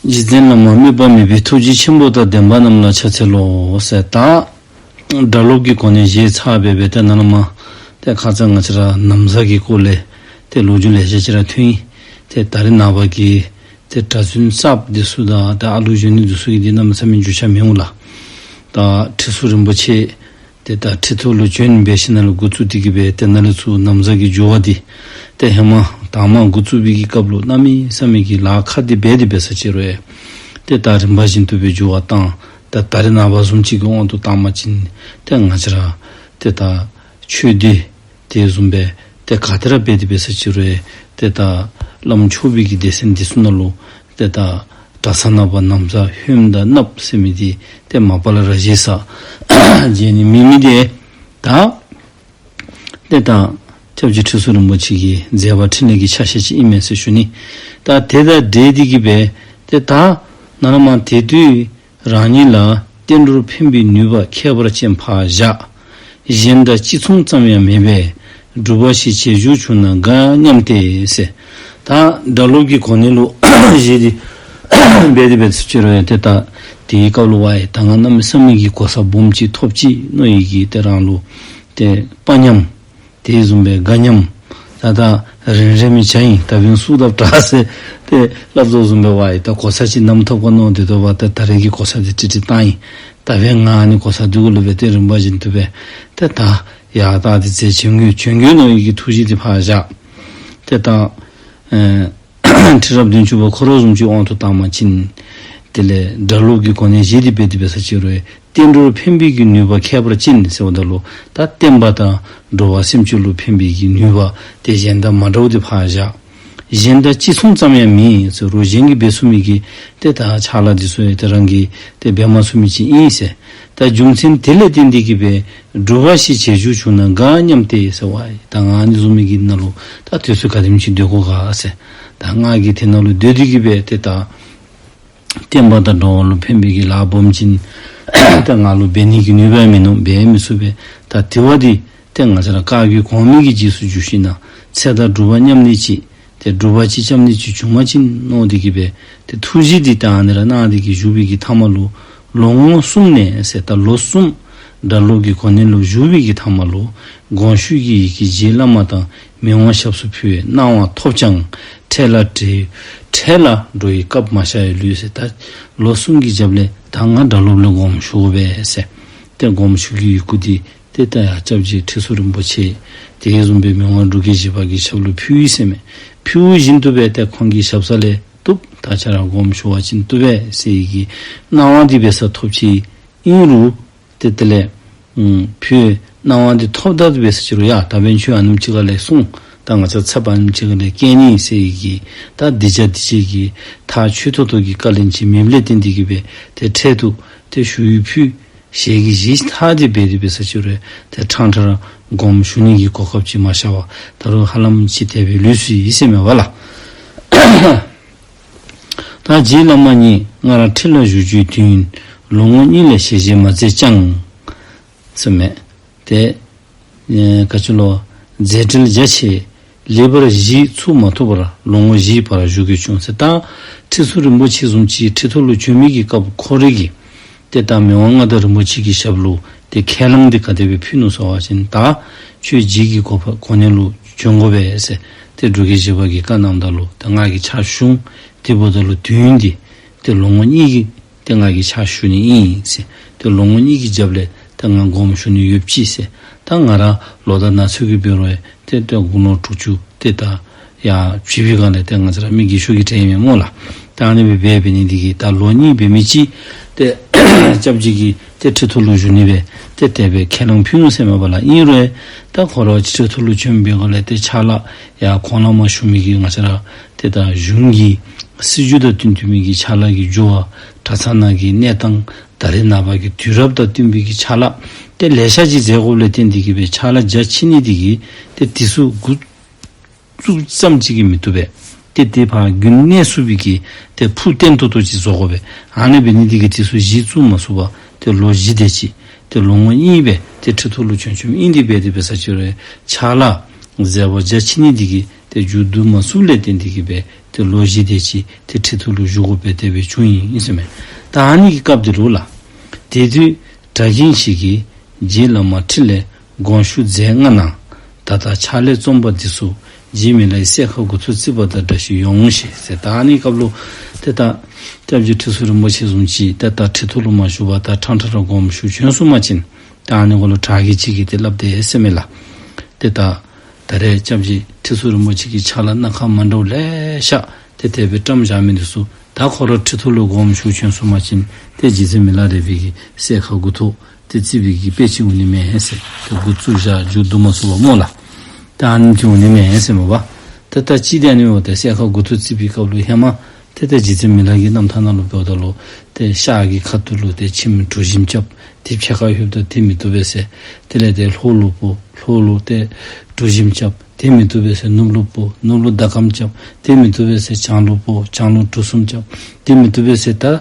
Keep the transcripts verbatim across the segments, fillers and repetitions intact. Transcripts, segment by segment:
རྗེ་བཙུན་བླ་མ་དམིགས་པ་མེད་པའི་ཐུགས་རྗེ་ཆེན་པོ་དང་ལྡན་པ་རྣམས་ལ་ཕྱག་འཚལ་ལོ་ཟེར། ད་སྒྲ་སློབ་ཀྱི་གོ་གནས་བཞེས་ཚར་སྦེ་སྦེ་ཏེ་ནཱ་ལས་མར་ཏེ་ཁ་ཙ་ང་བཅས་ར་ན་བཟའ་གི་སྐོར་ལས་ཏེ་ལོ་རྒྱུས་ལེ་ཤ་ཅིག་ར་ཐོན་ཡི། ཏེ་ད་རེས་ནངས་པ་གི་ཏེ་གྲྭ་བཙུན་གསརཔ་འདི་ཚུ་དང་ཏེ་ཨ་ལུ་གཞོན་ནུ་འདི་ཚུ་གིས་འདི་གནམ་མེད་ས་མེད་འགྱོ་ཆ་མི་འོང་ལགས། ད་ཁྲི་ཟུར་རིན་པོ་ཆེ་ཏེ་ད་ཁྲི་ཐོག་ལུ་བྱོན་སྦེ་ཞིནམ་ལས་འགོ་བཙུགས་ཏེ་གི་སྦེ་ཏེ་ནཱ་ལས་ཚུར་ན་བཟའ་གི་འགྱོ་བ་འདི་ཏེ་ཧེ་མ་དང་མ་འགོ་བཙུགས་པའི་གི་སྐབས་ལུ་གནམ་མེད་ས་མེད་ཀྱི་ལཱ་ཁག་འདི་འབད་དེ་འབད་ས་ཅིག་རུང་ཏེ་ད་རིམ་པ་བཞིན་དུ་སྦེ་འགྱོ་བ་དང་ད་ད་རེས་ནངས་པ་བཟུམ་ཅིག་གི་དབང་དུ་བཏང་པ་ཅིན་ཏེ་ང་བཅས་ར་ཏེ་ད་ཆོས་འདི་དེ་བཟུམ་སྦེ་ཏེ་ག་དེ་ར་འབད་དེ་འབད་ས་ཅིག་རུང་ཏེ་ད་བླམ་ཆོས་པའི་གི་སྡེ་ཚན་འདི་ཚུ་ནང་ལུ་ཏེ་ད་གྲྭ་ཚང་ནང་པ་ན་བཟའ་ཧོནམ་དང་མནབ་ཟེར་མི་འདི་ཏེ་མ་པ་ལས་ར་བཞེས་ས། བཞེས་ནི་མེད་མི་འདི་ད་ཏེ་ད་སྐྱབས་རྗེ་ཁྲི་ཟུར་རིན་པོ་ཆེ་གི་མཛད་པ་འཕྲིན་ལས་ཀྱི་ཆ་ཤས་ཅིག་ཨིན་མས་ཟེར་ཞུ་ནི། ད་དེ་དང་འབྲེལ་ཏེ་གི་སྦེ་ཏེ་ད་ནཱ་ལས་མར་དེ་དུས་རང་ཉིད་ལ་བསྟན་འགྲོར་ཕན་པའི་ནུས་པ་ཁྱད་པར་ཅན་ཕར་བཞག། གཞན་དག་ཅི་མཚུངས་ཙམ་ཡང་མེད་པས། སྒྲུབ་པ་ཞིག་བྱེད་རྒྱུ་བྱུང་ན་དགའ་སྙམ་སྟེ་ཟེར། ད་སྒྲ་སློབ་ཀྱི་གོ་གནས་ལུ་བཞེས་ཏེ་འབད་དེ་འབད་ས་ཅིག་རུང་ཡང་ཏེ་ད་དེའི་སྐབས་ལུ་ཝའི་ད་ང་གནམ་མེད་ས་མེད་ཀྱི་གོ་ས་སྦོམ་ཅིག་ཐོབ་ཅི་མནོ་ཡི་གི་ཏེ་རང་ལུ་ཏེ་དཔའ་ཉམས་དེ་བཟུམ་སྦེ་དགའ་ཉམས། ད་ད་རན་རན་མི་ཅིག་ཨིན། ད་འབདན་སུ་དང་འདྲ་ཟེར་ཏེ་སླབ་དོ་བཟུམ་སྦེ་ཝའི་ད་གོ་ས་ཅིག་བསྣམ་ཐོབ་ག་མནོ་སྟེ་འདུག་པ། ད་ད་རེས་ཀྱི་གོ་ས་འདི་ཏིག་ཏིག་བཏང་ཡི། ད་འབདན་ང་ཨ་ནི་གོ་ས་འདི་གུ་ལུ་སྦེ་ཏེ་རིམ་པ་བཞིན་དུ་སྦེ་ཏེ་ད་ཡར་ད་འདི་མཛད་བྱོན་དགོ་བྱོན་དགོ་མནོ་ཡི་གི་ཐུགས་བཞེད་འདི་ཕར་བཞག། ཏེ་ད་ཨེ་ཁྲི་རབས་བདུན་ཅུ་པ་ཁོ་ར་བཟུམ་ཅིག་དབང་དུ་བཏང་པ་ཅིན་དེ་ལས་སྒྲ་སློབ་ཀྱི་གོ་གནས་བཞེས་ཏེ་འབད་དེ་འབད་ས་ཅིག་རུང་བསྟན་འགྲོར་ཕན་པའི་གི་ནུས་པ་ཁྱད་པར་ཅན་ཟེརཝ་ད་ལུ་ད་བསྟན་པ་དང་འགྲོ་བ་སེམས་ཅན་ལུ་ཕན་པའི་གི་ནུས་པ་དེ་གཞན་དང་མ་འདྲཝ་འདི་ཕར་བཞག། གཞན་དང་ཅི་མཚུངས་ཙམ་ཡང་མེད་ཟེར་རུང་གཞན་གྱིས་འབད་ཚུགས་མི་གི་ཏེ་ད་ཕྱག་ལཱ་འདི་ཚུ་ཡང་ཏེ་རང་གིས་ཏེ་འབད་མ་ཚུགས་མི་ཅིག་ཨིན་ཟེར། ད་རྒྱུ་མཚན་དེ་ལས་བརྟེན་ཏེ་གི་སྦེ་སྒྲུབ་པ་ཞིག་བྱེད་རྒྱུ་བྱུང་ན་དགའ་སྙམ་སྟེ་ཟེར་ཝའི་ད་ང་ཨ་ནི་བཟུམ་མའི་གི་ནང་ལུ་ད་དུས་ཚོད་ག་དེམ་ཅིག་སྡོད་དགོ་ག་ཟེར། ད་ང་གིས་དེ་ནང་ལུ་སྡོད་དེ་གི་སྦེ་ཏེ་ད་བསྟན་པ་དང་འགྲོ་བ་ལུ་ཕན་པའི་གི་ལཱ་སྦོམ་ཅིག་ད་ང་ལུ་འབད་ནི་གི་ནུས་པ་མིན་ནུག། འབད་མི་ཚུགས་པས། ད་དེ་བ་འདི་ཏེ་ང་བཅས་ར་བཀའ་བརྒྱུད་གོང་མའི་གི་རྗེས་སུ་འཇུག་ཞིནམ་ལས་ཚེ་དང་སྒྲུབ་པ་མཉམ་ནི་ཅིག་ཏེ་སྒྲུབ་པ་ཅིག་རྐྱབ་ནི་ཅིག་བྱུང་པ་ཅིན་མནོ་སྟེ་གི་སྦེ་ཏེ་ཐུགས་བཞེད་འདི་ད་ཨ་ནི་ར་གནང་སྟེ་གི་བཞུགས་པའི་གི་མཐའ་མ་ལུ་ལོ་ངོ་གསུམ་ནས་ཟེར་ད་ལོ་གསུམ་སྒྲ་སློབ་ཀྱི་གོ་གནས་ལུ་བཞུགས་པའི་གི་མཐའ་མ་ལུ་དགོངས་ཞུ་གི་ཡི་གེ་རྗེ་བླ་མ་དང་མི་དབང་ཞབས་སུ་ཕུལ་བའི་གནང་བ་ཐོབ་ཀྱང་འཕྲལ་ལ་བྲལ་འཕྲལ་ལ་འགྲོ་བའི་སྐབས་མ་ཤར་བའི་ལུས་ཟེར། ད་ལོ་གསུམ་གྱི་རྒྱབ་ལས་ད་ང་སྒྲ་སློབ་ལས་དགོངས་ཞུ་དགོ་པས་ཟེར། ཏེ་དགོངས་ཞུ་གི་ཡི་གུ་འདི་ཏེ་ད་ཡར་སྐྱབས་རྗེ་ཁྲི་ཟུར་རིན་པོ་ཆེ་དེ་བཟུམ་སྦེ་མི་དབང་འབྲུག་རྒྱལ་བཞི་པ་གི་ཞབས་ལུ་ཕུལ་ཡི་ཟེར་མས། ཕུལ་བཞིན་དུ་སྦེ་ཏེ་ཁོང་གི་ཞབས་ས་ལས་བཏུབ། ད་ཁྱེད་ར་དགོངས་ཞུ་བ་ཅིན་བཏུབ་པས་ཟེར་བའི་གི་གནང་བ་འདི་འབད་ས་ཐོབ་ཅི། ཨིན་རུང་ཏེ་དེ་ལས་ཨུམ་ཕུལ་གནང་བ་འདི་ཐོབ་ད་འབད་ས་ཅིག་རུང་ཡ་ད་འབདན་ཁྱོད་ཨ་ནེམ་ཅིག་ཁ་ལས་སོང་། ད་ང་བཅས་ཚབ་ཨ་ནེམ་ཅིག་ཁ་ལས་བསྐྱལ་ནི་ཟེར་བའི་གི་ད་འདི་བྱ་འདི་བྱེད་ཀྱི་ད་ཆོད་ཐོབ་ཐོབ་ཀྱི་བཀའ་ལན་ཅིག་མེདཔ་ལས་བརྟེན་ཏེ་གི་སྦེ་ཏེ་འཕྲལ་དུ་ཏེ་ཞུ་ཡིག་ཕུལ། ཞལ་གྱིས་བཞེས་ཚར་ཏེ་འབད་དེ་འབད་ས་ཅིག་རུང་ཏེ་ཕྲང་ཕྲང་ར་དགོངས་ཞུ་ནི་གི་གོ་སྐབས་ཅིག་མ་ཤར་བར་ད་རུང་ཧ་ལམ་ཅིག་དེ་སྦེ་ལུས་སོ་ཡི་ཟེར་མས་པ་ལགས། ད་རྗེ་བླ་མ་ཉིད་སྔར་ཁྲི་ལ་བཞུགས་རྒྱུའི་དུས་ཡུན་ལོ་ངོ་གཉིས་ལས་ཞེ་བཞེས་མ་མཛད་ཀྱང་ཟེར་མས། ཏེ་ཨེ་ག་ཅི་ལོ་མཛད་འཕྲིན་རྒྱ་ཆེ་ལེགས་པར་གཞི་ཚུགས་མ་ཐུབ་པར་ལོ་ངོ་བཞིའི་བར་བཞུགས་དགོས་བྱུང་ཟེར། ད་ཁྲི་ཟུར་རིན་པོ་ཆེ་བཟུམ་ཅིག་ཁྲི་ཐོག་ལུ་བྱོན་མི་གི་སྐབས་ཁོ་རའི་གི་ཏེ་ད་མི་དབང་མངའ་བདག་རིན་པོ་ཆེ་གི་ཞབས་ལུ་ཏེ་ཁས་བླངས་འདི་ག་དེ་སྦེ་ཕུལ་ནུག་ཟེར་བ་ཅིན་ད་ཁྱོད་རྗེ་གི་གོ་འཕང་གོ་གནས་ལུ་བྱོན་དགོ་པས་ཟེར་ཏེ་འབྲུག་རྒྱལ་བཞི་པ་གིས་བཀའ་གནངམ་ད་ལུ་ཏེ་ང་གིས་ཕྱག་ཞུ་འོང་། དེ་འབདཝ་ད་ལུ་དུས་ཡུན་འདི་ཏེ་ལོ་ངོ་གཉིས་ཀྱི་ཏེ་ང་གིས་ཕྱག་ཞུ་ནི་ཨིན་ཟེར། ཏེ་ལོ་ངོ་གཉིས་ཀྱི་རྒྱབ་ལས་ཏེ་ང་དགོངས་ཞུ་ནི་ཡོདཔ་ཅིག་ཟེར། ད་ང་ར་ལོ་དང་ན་ཚོད་ཀྱིས་འབད་རུང་ཏེ་ཏེ་དགུང་ལོ་དྲུག་ཅུ་ཏེ་ད་ཡར་བྱོན་པའི་སྒང་ལས་ཏེ་ང་བཅས་ར་མི་རྒས་ཤོས་ཀྱི་གྲས་ཨིན་མས་སྨོ་ལགས། ད་ཨ་ནི་སྦེ་འབད་འབད་ནི་འདི་གིས་ད་ལོ་གཉིས་འབད་མི་ཅིག་ཏེ་སྐྱབས་རྗེ་གིས་ཏེ་ཁྲི་ཐོག་ལུ་བཞུགས་ནི་སྦེ་ཏེ་དེ་སྦེ་ཁས་བླངས་ཕུལ་ནུག་ཟེར་མས་པ་ལགས། ཨིན་རུང་ད་ཁོ་ར་ཁྲི་ཐོག་ལུ་བྱོན་པའི་སྒང་ལས་ཏེ་ཕྱག་ལཱ་ཡར་གོང་ལས་མར་ཞུ་མི་གི་ང་བཅས་ར་ཏེ་ད་གཞུང་གི་སྲིད་བྱུས་དང་བསྟུན་བསྟུན་མི་གི་ཕྱག་ལཱ་གི་འགྱུར་བ་གྲྭ་ཚང་ནང་གི་གནས་སྟངས་ད་རེས་ནངས་པ་གི་དུས་རབས་དང་བསྟུན་པའི་གི་ཕྱག་ལཱ་ཏེ་ལེ་ཤ་ཅིག་མཛད་དགོཔ་ལས་བརྟེན་ཏེ་གི་སྦེ་ཕྱག་ལཱ་རྒྱ་ཆེ་ནི་འདི་གིས་ཏེ་དུས་ཚོད་འགོ་བཙུགས་ཙམ་ཅིག་གིས་མི་བཏུབ་པས། ཏེ་དེ་ཕར་རྒྱུན་གནས་ཚུགས་པའི་གི་ཏེ་ཕུགས་བརྟན་ཏོག་ཏོ་ཅིག་བཟོ་དགོ་པས། ཨ་ནི་འབད་ནི་འདི་གིས་དུས་ཚོད་གཞི་བཙུགས་མ་ཚུགས་པར་ཏེ་ལོ་བཞི་དེ་ཅིག་ཏེ་ལོ་ངོ་གཉིས་སྦེ་ཏེ་ཁྲི་ཐོག་ལུ་བྱོན་བྱོནམ་ཨིན། དེ་སྦེ་དེ་འབད་ས་ཅིག་རུང་ཕྱག་ལཱ་མཛད་པ་རྒྱ་ཆེ་ནི་འདི་གིས་ ཏེ་མཇུག་བསྡུ་མ་ཚུགསཔ་ལས་བརྟེན་ཏེ་གིས་སྦེ་ཏེ་ལོ་བཞི་དེ་ཅིག་ཏེ་ཁྲི་ཐོག་ལུ་བཞུགས་དགོཔ་སྦེ་དེ་སྦེ་བྱུང་ཡི་ཟེར་མས། ད་ཨ་ནི་གི་སྐབས་དེ་ལུ་ལགས། དེ་དུས་གྲྭ་རྒན་ཅིག་གིས་རྗེ་བླ་མ་ཁྲི་ལས་དགོངས་ཞུ་མཛད་གནང་ན། ད་ལྟ་ཕྱག་ལེན་རྩོམ་པ་འདི་ཚུ་རྗེ་མི་ལ་ཡི་གསས་ཁ་དགུ་ཐོག་བརྩིགས་པ་དང་འདྲ་ཞིག་ཡོང་ཞེས་ཟེར། ད་ཨ་ནི་སྐབས་ལུ་ཏེ་ད་སྐྱབས་རྗེ་ཁྲི་ཟུར་རིན་པོ་ཆེ་བཟུམ་ཅིག་ཏེ་ད་ཁྲི་ཐོག་ལུ་མ་བཞུགས་པར་ད་ཕྲང་ཕྲང་ར་དགོངས་ཞུ་བྱོན་སོང་པ་ཅིན། ད་ཨ་ནི་གུ་ལུ་གྲྭ་རྒན་ཅིག་གིས་ཏེ་སླབ་དེས་ཟེར་མས་ལགས། ཏེ་ད་ད་རེས་སྐྱབས་རྗེ་ཁྲི་ཟུར་རིན་པོ་ཆེ་གི་ཕྱག་ལཱ་སྣ་ཁ་མ་འདྲཝ་ལེ་ཤ་ཏེ་དེ་སྦེ་བཀྲམ་བཞག་མི་འདི་ཚུ་ད་ཁོ་ར་ཁྲི་ཐོག་ལུ་དགོངས་ཞུ་བྱོན་སོང་པ་ཅིན་ཏེ་རྗེ་བཙུན་མི་ལ་རས་པའི་གི་གསས་ཁ་དགུ་ཐོག་ཏེ་བརྩིགས་པའི་གི་དཔེ་ཅིག་འོང་ནི་མས་ཟེར། ཏེ་འགོ་བཙུགས་བཞག་མཇུག་བསྡུ་མ་ཚུགས་པར་སྨོ་ལགས། ད་ཨ་ནི་ཅིག་འོང་ནི་མས་ཟེར་མས་པ། ཏེ་ད་ཅི་སྟེ་ཨ་ནི་འོ་ཏེ་གསས་ཁ་དགུ་ཐོག་བརྩིགས་པའི་སྐབས་ལུ་ཧེ་མ་ཏེ་ད་རྗེ་བཙུན་མི་ལ་གི་རྣམ་ཐར་ནང་ལུ་འབདཝ་ད་ལུ་ཏེ་ཤར་གྱི་ཁ་ཐུག་ལུ་ཏེ་ཁྱིམ་གྲུ་བཞིམ་རྐྱབ། ཏེ་ཕྱེད་ཀ་ལྷོདཔ་ད་དེ་མི་བཏུབ་པས་ཟེར། དེ་ལས་ཏེ་ལྷོ་ལུ་སྤོ། ལྷོ་ལུ་ཏེ་གྲུ་བཞིམ་རྐྱབ། དེ་མི་བཏུབ་པས་ཟེར་ནུབ་ལུ་སྤོ། ནུབ་ལུ་ཟླ་གམ་རྐྱབ། དེ་མི་བཏུབ་པས་ཟེར་བྱང་ལུ་སྤོ། བྱང་ལུ་གྲུ་གསུམ་རྐྱབ། དེ་མི་བཏུབ་པས་ཟེར་ད་ཨེ་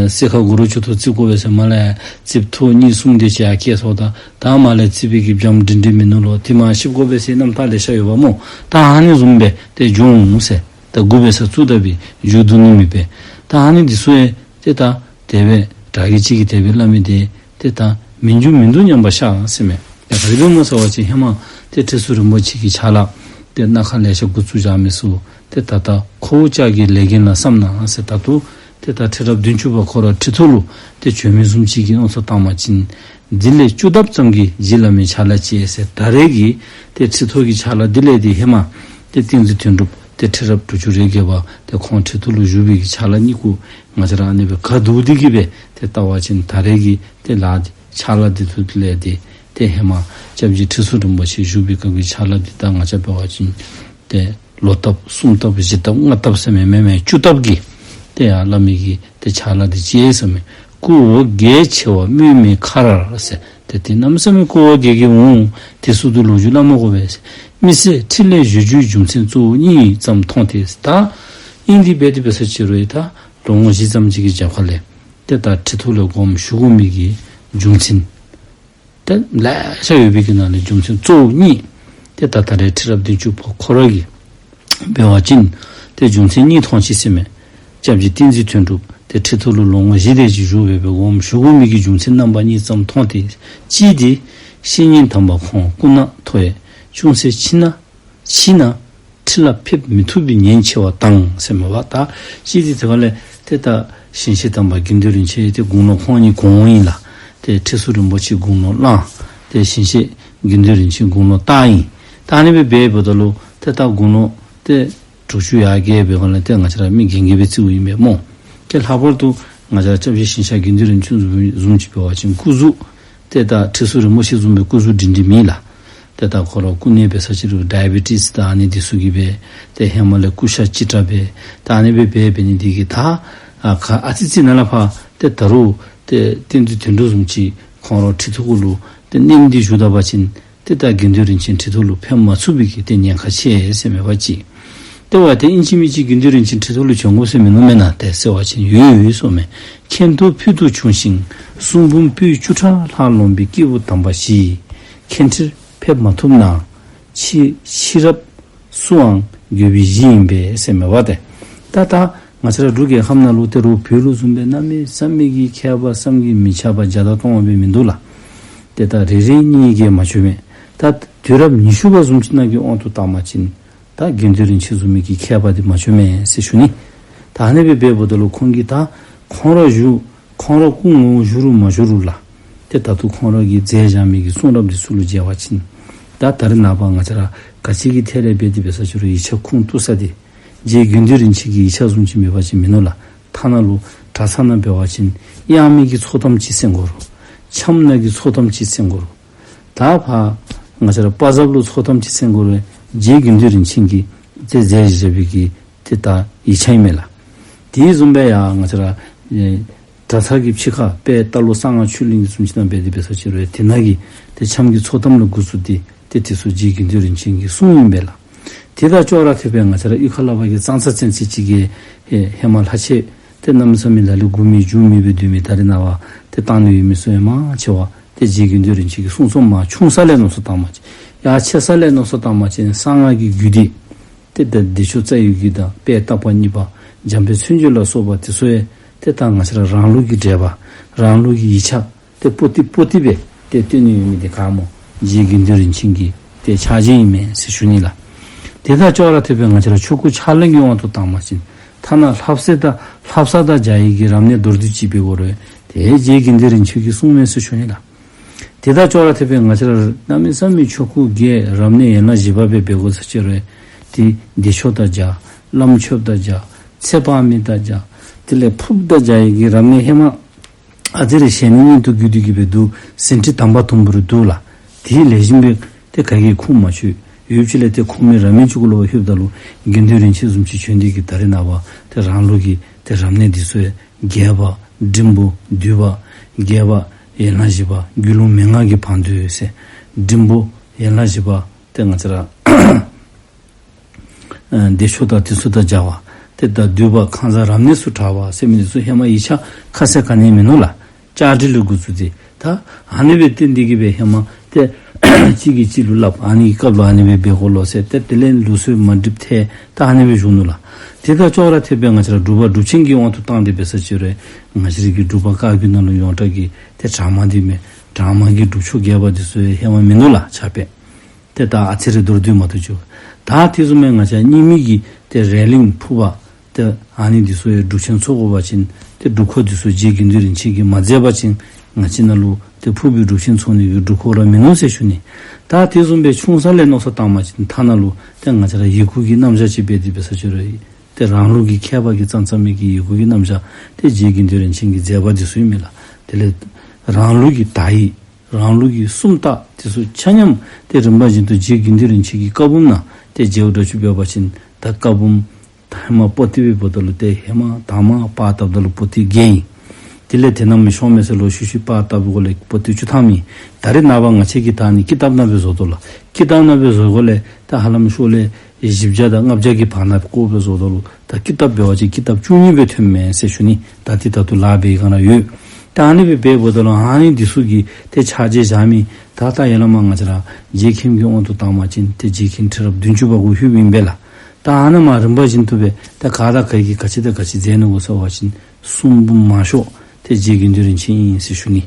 གསས་ཁ་དགུ་རུ་བཅུ་ཐོག་བརྩིགས་དགོ་པས་ཟེར་མར་ལས་རྩིགཔ་ཐོག་གཉིས་གསུམ་དེ་ཅིག་ཡར་བཀལ་སོང་ད། ད་མར་ལས་རྩིག་པའི་གི་སྦྱངམ་སྒྲིང་སྒྲིང་མིན་ནུག་ལོ། དེ་མར་བཤིག་དགོ་པས་ཟེར་རྣམ་ཐར་ལེ་ཤ་ཡོདཔ་སྨོ། ད་ཨ་ནི་བཟུམ་སྦེ་ཏེ་འགྱོ་འོང་ཟེར། ད་དགུ་པའི་ས་བཙུགས་ད་སྦེ་མཇུག་བསྡུ་ནི་མེད་པས། ད་ཨ་ནི་འདི་ཚུ་ཡང་ཏེ་ད་དེ་སྦེ་གྲྭ་རྒན་ཅིག་གིས་དེ་སྦེ་སླབ་མི་དེ་ཏེ་ད་མི་འགྱུར་མི་འདུག་སྙམ་པ་ཤར་ཟེར་མས། ད་ག་དེ་སྦེ་སྨོ་ཟེར་བ་ཅིན་ཧེ་མ་ཏེ་ཁྲི་ཟུར་རིན་པོ་ཆེ་གི་ཕྱག་ལཱ་ཏེ་སྣ་ཁ་ལེ་ཤ་འགོ་བཙུགས་བཞག་མི་ཚུ་ཏེ་ད་ལྟ་ཁོ་བོ་ཅག་གི་ལས་འགན་ལ་བསམ་ན་ཟེར། ད་ལྟོ་ཏེ་ད་ཁྲི་རབས་བདུན་ཅུ་པ་ཁོ་ར་ཁྲི་ཐོག་ལུ་ཏེ་བྱོན་མི་བཟུམ་ཅིག་གི་མནོ་བསམ་བཏང་བ་ཅིན་འདི་ལས་བཅུ་ལྡབ་ཙམ་གྱི་རྗེ་བླ་མའི་ཕྱག་ལཱ་ཅིག་ཟེར། ད་རེས་ཀྱི་ཏེ་ཁྲི་ཐོག་གི་ཕྱག་ལཱ་འདི་ལས་ཏེ་ཧེ་མ་ཏེ་བསྟན་འཛིན་དོན་གྲུབ་ཏེ་ཁྲི་རབས་དྲུག་ཅུ་རེ་བརྒྱད་པ་ཏེ་ཁོང་ཁྲི་ཐོག་ལུ་བཞུགས་པའི་གི་ཕྱག་ལཱ་གཉིས་ཀུ་ང་བཅས་ར་ཨ་ནི་སྦེ་ག་བསྡུར་ཏེ་གི་སྦེ་ཏེ་བལྟ་བ་ཅིན་ད་རེས་ཀྱི་ཏེ་ལཱ་འདི་ཕྱག་ལཱ་འདི་ཚུ་ལས་ཏེ་ཏེ་ཧེ་མ་སྐྱབས་རྗེ་ཁྲི་ཟུར་རིན་པོ་ཆེ་བཞུགས་པའི་སྐབས་ཀྱི་ཕྱག་ལཱ་འདི་ད་ང་བཅས་འབད་བ་ཅིན་ཏེ་ལོ་ལྟབ་གསུམ་ལྟབ་བཞི་ལྟབ་ལྔ་ལྟབ་ཟེར་མི་མེན་མས། བཅུ་ལྟབ་ཀྱི་ཏེ་ཡར་སླབ་མི་གི་ཏེ་ཕྱག་ལཱ་འདི་ཅིག་ཟེར་མས། སྐུ་འོ་བརྒྱལ་ཆེ་བ་སྨོས་མེད་མཁར་ཟེར། ཏེ་དེ་གནམ་མེད་ས་མེད་སྐུ་འོ་བརྒྱལ་གྱི་འོང་། དེ་ཚུ་ཏུ་ལོ་རྒྱུས་སླབ་མ་དགོ་པས་ཟེར། མི་སེར་ཁྲི་ལས་བཞུགས་རྒྱུའི་རྒྱུ་མཚན་གཙོ་བོ་གཉིས་ཙམ་མཐོང་སྟེ། ད་ཨིན་དེ་སྦེ་དེ་སྦེ་ས་ཅིག་རུང་ཡང་ད་ལོ་ངོ་བཞི་ཙམ་ཅིག་གི་རྒྱབ་ཁ་ལས་ཏེ་ད་ཁྲི་ཐོག་ལུ་དགོངསམ་ཞུ་དགོ་མི་གི་རྒྱུ་མཚན་ཏེ་ལེ་ཤ་ཡོད་པའི་གི་ནང་ལས་རྒྱུ་མཚན་གཙོ་བོ་གཉིས། ཏེ་ད་ད་རེས་ཁྲི་རབས་བདུན་ཅུ་པ་ཁོ་ར་གིས་འབད་བ་ཅིན་ཏེ་རྒྱུ་མཚན་གཉིས་མཐོང་ཅི་ཟེར་མས། སྐྱབས་རྗེ་བསྟན་འཛིན་དོན་གྲུབ་ཏེ་ཁྲི་ཐོག་ལུ་ལོ་ངོ་བཞི་དེ་ཅིག་བཞུགས་པའི་སྦེ་དགོངསམ་ཞུ་དགོ་མི་གི་རྒྱུ་མཚན་རྣམ་པ་གཉིས་ཙམ་མཐོང་སྟེ། གཅིག་འདི་བཤེས་གཉེན་དམ་པ་ཁོང་སྐུ་ན་མཐོ་བས་ཅུང་ཟད་ཕྱི་ན་ཕྱི་ན་ཁྲི་ལ་ཕེབས་མི་ཐུབ་པའི་ཉེན་ཆེ་བ་དང་ཟེར་མས་པ། ད་ཅི་སྟེ་དེ་ག་ལས་ཏེ་ད་ཞིང་གཤེགས་དམ་པ་དགེ་འདུན་རིན་ཆེན་ཏེ་དགུང་ལོ་ཁོང་གཉིས་གོང་ཨིན་ལགས། ཏེ་ཁྲི་ཟུར་རིན་པོ་ཆེ་དགུང་ལོ་གླང་། ཏེ་ཞིང་གཤེགས་དགེ་འདུན་རིན་ཆེན་དགུང་ལོ་སྟག་ཨིན། ད་ཨ་ནི་སྦེ་འབདཝ་ད་ལུ་ཏེ་ད་དགུང་ལོ་ཏེ་དྲུག་ཅུ་ཡར་བརྒལ་བའི་སྒང་ལས་ཏེ་ང་བཅས་ར་མི་རྒན་རྒས་སྦེ་བརྩིཝ་ཨིན་པས་སྨོ། ཏེ་ལྷག་པར་དུ་ང་བཅས་ར་སྐྱབས་རྗེ་ཞིང་གཤེགས་དགེ་འདུན་རིན་ཆེན་བཟུམ་ཅིག་འབད་བ་ཅིན་སྐུ་གཟུགས་ཏེ་ད་ཁྲི་ཟུར་རིན་པོ་ཆེ་བཟུམ་སྦེ་སྐུ་གཟུགས་སྒྲིང་སྒྲིང་མེད་ལགས། ཏེ་ད་ཁོ་ར་སྐུ་ན་འབད་ས་ཅིག་རུང་ཌའི་བི་ཊིས་དང་ཨ་ནི་འདི་ཚུ་གིས་སྦེ་ཏེ་ཧེ་མ་ལས་སྐུ་ཤ་ལྕི་དྲགས་སྦེ་ད་ཨ་ནི་སྦེ་འབད་འབད་ནི་འདི་གིས་ད་ཨ་ཁ་ཨ་ཙི་ཙི་ནང་ལས་ཕར་ཏེ་ད་རུང་ཏེ་བསྟན་འཛིན་དོན་གྲུབ་བཟུམ་ཅིག་ཁོང་ར་ཁྲི་ཐོག་གུ་ལུ་ཏེ་གནསམ་འདི་བཞུགས་ད་པ་ཅིན་ཏེ་ད་དགེ་འདུན་རིན་ཆེན་ཁྲི་ཐོག་ལུ་ཕེབས་མ་ཚུགས་པའི་གི་ཏེ་ཉེན་ཁ་ཆེ་ཟེར་མས་པ་ཅིག། ཏེ་འབདཝ་ད་ཨིན་ཅི་མིན་ཅི་དགེ་འདུན་རིན་ཆེན་ཁྲི་ཐོག་ལུ་བྱོན་དགོ་ཟེར་མིན་ནུག་མེན་ན་ཏེ་ཟེར་བ་ཅིན་ཡོད་ཡོད་ཟེར་མས། མཁན་ཐོག་ཕུལ་དུ་བྱུང་ཞིང་གསུང་འབུམ་པོད་བཅུ་ཕྲག་ལྷག་ལོངས་པའི་སྐྱེས་བུ་དམ་པ་བཞི། མཁན་ཁྲིར་ཕེབས་མ་ཐུབ་ན་ཕྱི་ཕྱི་རབས་སུའང་འགྱོད་པའི་གཞི་ཨིན་པས་ཟེར་མས་པ་ཏེ། ད་ད་ང་བཅས་ར་འབྲུག་རྒྱལ་ཁབ་ནང་ལུ་ཏེ་རུང་བོད་ལུ་བཟུམ་སྦེ་གནམ་མེད་ས་མེད་ཀྱི་མཁས་པ་བསམ་གྱིས་མི་ཁྱབ་པ་བརྒྱ་དང་སྟོང་བ་སྦེ་མིན་འདུག་ལགས། ཏེ་ད་རེ་རེ་གཉིས་གཉིས་ཀྱིས་མ་བྱོན་མས། ད་དུས་རབས་ཉི་ཤུ་པ་བཟུམ་ཅིག་ནང་གི་དབང་དུ་བཏང་བ་ཅིན་ད་དགེ་འདུན་རིན་ཆེན་བཟུམ་མའི་གི་མཁས་པ་འདི་མ་བྱོན་མས་ཟེར་ཞུ་ནི། ད་ཨ་ནི་སྦེ་འབདཝ་ད་ལུ་ཁོང་གིས་ད་ཁོང་ར་བཞུགས་ཁོང་ར་སྐུ་ངོ་བོ་བཞུགས་རུང་མ་བཞུགས་རུང་ལགས། ཏེ་ད་ལྟོ་ཁོང་ར་གིས་མཛད་བཞག་མི་གི་གསུང་རབ་འདི་ཚུ་ལུ་མཇལ་བ་ཅིན་ད་ད་རེས་ནངས་པ་ང་བཅས་ར་ག་ཅི་གི་ཐད་ལས་འབད་དེ་འབད་ས་ཅིག་རུང་ཡིག་ཆ་ཁུངས་གཏུགས་ས་འདི་རྗེ་དགེ་འདུན་རིན་ཆེན་གྱི་ཡིག་ཆ་བཟུམ་ཅིག་མེད་པ་ཅིན་མིན་ནུག་ལགས། ཐ་ན་ལུ་གྲྭ་ཚང་ནང་འབད་བ་ཅིན་དབྱངས་མི་གི་ཚོགས་གཏམ་ཅིག་གསན་དགོ་རུང་འཆམ་ནང་གི་ཚོགས་གཏམ་ཅིག་གསན་དགོ་རུང་ད་ཕར་ང་བཅས་ར་དཔག་བསམ་ལུ་ཚོགས་གཏམ་ཅིག་གསན་དགོ་རུང་རྗེ་དགེ་འདུན་རིན་ཆེན་གྱིས་ཏེ་མཛད་བཞག་པའི་གི་ཏེ་ད་ཡིག་ཆ་ཨིན་མས་ལགས། དེ་བཟུམ་སྦེ་ཡང་ང་བཅས་ར་ཨེ་གྲྭ་ཚང་གི་ཕྱི་ཁར་དཔལ་རྟ་ལོག་གསང་སྔགས་ཆོས་གླིང་འདི་བཟུམ་ཅིག་ནང་འབད་དེ་འབད་ས་ཅིག་རུང་དེ་ནང་གི་ཏེ་འཆམ་གྱི་ཚོགས་གཏམ་ལས་འགོ་བཙུགས་ཏེ་ཏེ་དེ་ཚུ་རྗེ་དགེ་འདུན་རིན་ཆེན་གྱི་གསུང་ཨིན་པས་ལགས། དེ་དང་ཅོག་ར་འཐདཔ་སྦེ་ང་བཅས་ར་གཡུས་ཁ་ལས་ཕར་གྱི་གཙང་ཚ་ཚན་ཚན་ཅིག་གིས་ཨེ་ཧེ་མ་ལྷ་ཆོས་ཏེ་གནམ་མེད་ས་མེད་ལ་ལུ་མགུ་མེད་མཇུག་མེད་སྦེ་སྡོད་མི་ད་རེས་ནངས་པ་ཏེ་བཏང་ནི་ཡོད་མི་ཚུ་ཡང་མང་ཆེ་བ་ཏེ་རྗེ་དགེ་འདུན་རིན་ཆེན་གྱི་གསུང་རྩོམ་མར་ཆུང་ས་ལས་མནོ་བསམ་བཏང་བ་ཅིན་ཡར་ཆེ་ས་ལས་མནོ་བསམ་བཏང་བ་ཅིན་གསང་སྔགས་ཀྱི་རྒྱུད་སྡེ་ ཏེ་ད་བདེ་མཆོག་རྩ་བའི་རྒྱུད་དང་དཔལ་བརྟག་པ་གཉིས་པ་འཇམ་དཔལ་མཚན་བརྗོད་ལ་སོགས་པ་དེ་ཚུ་ཡང་ཏེ་ད་ང་བཅས་ར་རང་ལུགས་ཀྱི་འགྲེལ་པ་རང་ལུགས་ཀྱི་ཡིག་ཆ་ཏེ་པོ་ཏི་པོ་ཏི་སྦེ་ཏེ་སྟོན་ནི་ཡོད་མི་འདི་ག་སྨོ། རྗེ་དགེ་འདུན་རིན་ཆེན་གྱི་ཏེ་ཕྱག་རྗེས་ཨིན་མས་ཟེར་ཞུ་ནི་ལགས། དེ་དང་ཅོག་ར་འཐདཔ་སྦེ་ང་བཅས་ར་ཆོ་ག་ཕྱག་ལེན་གྱི་དབང་དུ་བཏང་བ་ཅིན་ཐ་ན་ལྷ་བསངས་དང་ལྷ་བསངས་དང་སྦྱར་བའི་གི་རབ་གནས་མདོར་བསྡུས་ཅིག་འབད་དགོ་རུང་ཏེ་རྗེ་དགེ་འདུན་རིན་ཆེན་གྱིས་གསུངས་མས་ཟེར་ཞུ་ནི་ལགས། དེ་དང་ཅོག་ར་འཐདཔ་སྦེ་ང་བཅས་ར་གནམ་མེད་ས་མེད་ཆོ་ག་རྒྱས་རབ་གནས་ཡན་ལག་བཞི་པ་སྦེ་འབད་དགོ་ཟེར་ཅི་རུང་ཏེ་བདེ་མཆོག་དང་སྦྱར། བླ་མཆོད་དང་སྦྱར། ཚེ་དཔག་མེད་དང་སྦྱར། དེ་ལས་ཕུརཔ་དང་སྦྱར་བའི་གི་རབ་གནས་ཧེ་མ་ཨ་ཙི་རེ་ཞལ་ནས་སྙན་དུ་བརྒྱུད་དེ་གི་སྦེ་འདུག། ཟིན་བྲིས་དམ་པ་དུམ་བུ་རེ་འདུག་ལགས། དེ་ལེགས་ཤོམ་སྦེ་ཏེ་ག་གིས་ཁུངས་མ་བཅོལ། ཡུདཔ་ཅིག་ལས་ཏེ་ཁུངས་མེད་ར་མེད་ཅིག་གུ་ལུ་ལྷོདཔ་ད་ལུ་དགེ་འདུན་རིན་ཆེན་བཟུམ་ཅིག་བྱོན་ཏེ་གི་ད་རེས་ནངས་པ་ཏེ་རང་ལུགས་ཀྱི་ཏེ་རབ་གནས་འདི་ཚུ་རྒྱས་པ་འབྲིང་པོ་བསྡུས་པ་རྒྱས་པ་ཡན་ལག་བཞི་པ་རྒྱུད་ལུང་མན་ངག་གི་བང་མཛོད་ཟེར། འབྲིང་པོ་ཡན་ལག་བཞི་པ་ཏེ་ང་བཅས་ར་ཨ་བདེ་མཆོག་དང་དེ་ཚུ་དང་སྦྱར་བ། ཏེ་ད་བསྡུས་པ་ཁང་བཟང་རབ་གནས་སུ་གྲགས་པ་ཟེར་མི་འདི་ཚུ་ཧེ་མ་ཡིག་ཆ་ཁ་གསལ་ག་ནི་ཡང་མིན་ནུག་ལགས། བཅར་འདྲི་ལས་འགོ་བཙུགས་ཏེ་ད་ཨ་ནི་སྦེ་བསྟན་ཏེ་གི་སྦེ་ཧེ་མ་ཏེ་གཅིག་གིས་གཅིག་ལུ་སླབ། ཨ་ནི་གི་སྐབས་ལུ་ཨ་ནི་སྦེ་འབད་དགོ་ལོ་ཟེར། ཏེ་དེ་ལས་ལུགས་སྲོལ་མ་འགྲིགཔ་ཐལ། ད་ཨ་ནི་སྦེ་བཞུགས་ནུག་ལགས། དེ་དང་ཅོག་ར་འཐདཔ་སྦེ་ང་བཅས་ར་སྒྲུབ་པ་སྒྲུབ་ཆེན་གྱི་དབང་དུ་བཏང་སྟེ་འབད་ས་ཅི་རུང་ང་བཅས་ར་གི་སྒྲུབ་པ་བཀའ་བརྒྱུད་ནང་ལུ་ཡོངས་གྲགས་ཀྱི་ཏེ་གྲངས་མང་འདི་མས། གྲངས་མང་གི་སྒྲུབ་མཆོག་རྒྱས་པ་འདི་ཚུ་ཡང་ཧེ་མ་མིན་ནུག་ལགས་ཕྱག་དཔེ། ཏེ་ད་ཨ་ཙི་རེ་མདོར་བསྡུས་མ་གཏོགས་ཅིག། ད་དེ་བཟུམ་མའི་ང་བཅས་རྙིང་མའི་གི་ཏེ་རས་གླིང་ཕུར་པ་ཏེ་ཨ་ནི་འདི་ཚུ་ཡང་སྒྲུབ་ཆེན་ཚོགས་དགོ་པ་ཅིན་ཏེ་སྒྲུབ་ཁོག་འདི་ཚུ་རྗེ་དགེ་འདུན་རིན་ཆེན་གྱིས་མ་མཛད་པ་ཅིན་ང་བཅས་ནང་ལུ་ཏེ་ཕུར་པའི་སྒྲུབ་ཆེན་ཚོགས་ནི་གི་སྒྲུབ་ཁོག་ར་མིན་ནུག་ཟེར་ཞུ་ནི། ད་དེ་བཟུམ་སྦེ་ཆུང་ས་ལས་མནོ་བསམ་བཏང་བ་ཅིན་ཐ་ན་ལུ་ཏེ་ང་བཅས་ར་ཡི་གུ་གི་རྣམ་གཞག་ཅིག་འབད་དེ་འབད་ས་ཅི་རུང་ཏེ་རང་ལུགས་ཀྱི་མཁས་པ་གིས་བརྩམས་བརྩམས་མི་གི་ཡི་གུ་གི་རྣམ་གཞག་ཏེ་རྗེ་དགེ་འདུན་རིན་ཆེན་གྱི་མཛད་པ་འདི་ཚུ་ཨིན་མས་ལགས། དེ་ལས་རང་ལུགས་ཀྱི་དག་ཡིག་རང་ལུགས་ཀྱི་སུམ་རྟགས་དེ་ཚུ་ཆ་མཉམ་ཏེ་རིམ་པ་བཞིན་དུ་རྗེ་དགེ་འདུན་རིན་ཆེན་གྱི་བཀའ་འབུམ་ནང་ཏེ་མཇལཝ་འདྲཝ་ཅིག་འབད་བ་ཅིན་ད་བཀའ་འབུམ་ད་ཧེ་མ་པོ་ཏི་སྦེ་འབདཝ་ད་ལུ་ཏེ་ཧེ་མ་དང་མ་པར་བཏབ་ད་ལུ་པོ་ཏི་བརྒྱད་ཨིན། དེ་ལས་དེ་ནང་མི་ཤོང་མས་ཟེར་ལོག་ཤུལ་ཤུལ་པར་བཏབ་དགོཔ་ལས་པོ་ཏི་བཅུ་ཐམ་ཨིན། ད་རེས་ནངས་པ་ང་བཅས་ཀྱིས་ད་ཨ་ནི་ཀི་ཏབ་ནང་སྦེ་བཟོ་དོ་ལགས། ཀི་ཏབ་ནང་སྦེ་བཟོ་དགོཔ་ལས་ད་ཧ་ལམ་ཤོག་ལེབ་བཞི་བརྒྱ་དང་ལྔ་བརྒྱ་གི་བར་ན་བཀོ་སྦེ་བཟོ་དོ་ལོ། ད་ཀི་ཏབ་འབད་བ་ཅིན་ཀི་ཏབ་བཅུ་གཉིས་སྦེ་ཐོནམ་མས་ཟེར་ཞུ་ནི། ད་འདི་ད་ལྟོ་ལཱ་འབད་བའི་སྒང་ར་ཡོད། ད་ཨ་ནི་སྦེ་འབདཝ་ད་ལུ་ཨ་ནི་འདི་ཚུ་གི་ཏེ་ཕྱག་རྗེས་བཞག་མི་ད་ད་ཡ་ལ་མ་ང་བཅས་ར་རྗེ་མཁན་གྱི་དབང་དུ་བཏང་བ་ཅིན་ཏེ་རྗེ་མཁན་ཁྲི་རབས་བདུན་ཅུ་པ་གུ་ལྷོདཔ་ཨིན་པས་ལགས། ད་ཨ་ནཱ་མར་རིམ་པ་བཞིན་དུ་སྦེ་ད་ག་དང་ག་གིས་ག་ཅི་དང་ག་ཅི་མཛད་ནུག་གོ་ཟེར་བ་ཅིན་གསུང་འབུམ་མང་ཤོས་ཏེ་རྗེ་དགེ་འདུན་རིན་ཆེན་ཨིན་ཟེར་ཞུ་ནི།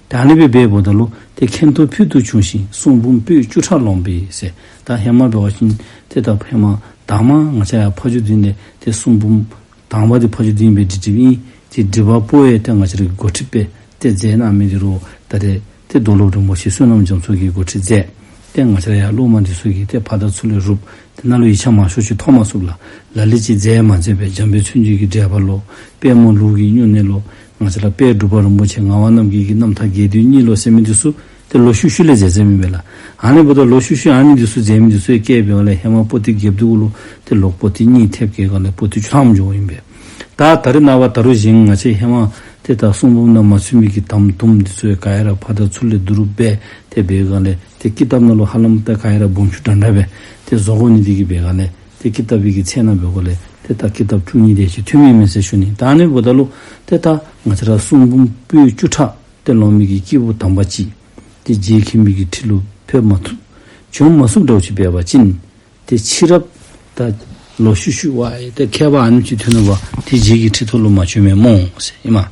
ད་ཨ་ནི་སྦེ་འབདཝ་ད་ལུ་ཏེ་མཁན་ཐོག་ཕུལ་དུ་བྱུང་ཞིང་གསུང་འབུམ་པོད་བཅུ་ཕྲག་ལོངས་པས་ཟེར། ད་ཧེ་མ་འབད་བ་ཅིན་ཏེ་ད་ཧེ་མ་དང་མ་ང་བཅས་ཡར་ཕ་ཇོ་སྡིངས་ལས་ཏེ་གསུང་འབུམ་དང་པ་འདི་ཕ་ཇོ་སྡིངས་སྦེ་འབྲི་འབྲིཝ་ཨིན། ཏེ་འབྲི་བ་པོ་ཡང་ཏེ་ང་བཅས་རའི་འགོ་ཁྲིདཔ་སྦེ་ཏེ་མཛད་གནང་མི་འདི་རུང་ད་རེས་ཏེ་རྡོར་སློབ་རིན་པོ་ཆེ་བསོད་ནམས་རྒྱ་མཚོ་གིས་འགོ་ཁྲིད་མཛད། ཏེ་ང་བཅས་ར་ཡང་སློབ་མ་འདི་ཚུ་གིས་ཏེ་ཕར་དང་ཚུར་ལས་རུབ། དེ་ནང་ལུ་ཡིག་ཆ་མང་ཤོས་ཅིག་ཐོབ་མ་ཚུགས་ལགས། ལ་ལུ་ཅིག་མཛད་མ་མཛད་པས། འཇམ་དཔལ་མཚན་བརྗོད་ཀྱི་འགྲེལ་པ་ལོ། དཔལ་མོ་ལུགས་ཀྱི་སྨྱུང་གནས་ལོ། ང་བཅས་ར་དཔལ་འབྲུག་པ་རིན་པོ་ཆེ་ངག་དབང་རྣམ་རྒྱལ་གྱི་རྣམ་ཐར་རྒྱས་བསྡུས་གཉིས་ལོ་ཟེར་མི་འདི་ཚུ་ཏེ་ལོག་ཤུལ་ཤུལ་ལས་མཛད་མཛད་མི་ཨིན་པས་ལགས། ཨ་ནི་འབདཝ་ད་ལོག་ཤུལ་ཤུལ་ཨ་ནི་འདི་ཚུ་མཛད་མི་འདི་ཚུ་ཡང་བཀལ་བའི་སྒང་ལས་ཧེ་མ་པོ་ཏི་བརྒྱད་འདི་གུ་ལུ་ཏེ་ལོག་པོ་ཏི་གཉིས་ཐེབས་ཀྱི་སྒང་ལས་པོ་ཏི་བཅུ་ཐམ་འགྱོཝ་ཨིན་པས། ད་ད་རེས་ནངས་པ་ད་རུང་གཞན་ང་བཅས་ཧེ་མ་ཏེ་ད་གསུང་འབུམ་ནང་མ་ཚུད་མི་གི་དམ་དུམ་འདི་ཚུ་ཡང་ག་ཡ་ར་ཕར་དང་ཚུར་ལས་བསྡུ་རུབ་འབད་དེ་འབད་བའི་སྒང་ལས་ཏེ་ཀི་ཏབ་ནང་ལུ་ཧ་ལམ་ཏེ་ག་ཡ་ར་འབུམ་ཆུ་འདྲ་འདྲ་སྦེ་ཏེ་བཟོ་དགོ་ནི་འདི་གིས་འབད་སྒང་ལས་ཏེ་ཀི་ཏབ་པའི་གི་ཚད་ནང་འབད་སྒང་ལས་ཏེ་ད་ཀི་ཏབ་བཅུ་གཉིས་དེ་ཅིག་ཐོནམ་ཨིན་མས་ཟེར་ཞུ་ནི། ད་ཨ་ནི་འབདཝ་ད་ལུ་ཏེ་ད་ང་བཅས་ར་གསུང་འབུམ་པོད་བཅུ་ཕྲག་ཏེ་ལོངས་མི་གི་སྐྱེས་བུ་དམ་པ་ཅིག་ཏེ་རྗེ་མཁན་པའི་གི་ཁྲི་ལུ་ཕེབས་མ་ཚུགས་བྱོན་མ་ཚུགསཔ་འདྲཝ་ཅིག་འབད་བ་ཅིན་ཏེ་ཕྱི་རབས་ད་ལོག་ཤུལ་ཤུལ་བ་ཡི་ཏེ་མཁས་པ་ཨ་ནེམ་ཅིག་ཐོན་ནུག་པ་ཏེ་རྗེ་གི་ཁྲི་ཐོག་ལུ་མ་བྱོན་མས་སྨོ་ཟེར་ཨིན་མས།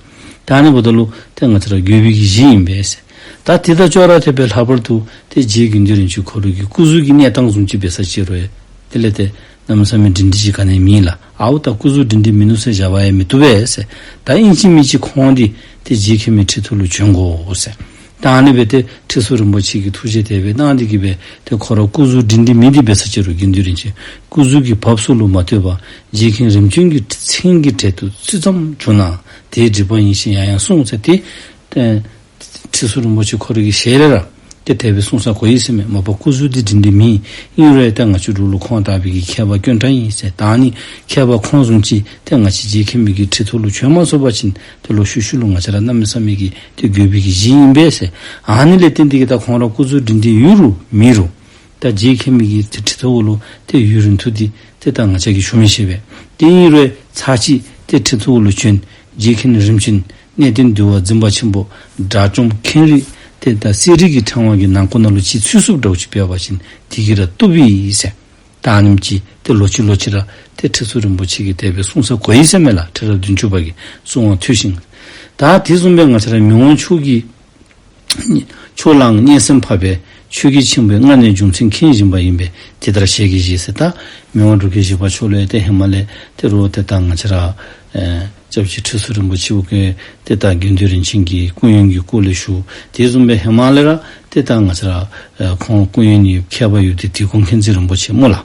ད་ཨ་ནི་འབདཝ་ད་ལུ་ཏེ་ང་བཅས་ར་དགོས་པའི་གི་གཞི་ཨིན་པས་ཟེར། ད་དེ་དང་ཅོག་ར་འཐདཔ་སྦེ་ལྷག་པར་དུ་ཏེ་རྗེ་དགེ་འདུན་རིན་ཆེན་ཁོ་རའི་གི་སྐུ་གཟུགས་ཀྱི་གནས་སྟངས་བཟུམ་ཅིག་འབད་ས་ཅི་རུང་ཡང་དེ་ལས་ཏེ་གནམ་མེད་ས་མེད་སྒྲིང་སྒྲི་ཅིག་ག་ནི་ཡང་མེད་ལགས། ཨའུ་ད་སྐུ་གཟུགས་སྒྲིང་སྒྲི་མིན་ནུག་ཟེར་བཞག་པ་ཡང་མི་བཏུབ་པས་ཟེར། ད་ཨིན་ཅི་མིན་ཅི་ཁོང་འདི་ཏེ་རྗེ་མཁན་པའི་ཁྲི་ཐོག་ལུ་བྱོན་དགོ་ཟེར། ད་ཨ་ནི་སྦེ་ཏེ་ཁྲི་ཟུར་རིན་པོ་ཆེ་གིས་ཐུགས་བཞེད་དེ་སྦེ་གནང་སྟེ་གི་སྦེ་ཏེ་ཁོ་ར་སྐུ་གཟུགས་སྒྲིང་སྒྲི་མེད་དེ་འབད་ས་ཅི་རུང་དགེ་འདུན་རིན་ཆེན་སྐུ་གཟུགས་ཀྱི་བབས་སུ་ལུ་མ་ལྟོས་པར་རྗེ་མཁན་རིམ་བྱོན་གྱི་མཚན་གྱི་གྲལ་དུ་ཚུད་ཙམ་བྱུང་ན་དེའི་སྒྲིབ་པ་ཡིན་ཞེས་ཡང་ཡང་གསུངས་ཟེར་ཏེ་ཏེ་ཁྲི་ཟུར་རིན་པོ་ཆེ་ཁོ་རའི་གི་ཞལ་ལས་ར་ཏེ་དེ་སྦེ་གསུངས་ས་གོ་ཡི་ཟེར་མས། མ་པ་སྐུ་གཟུགས་འདི་སྒྲིང་སྒྲི་མེད། ཨིན་རུང་ཡང་ཏེ་ང་བཅས་འབྲུག་ལུ་ཁོང་ལྟ་བུའི་གི་མཁས་པ་དཀོན་དྲགས་ཨིན་ཟེར། ད་ཨ་ནི་མཁས་པ་ཁོང་བཟུམ་ཅིག་ཏེ་ང་བཅས་རྗེ་མཁན་པའི་གི་ཁྲི་ཐོག་ལུ་བྱོན་མ་ཚུགས་པ་ཅིན་ཏེ་ལོག་ཤུལ་ཤུལ་ལུ་ང་བཅས་ར་གནམ་མེད་ས་མེད་ཀྱི་ཏེ་དགོས་པའི་གི་གཞི་ཨིན་པས་ཟེར། ཨ་ནི་ལས་བརྟེན་ཏེ་གི་ད་ཁོང་ར་སྐུ་གཟུགས་སྒྲིང་སྒྲི་ཡོད་རུང་མེད་རུང་ད་རྗེ་མཁན་པའི་གི་ཏེ་ཁྲི་ཐོག་ལུ་ཏེ་ཡུན་རིང་ཐུང་འདི་ཏེ་ད་ང་བཅས་ཀྱིས་ཞུ་མི་ཤེས་པས། ཏེ་ཨིན་རུང་ཚར་གཅིག་ཏེ་ཁྲི་ཐོག་ལུ་བྱོན། རྗེ་མཁན་རིམ་བྱོན་གནས་བརྟན་འདུལ་བ་འཛིན་པ་ཆེན་པོ་དགྲ་བཅོམ་མཁན་རིགས་ཏེ་ད་གསེར་རི་གི་ཕྲེང་བ་གི་ནང་ཁོག་ནང་ལུ་ཅིག་ཚུད་ཚུགསཔ་འདྲཝ་ཅིག་འབད་བ་ཅིན་དེ་གིས་ར་བཏུབ་ཨིན་ཟེར། ད་ཨ་ནེམ་ཅིག་ ཏེ་ལོག་ཅི་ལོག་ཅི་ར་ཏེ་ཁྲི་ཟུར་རིན་པོ་ཆེ་གིས་དེ་སྦེ་གསུངས་ས་གོ་ཡི་ཟེར་མས་ལགས། ཁྲི་རབས་བདུན་ཅུ་པ་གིས་གསུང་བ་ཐོས་ཤིང་། ད་དེ་བཟུམ་སྦེ་ང་བཅས་ར་མི་དབང་མཆོག་གིས་ཕྱོགས་གླང་གཉན་སྲིན་ཕག་པའི་ཆོས་སྐལ་ཆེན་པོའི་མངའ་གནས་རྒྱུ་མཚན་མཁྱེན་བཞིན་པ་ཡིན་པས་དེ་ལྟར་ཞལ་གྱིས་བཞེས་ཟེར། ད་མི་དབང་འབྲུག་རྒྱལ་བཞི་པ་མཆོག་ལུ་ཡང་ཏེ་ཧེ་མ་ལས་ཏེ་རུང་ཏེ་ད་ང་བཅས་ར་ཨེ་སྐྱབས་རྗེ་ཁྲི་ཟུར་རིན་པོ་ཆེ་གིས་ཏེ་ད་དགེ་འདུན་རིན་ཆེན་གྱི་སྐུ་ཡོན་གྱི་སྐོར་ལས་ཞུ། དེ་བཟུམ་སྦེ་ཧེ་མ་ལས་ར་ཏེ་ད་ང་བཅས་ར་ཨེ་ཁོང་སྐུ་ཡོན་ནི་མཁས་པ་ཡོད་དེ་དིལ་མགོ་མཁྱེན་བརྩེ་རིན་པོ་ཆེ་སྨོ་ལགས།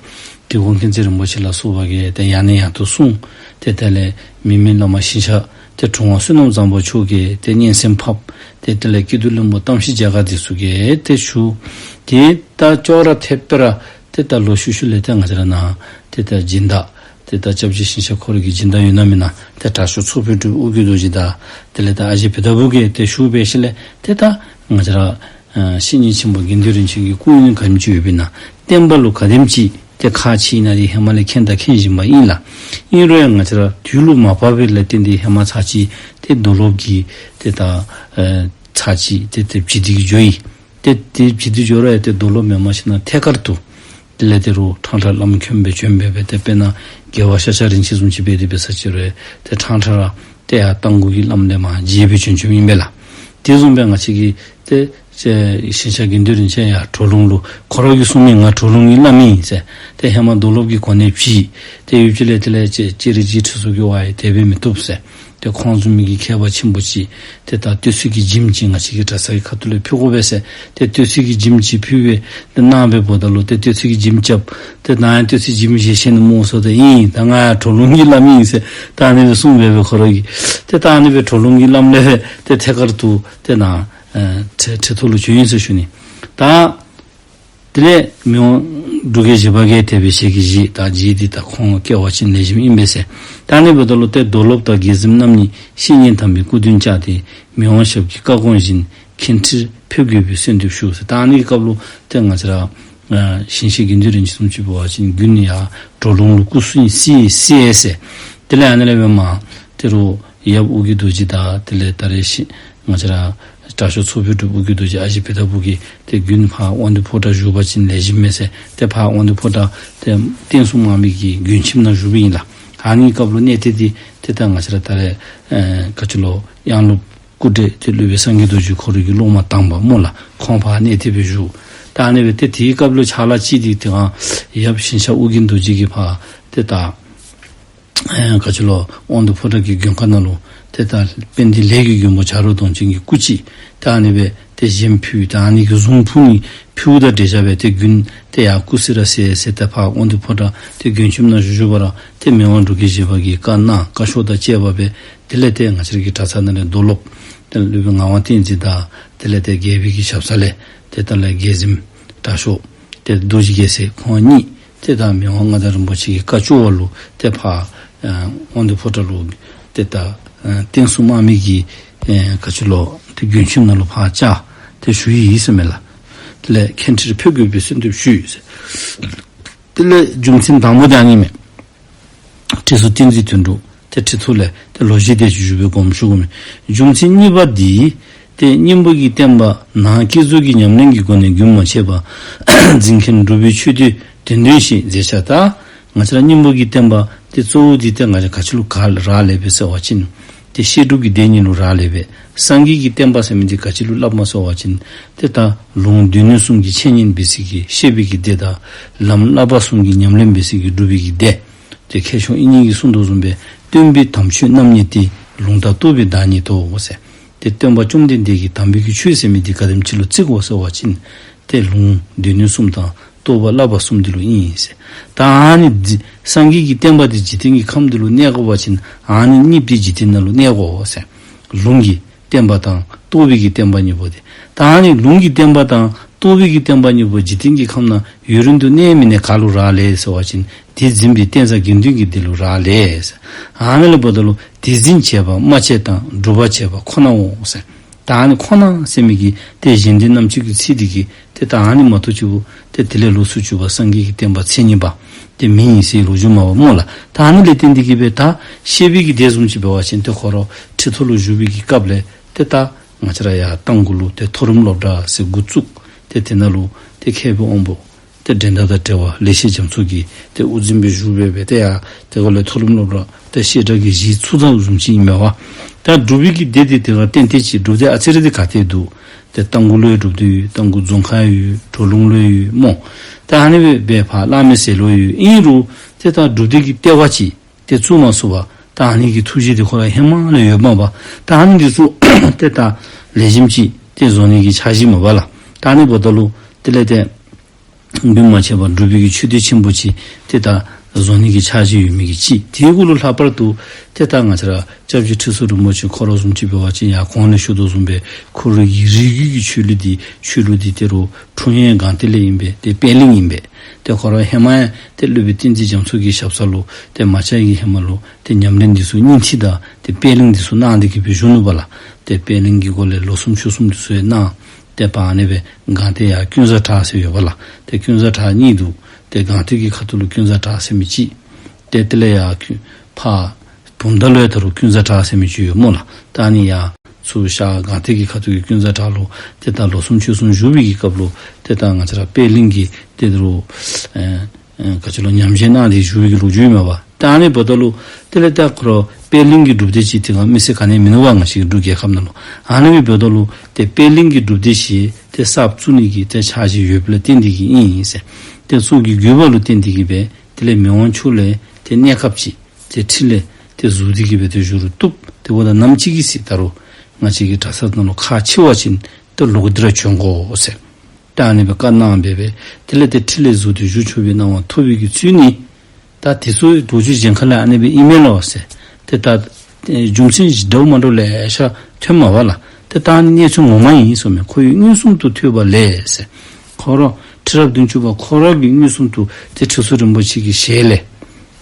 དིལ་མགོ་མཁྱེན་བརྩེ་རིན་པོ་ཆེ་ལ་སོགས་པ་གིས་ཏེ་ཡང་ནས་ཡང་དུ་གསུངས། ཏེ་དེ་ལས་མི་མེད་བླ་མ་ཞིང་གཤེགས་ཏེ་དྲུང་པ་བསོད་ནམས་བཟང་པོ་མཆོག་གིས་ཏེ་གཉན་སྲིན་ཕབ། ཏེ་དེ་ལས་སྐྱིད་སྡུག་བློན་པོ་གཏམ་ཞིག་རྒྱ་གར་འདི་ཚུ་གིས་ཏེ་ཞུ། ཏེ་ད་ཅོག་ར་འཐདཔ་སྦེ་ར་ཏེ་ད་ལོག་ཤུལ་ཤུལ་ལས་ཏེ་ང་བཅས་ར་ནཱ་ཏེ་ད་སྦྱིན་བདག་ཏེ་ད་སྐྱབས་རྗེ་ཞིང་གཤེགས་ཁོ་ར་གི་སྦྱིན་བདག་ཡོད་ན་མེན་ན་ཏེ་དྲག་ཤོས་ཚོགས་དཔོན་གྲུབ་ཨོ་རྒྱན་རྡོ་རྗེ་དང་དེ་ལས་ད་ཨ་ཞེ་བི་ད་བུ་གིས་ཏེ་ཞུ་སྦེ་ཞིནམ་ལས་ཏེ་ད་ང་བཅས་ར་ཨ་བཤེས་གཉེན་ཆེན་པོ་དགེ་འདུན་རིན་ཆེན་གྱི་སྐུ་ཡོན་ག་དེམ་ཅིག་ཡོདཔ་ཨིན་ན་བསྟན་པ་ལུ་ག་དེམ་ཅིག་ཏེ་ཁག་ཆེ་ཨིན་ན་འདི་ཧེ་མ་ལས་མཁྱེན་དང་མཁྱེན་བཞིན་པ་ཨིན་ལགས། ཨིན་རུང་ཡང་ང་བཅས་ར་དུས་ལུ་མ་བབས་པའི་ལས་བརྟེན་ཏེ་ཧེ་མ་ཚར་གཅིག་ཏེ་རྡོར་སློབ་ཀྱིས་ཏེ་ད་ཨེ་ཚར་གཅིག་ཏེ་ཏེ་བྱིན་ཏེ་གིས་འགྱོ་ཡི། ཏེ་ཏེ་བྱིན་ཏེ་འགྱོ་རུང་ཡང་ཏེ་རྡོར་སློབ་མེནམ་ཞིན་ན་ཐད་ཀར་དུ་དེ་ལས་ཏེ་རུང་ཕྲང་ཕྲང་བླམ་མཁྱེན་པའི་བྱོན་སྦེ་སྦེ་ཏེ་དཔེར་ན་རྒྱལ་བ་ཤཱཀྱ་རིན་ཆེན་བཟུམ་ཅིག་སྦེ་དེ་སྦེ་ས་ཅིག་རུང་ཏེ་ཕྲང་ཕྲང་ར་ཏེ་ཡར་རྟ་མགོ་གི་བླམ་ལས་མར་མཇལ་སྦེ་བྱོན་བྱོནམ་ཨིན་པས་ལགས། དེ་བཟུམ་སྦེ་ང་བཅས་ཀྱི་ཏེ་ཞིང་གཤེགས་དགེ་འདུན་རིན་ཆེན་ཡང་གྲོ་ལུང་ལུ་ཁོ་ར་གིས་གསུངས་མི་ང་གྲོ་ལུང་གི་བླམ་ཨིན་ཟེར། ཏེ་ཧེ་མ་རྡོར་སློབ་ཀྱི་གོ་གནས་བྱིན། ཏེ་ཡུལ་གྱི་ལས་དེ་ལས་ཅེ་ཅེ་རི་ཅི་ཁྲི་ཟུར་གྱི་བ་ཡི་དེ་སྦེ་མི་བཏུབ་ཟེར། ཏེ་ཁོང་བཟུམ་མི་གི་མཁས་པ་ཆེན་པོ་ཅིག་ཏེ་ད་བསྟོད་ཚིག་གི་འཇིམ་ཅིག་ང་བཅས་ཀྱི་གྲྭ་ཚང་གི་ཁ་ཐུག་ལས་ཕུལ་དགོ་པས་ཟེར། ཏེ་བསྟོད་ཚིག་གི་འཇིམ་ཅིག་ཕུལ་སྦེ་ཏེ་གནང་སྦེ་འབདཝ་ད་ལུ་ཏེ་བསྟོད་ཚིག་གི་འཇིམ་རྐྱབ། ཏེ་ནཱ་ཡང་བསྟོད་ཚིག་འཇིམ་བཞེས་ཤེས་ནི་སྨོ་ཟེརཝ་ད་ཨིན་ད་ང་ཡང་གྲོ་ལུང་གི་བླམ་ཨིན་ཟེར་ད་ཨ་ནི་སྦེ་གསུངས་སྦེ་སྦེ་ཁོ་ར་གིས། ཏེ་ད་ཨ་ནི་སྦེ་གྲོ་ལུང་གི་བླམ་ལས་སྦེ་ཏེ་ཐད་ཀར་དུ་ཏེ་ནཱ་ཨེ་ཁྲི་ཁྲི་ཐོག་ལུ་བྱོན་ཡི་ཟེར་ཞུ་ནི། ད་དེ་ལས་མི་དབང་འབྲུག་རྒྱལ་བཞི་པ་གིས་དེ་སྦེ་ཞལ་གྱིས་བཞེས། ད་རྗེ་འདི་ད་ཁོང་སྐྱེ་བ་ཅིན་ལེགས་ཤོམ་ཨིན་པས་ཟེར། ད་ཨ་ནི་འབདཝ་ད་ལུ་ཏེ་རྡོར་སློབ་དང་རྒྱལ་གཟིམ་རྣམ་གཉིས་བཤེས་གཉེན་དམ་པའི་སྐུ་མདུན་བཅར་ཏེ་མི་དབང་ཞབས་ཀྱི་བཀའ་དགོངས་བཞིན་མཁན་ཁྲིར་ཕེབས་དགོས་པའི་གསོལ་འདེབས་ཞུ་ཟེར། ད་ཨ་ནི་གི་སྐབས་ལུ་ཏེ་ང་བཅས་ར་ཨ་ཞིང་གཤེགས་དགེ་འདུན་རིན་ཆེན་བཟུམ་ཅིག་འབད་བ་ཅིན་དགུན་ཡར་གྲོ་ལུང་ལུ་སྐུ་གསོན་བསིལ་བསིལ་ཟེར། དེ་ལས་ཨ་ནི་ལས་སྦེ་མར་ཏེ་རུང་ཡབ་ཨོ་རྒྱན་རྡོ་རྗེ་དང་དེ་ལས་ད་རེས་ཤི་ང་བཅས་ར་དྲག་ཤོས་ཚོགས་དཔོན་གྲུབ་ཨོ་རྒྱན་རྡོ་རྗེ་ཨ་ཞེ་བི་ད་བུ་གིས་ཏེ་དགུན་ཕར་དབང་འདུས་ཕོ་བྲང་བཞུགས་པ་ཅིན་ལེགས་ཤོམ་མས་ཟེར། ཏེ་ཕར་དབང་འདུས་ཕོ་བྲང་ཏེ་བསྟན་སྲུང་དམག་མི་གི་མགོན་ཁྱིམ་ནང་བཞུགསཔ་ཨིན་ལགས། ཨ་ནི་སྐབས་ལུ་གནས་བརྟན་འདི་ཏེ་ད་ང་བཅས་ར་ད་རེས་ཨེ་ག་ཅི་ལོ་དབྱངས་སློབ་སྐུ་བགྲེས་ཏེ་སློབ་དཔོན་སངས་རྒྱས་རྡོ་རྗེ་ཁོ་ར་གི་སློབ་མ་དང་པ་སྨོ་ལགས། ཁོང་ཕར་གནས་བརྟན་སྦེ་བཞུགས། ད་ཨ་ནི་སྦེ་ཏེ་དེའི་སྐབས་ལུ་ཕྱག་ལཱ་ཅིག་འདི་ཏེ་ཨ་ཡབ་ཞིང་གཤེགས་ཨོ་རྒྱན་རྡོ་རྗེ་གིས་ཕར་ཏེ་ད་ཨེ་ག་ཅི་ལོ་དབང་འདུས་ཕོ་བྲང་གི་མགོན་ཁང་ནང་ལུ་ཏེ་ད་དཔལ་ལྡན་ལས་ཀྱི་མགོན་པོ་བྱ་རོག་གདོང་ཅན་གྱི་སྐུ་ཅིག་ད་ཨ་ནི་སྦེ་ཏེ་བཞེངས་ཕུལ། ད་ཨ་ནི་གི་གཟུངས་ཕུལ་ནི་ཕུལཝ་དང་འབྲེལ་བཞག་སྦེ་ཏེ་དགུན་ཏེ་ཡར་སྐུ་བསིལ་ར་བསིལ་ཟེར་ཏེ་ཕར་དབང་འདུས་ཕོ་བྲང་ཏེ་མགོན་ཁྱིམ་ནང་བཞུགས་བཞུགས་པ་ར་ཏེ་མི་དབང་འབྲུག་རྒྱལ་བཞི་པ་གི་བཀའ་གནང་བཀའ་ཤོག་དང་བཅས་པ་སྦེ་དེ་ལས་ཏེ་ང་བཅས་ར་གི་གྲྭ་ཚང་ནང་ལས་རྡོར་སློབ་ཏེ་སློབ་དཔོན་ངག་དབང་བསྟན་འཛིན་དང་དེ་ལས་ཏེ་རྒྱལ་པོའི་གི་ཞབས་ས་ལས་ཏེ་ད་ལས་རྒྱལ་གཟིམ་དྲག་ཤོས་ཏེ་རྡོ་རྗེ་རྒྱལ་མཚན་ཁོང་གཉིས་ཏེ་ད་མི་དབང་མངའ་བདག་རིན་པོ་ཆེ་གི་བཀའ་བཅོལ་བ་ལུ་ཏེ་ཕར་ཨ་དབང་འདུས་ཕོ་བྲང་ལུ་ཏེ་ད་ཨ་བསྟན་སྲུང་དམག་མི་གི་ཨེ་ག་ཅི་ལོ་ཏེ་མགོན་ཁྱིམ་ནང་ལུ་ཕར་བཅར་ཏེ་བཞུགས་ཡི་ཟེར་མས་ལགས། དེ་ལས་མཁན་ཁྲིར་ཕེབས་དགོས་པའི་གསོལ་འདེབས་ཞུ་ཟེར། དེ་ལས་རྒྱུ་མཚན་དང་པོ་འདི་ཨ་ནི་མས། ཁྲི་ཟུར་བསྟན་འཛིན་དོན་གྲུབ་ཏེ་ཁྲི་ཐོག་ལས་ཏེ་ལོ་བཞི་དེ་ཅིག་བཞུགས་པའི་དགོངསམ་ཞུ་དགོ་མས། རྒྱུ་མཚན་གཉིས་པ་འདི་ཏེ་སྙིང་པོ་གི་བསྟན་པ་ནང་བསྐྱེད་རྫོགས་ཀྱི་ཉམས་ལེན་གྱི་སྒོ་ནས་རྒྱུན་མ་ཆད་པར་འཛིན་མཁན་འབྲུག་པའི་ཆོས་སྡེ་དོན་ལྡན་ཞེས་མཛད་བྱ། ད་ང་བཅས་ར་སྙིང་པོ་གི་བསྟན་པ་ཏེ་གཙོ་བོ་འདི་ཏེ་ང་བཅས་ག་ཅི་ལུ་ག་རག་ལས་པས་ཟེར་བ་ཅིན་ཏེ་བཤད་སྒྲུབ་ཀྱི་སྡེ་གཉིས་ལུ་རག་ལས་པས། སངས་རྒྱས་ཀྱི་བསྟན་པ་ཟེར་མི་འདི་ག་ཅི་ལུ་སླབ་མས་ཟེར་བ་ཅིན་ཏེ་ད་ལུང་སྡེ་སྣོད་གསུམ་གྱི་འཆད་ཉན་འབད་ས་གི་བཤད་པའི་གི་སྡེ་དང་ལམ་བསླབ་པ་གསུམ་གྱི་ཉམས་ལེན་འབད་ས་གི་སྒྲུབ་པའི་གི་སྡེ། ཏེ་མཁས་མཆོག་དབྱིག་གཉེན་གྱིས་གསུངས་དོ་བཟུམ་སྦེ་སྟོན་པའི་དམ་ཆོས་རྣམ་གཉིས་ཏེ། ལུང་དང་རྟོགས་པའི་བདག་ཉིད་དོ་ཟེར། ཏེ་སྟོན་པ་བཅོམ་ལྡན་འདས་ཀྱིས་དམ་པའི་གི་ཆོས་ཟེར་མི་འདི་ག་དེམ་ཅིག་ལུ་བརྩི་དགོ་ཟེར་བ་ཅིན་ཏེ་ལུང་སྡེ་སྣོད་གསུམ་དང་རྟོགས་པ་བསླབ་པ་གསུམ་འདི་ལུ་ཨིན་ཟེར། ད་ཨ་ནི་འདི་སངས་རྒྱས་ཀྱི་བསྟན་པ་འདི་འཇིག་རྟེན་གྱི་ཁམས་འདི་ལུ་གནས་དགོ་པ་ཅིན་ཨ་ནི་གཉིས་འདི་འཇིག་རྟེན་ནང་ལུ་གནས་དགོ་ཟེར། ལུང་གི་བསྟན་པ་དང་རྟོགས་པའི་གི་བསྟན་པ་གཉིས་པོ་དེ། ད་ཨ་ནི་ལུང་གི་བསྟན་པ་དང་རྟོགས་པའི་གི་བསྟན་པ་གཉིས་པོ་འཇིག་རྟེན་གྱི་ཁམས་ན་ཡུན་རིང་དུ་གནས་མི་གནས་ག་ལུ་རག་ལས་ཟེར་བ་ཅིན་དེ་འཛིན་པའི་བསྟན་བཟང་དགེ་འདུན་གྱི་སྡེ་ལུ་རག་ལས་ཟེར། ཨ་ནི་ལས་འབདཝ་ད་ལུ་དེ་འཛིན་བྱེད་པ་སྨྲ་བྱེད་དང་སྒྲུབ་པ་བྱེད་པ་ཁོ་ནའོ་ཟེར། ད་ཨ་ནི་ཁོ་ན་ཟེར་མི་གི་ཏེ་གཞན་སྡེ་རྣམ་བཅུ་གི་ཚིག་འདི་གིས་ཏེ་ད་ཨ་ནི་མ་གཏོགས་ཅིག་པོ་ཏེ་དེ་ལས་ལོགས་སུ་གྱུར་པ་སངས་རྒྱས་ཀྱི་བསྟན་པ་མཚན་ཉིད་པ་ཏེ་མེན་ཟེར་ལོ་རྒྱུས་མ་པ་སྨོ་ལགས། ད་ཨ་ནི་ལས་བརྟེན་ཏེ་གིས་སྦེ་ད་བཤད་པའི་གི་སྡེ་བཟུམ་ཅིག་འབད་བ་ཅིན་ཏེ་ཁོ་ར་ཁྲི་ཐོག་ལུ་བཞུགས་པའི་གི་སྐབས་ལས་ཏེ་ད་ང་བཅས་ར་ཡར་རྟ་མགོ་ལུ་ཏེ་མཐོ་རིམ་སློབ་གྲྭ་ཟེར་འགོ་བཙུགས། ཏེ་དེ་ནང་ལུ་ཏེ་མཁས་པའི་དབང་པོ་ ཏེ་འགྲན་ཟླ་དང་བྲལ་བ་ལེགས་བཤད་རྒྱ་མཚོ་གིས་ཏེ་དབུ་འཛིན་སྦེ་བཞུགས་སྦེ་སྦེ་ཏེ་ཡར་ཏེ་གོ་ལས་མཐོ་རིམ་སློབ་གྲྭ་ཏེ་བཤད་གྲྭ་གི་གཞི་ཚུགས་ད་བཟུམ་ཅིག་ཨིན་མས་པ། ད་འབྲུག་པའི་གི་སྡེ་འདི་ཏེ་ཏན་ཏན་ཅིག་སྒྲུབ་སྡེ་ཨ་ཙི་རེ་འདི་ག་ཏེ་འདུག། ཏེ་རྟ་མགོ་ལུ་ཡང་སྒྲུབ་སྡེ་ཡོད། རྟ་མགོ་རྫོང་ཁག་ཡོད། གྲོ་ལུང་ལུ་ཡོད་སྨོ། ད་ཨ་ནི་སྦེ་སྦེ་ཕར་བླ་མེད་ཟེར་ལུ་ཡོད། ཨིན་རུང་ཏེ་ད་སྒྲུབ་སྡེ་གི་ལྟེ་བ་ཅིག་ཏེ་བཙུགས་མ་ཚུགས་པར་ད་ཨ་ནི་གི་ཐུགས་བཞེད་འདི་ཁོ་ར་ཧེ་མ་ལས་ཡོདཔ་མས་པ། ད་ཨ་ནི་འདི་ཚུ་ཏེ་ད་ལེགས་ཤོམ་ཅིག་ཏེ་བཟོ་ནི་གི་འཆར་གཞི་མས་པ་ལགས། ད་ཨ་ནི་འབདཝ་ད་ལུ་དེ་ལས་ཏེ་རྒྱུན་མ་ཆད་པར་འབྲུག་པའི་གི་ཆོས་སྡེ་ཆེན་པོ་ཅིག་ཏེ་ད་བཟོ་ནི་གི་འཆར་གཞི་ཡོད་མི་གི་ཅིག། དེ་གུ་ལུ་ལྷག་པར་དུ་ཏེ་ད་ང་བཅས་ར་སྐྱབས་རྗེ་ཁྲི་ཟུར་རིན་པོ་ཆེ་ཁོ་ར་བཟུམ་ཅིག་འབད་བ་ཅིན་ཡང་གོང་ལས་ཞུ་དོ་བཟུམ་སྦེ་ཁོ་རའི་རིགས་རྒྱུད་ཀྱི་ཆོས་ལུགས་འདི་ཆོས་ལུགས་འདི་ཏེ་རུ་འཁྲུངས་ཡུལ་སྒང་སྟེང་ལས་ཨིན་པས། ཏེ་པད་གླིང་ཨིན་པས། ཏེ་ཁོ་ར་ཧེ་མ་ཡང་ཏེ་སློབ་དཔོན་བསྟན་འཛིན་རྒྱ་མཚོ་གི་ཞབས་ས་ལུ་ཏེ་མ་ཆེན་གྱི་ཧེ་མ་ལུ་ཏེ་ཉམས་ལེན་འདི་ཚུ་སྙིང་ཐིག་དང་ཏེ་པད་གླིང་འདི་ཚུ་གནང་སྟེ་གི་སྦེ་བཞུགས་ནུག་པ་ལགས། ཏེ་པད་གླིང་གི་སྒོ་ལས་ལོ་གསུམ་ཕྱོགས་གསུམ་འདི་ཚུ་ཡང་གནང་། ཏེ་ཕར་ཨ་ནི་སྦེ་སྒང་སྟེང་ཡར་ཀུན་བཟང་བྲག་ཟེར་ཡོད་པ་ལགས། ཏེ་ཀུན་བཟང་བྲག་གཉིས་འདུག། ཏེ་སྒང་སྟེང་གི་ཁ་ཐུག་ལུ་ཀུན་བཟང་བྲག་ཟེར་མི་ཅིག། ཏེ་དེ་ལས་ཡར་ཀུན་ཕར་བུམ་ཐང་ལུ་ཡང་ད་རུང་ཀུན་བཟང་བྲག་ཟེར་མི་ཅིག་ཡོད་སྨོ་ལགས། ད་ཨ་ནི་ཡར་ཚུར་ཤར་སྒང་སྟེང་གི་ཁ་ཐུག་གི་ཀུན་བཟང་བྲག་ལུ་ཏེ་ད་ལོ་གསུམ་ཕྱོགས་གསུམ་བཞུགས་པའི་གི་སྐབས་ལུ་ཏེ་ད་ང་བཅས་ར་པད་གླིང་གིས་ཏེ་ད་རུང་ཨེ་ཨེ་ག་ཅི་ལོ་ཉམས་བཞེས་གནང་སྟེ་བཞུགས་པའི་གི་ལོ་རྒྱུས་མས་པ། ད་ཨ་ནི་འབདཝ་ད་ལུ་དེ་ལས་ད་ཁོ་ར་པད་གླིང་གི་སྒྲུབ་སྡེ་ཅིག་དེ་སྒང་མི་སེར་ག་ནི་མིན་ནུག་པ། ང་བཅས་ཀྱི་འབྲུག་རྒྱལ་ཁབ་ནང་ལུ། ཨ་ནི་སྦེ་འབདཝ་ད་ལུ་ཏེ་པད་གླིང་གི་སྒྲུབ་སྡེ་ཅིག་ཏེ་གསར་བཙུགས་ནི་གི་ཏེ་འཆར་གཞི་ཡོདཔ་ལས་བརྟེན་ཏེ་གི་ཨིན་ཟེར། ཏེ་ཚོགས་ཀྱི་དགོས་པ་ལུ་བརྟེན་ཏེ་གི་སྦེ་དེ་ལས་མི་དབང་མཆོག་ལས་ཏེ་གནས་སྐབས་ཅིག་ཏེ་ཁྲི་ལས་ཏེ་ཟུར་ཏེ་གི་སྦེ་ཏེ་བཞུགས་རུང་བཏུབ། དེ་འབདཝ་ད་ནམ་ཅིག་གི་ཚེ་ད་རུང་ང་བཅས་ཀྱི་གྲྭ་ཚང་ནང་ལུ་ཁག་ཆེ་བ་ཅིན་ཏེ་ལོག་སྟེ་ར་བྱོན་དགོ་ཟེར། ད་ཨ་ནི་སྦེ་བཀའ་གནང་སྦེ་སྦེ་དེ་ལས་ཏེ་ཁྲི་ལས་ཟུར་ཏེ་བཞུགས་ཆོག་པའི་གནང་བ་ཐོབ་པའི་གི་ཚུལ་ནི། ད་དེ་ཚུ་རྡོ་རྗེ་གཞན་ཁ་ལས་ཨ་ནི་སྦེ་ཨིན་མས་ལོ་ཟེར། ཏེ་ད་ཨེ་རྒྱུ་མཚན་འདྲཝ་མ་འདྲཝ་ལེ་ཤ་ཐོནམ་མས་པ་ལགས། ཏེ་ད་ཨ་ནི་གནས་ཚུལ་ངོ་མ་ཨིན་ཟེར་མས། ཁོ་ཡི་མངོན་སུམ་དུ་ཐོས་པ་ལས་ཟེར། ཁོ་ར་ཁྲི་རབས་བདུན་ཅུ་པ་ཁོ་ར་གིས་མངོན་སུམ་དུ་ཏེ་ཁྲི་ཟུར་རིན་པོ་ཆེ་གི་ཞལ་ལས་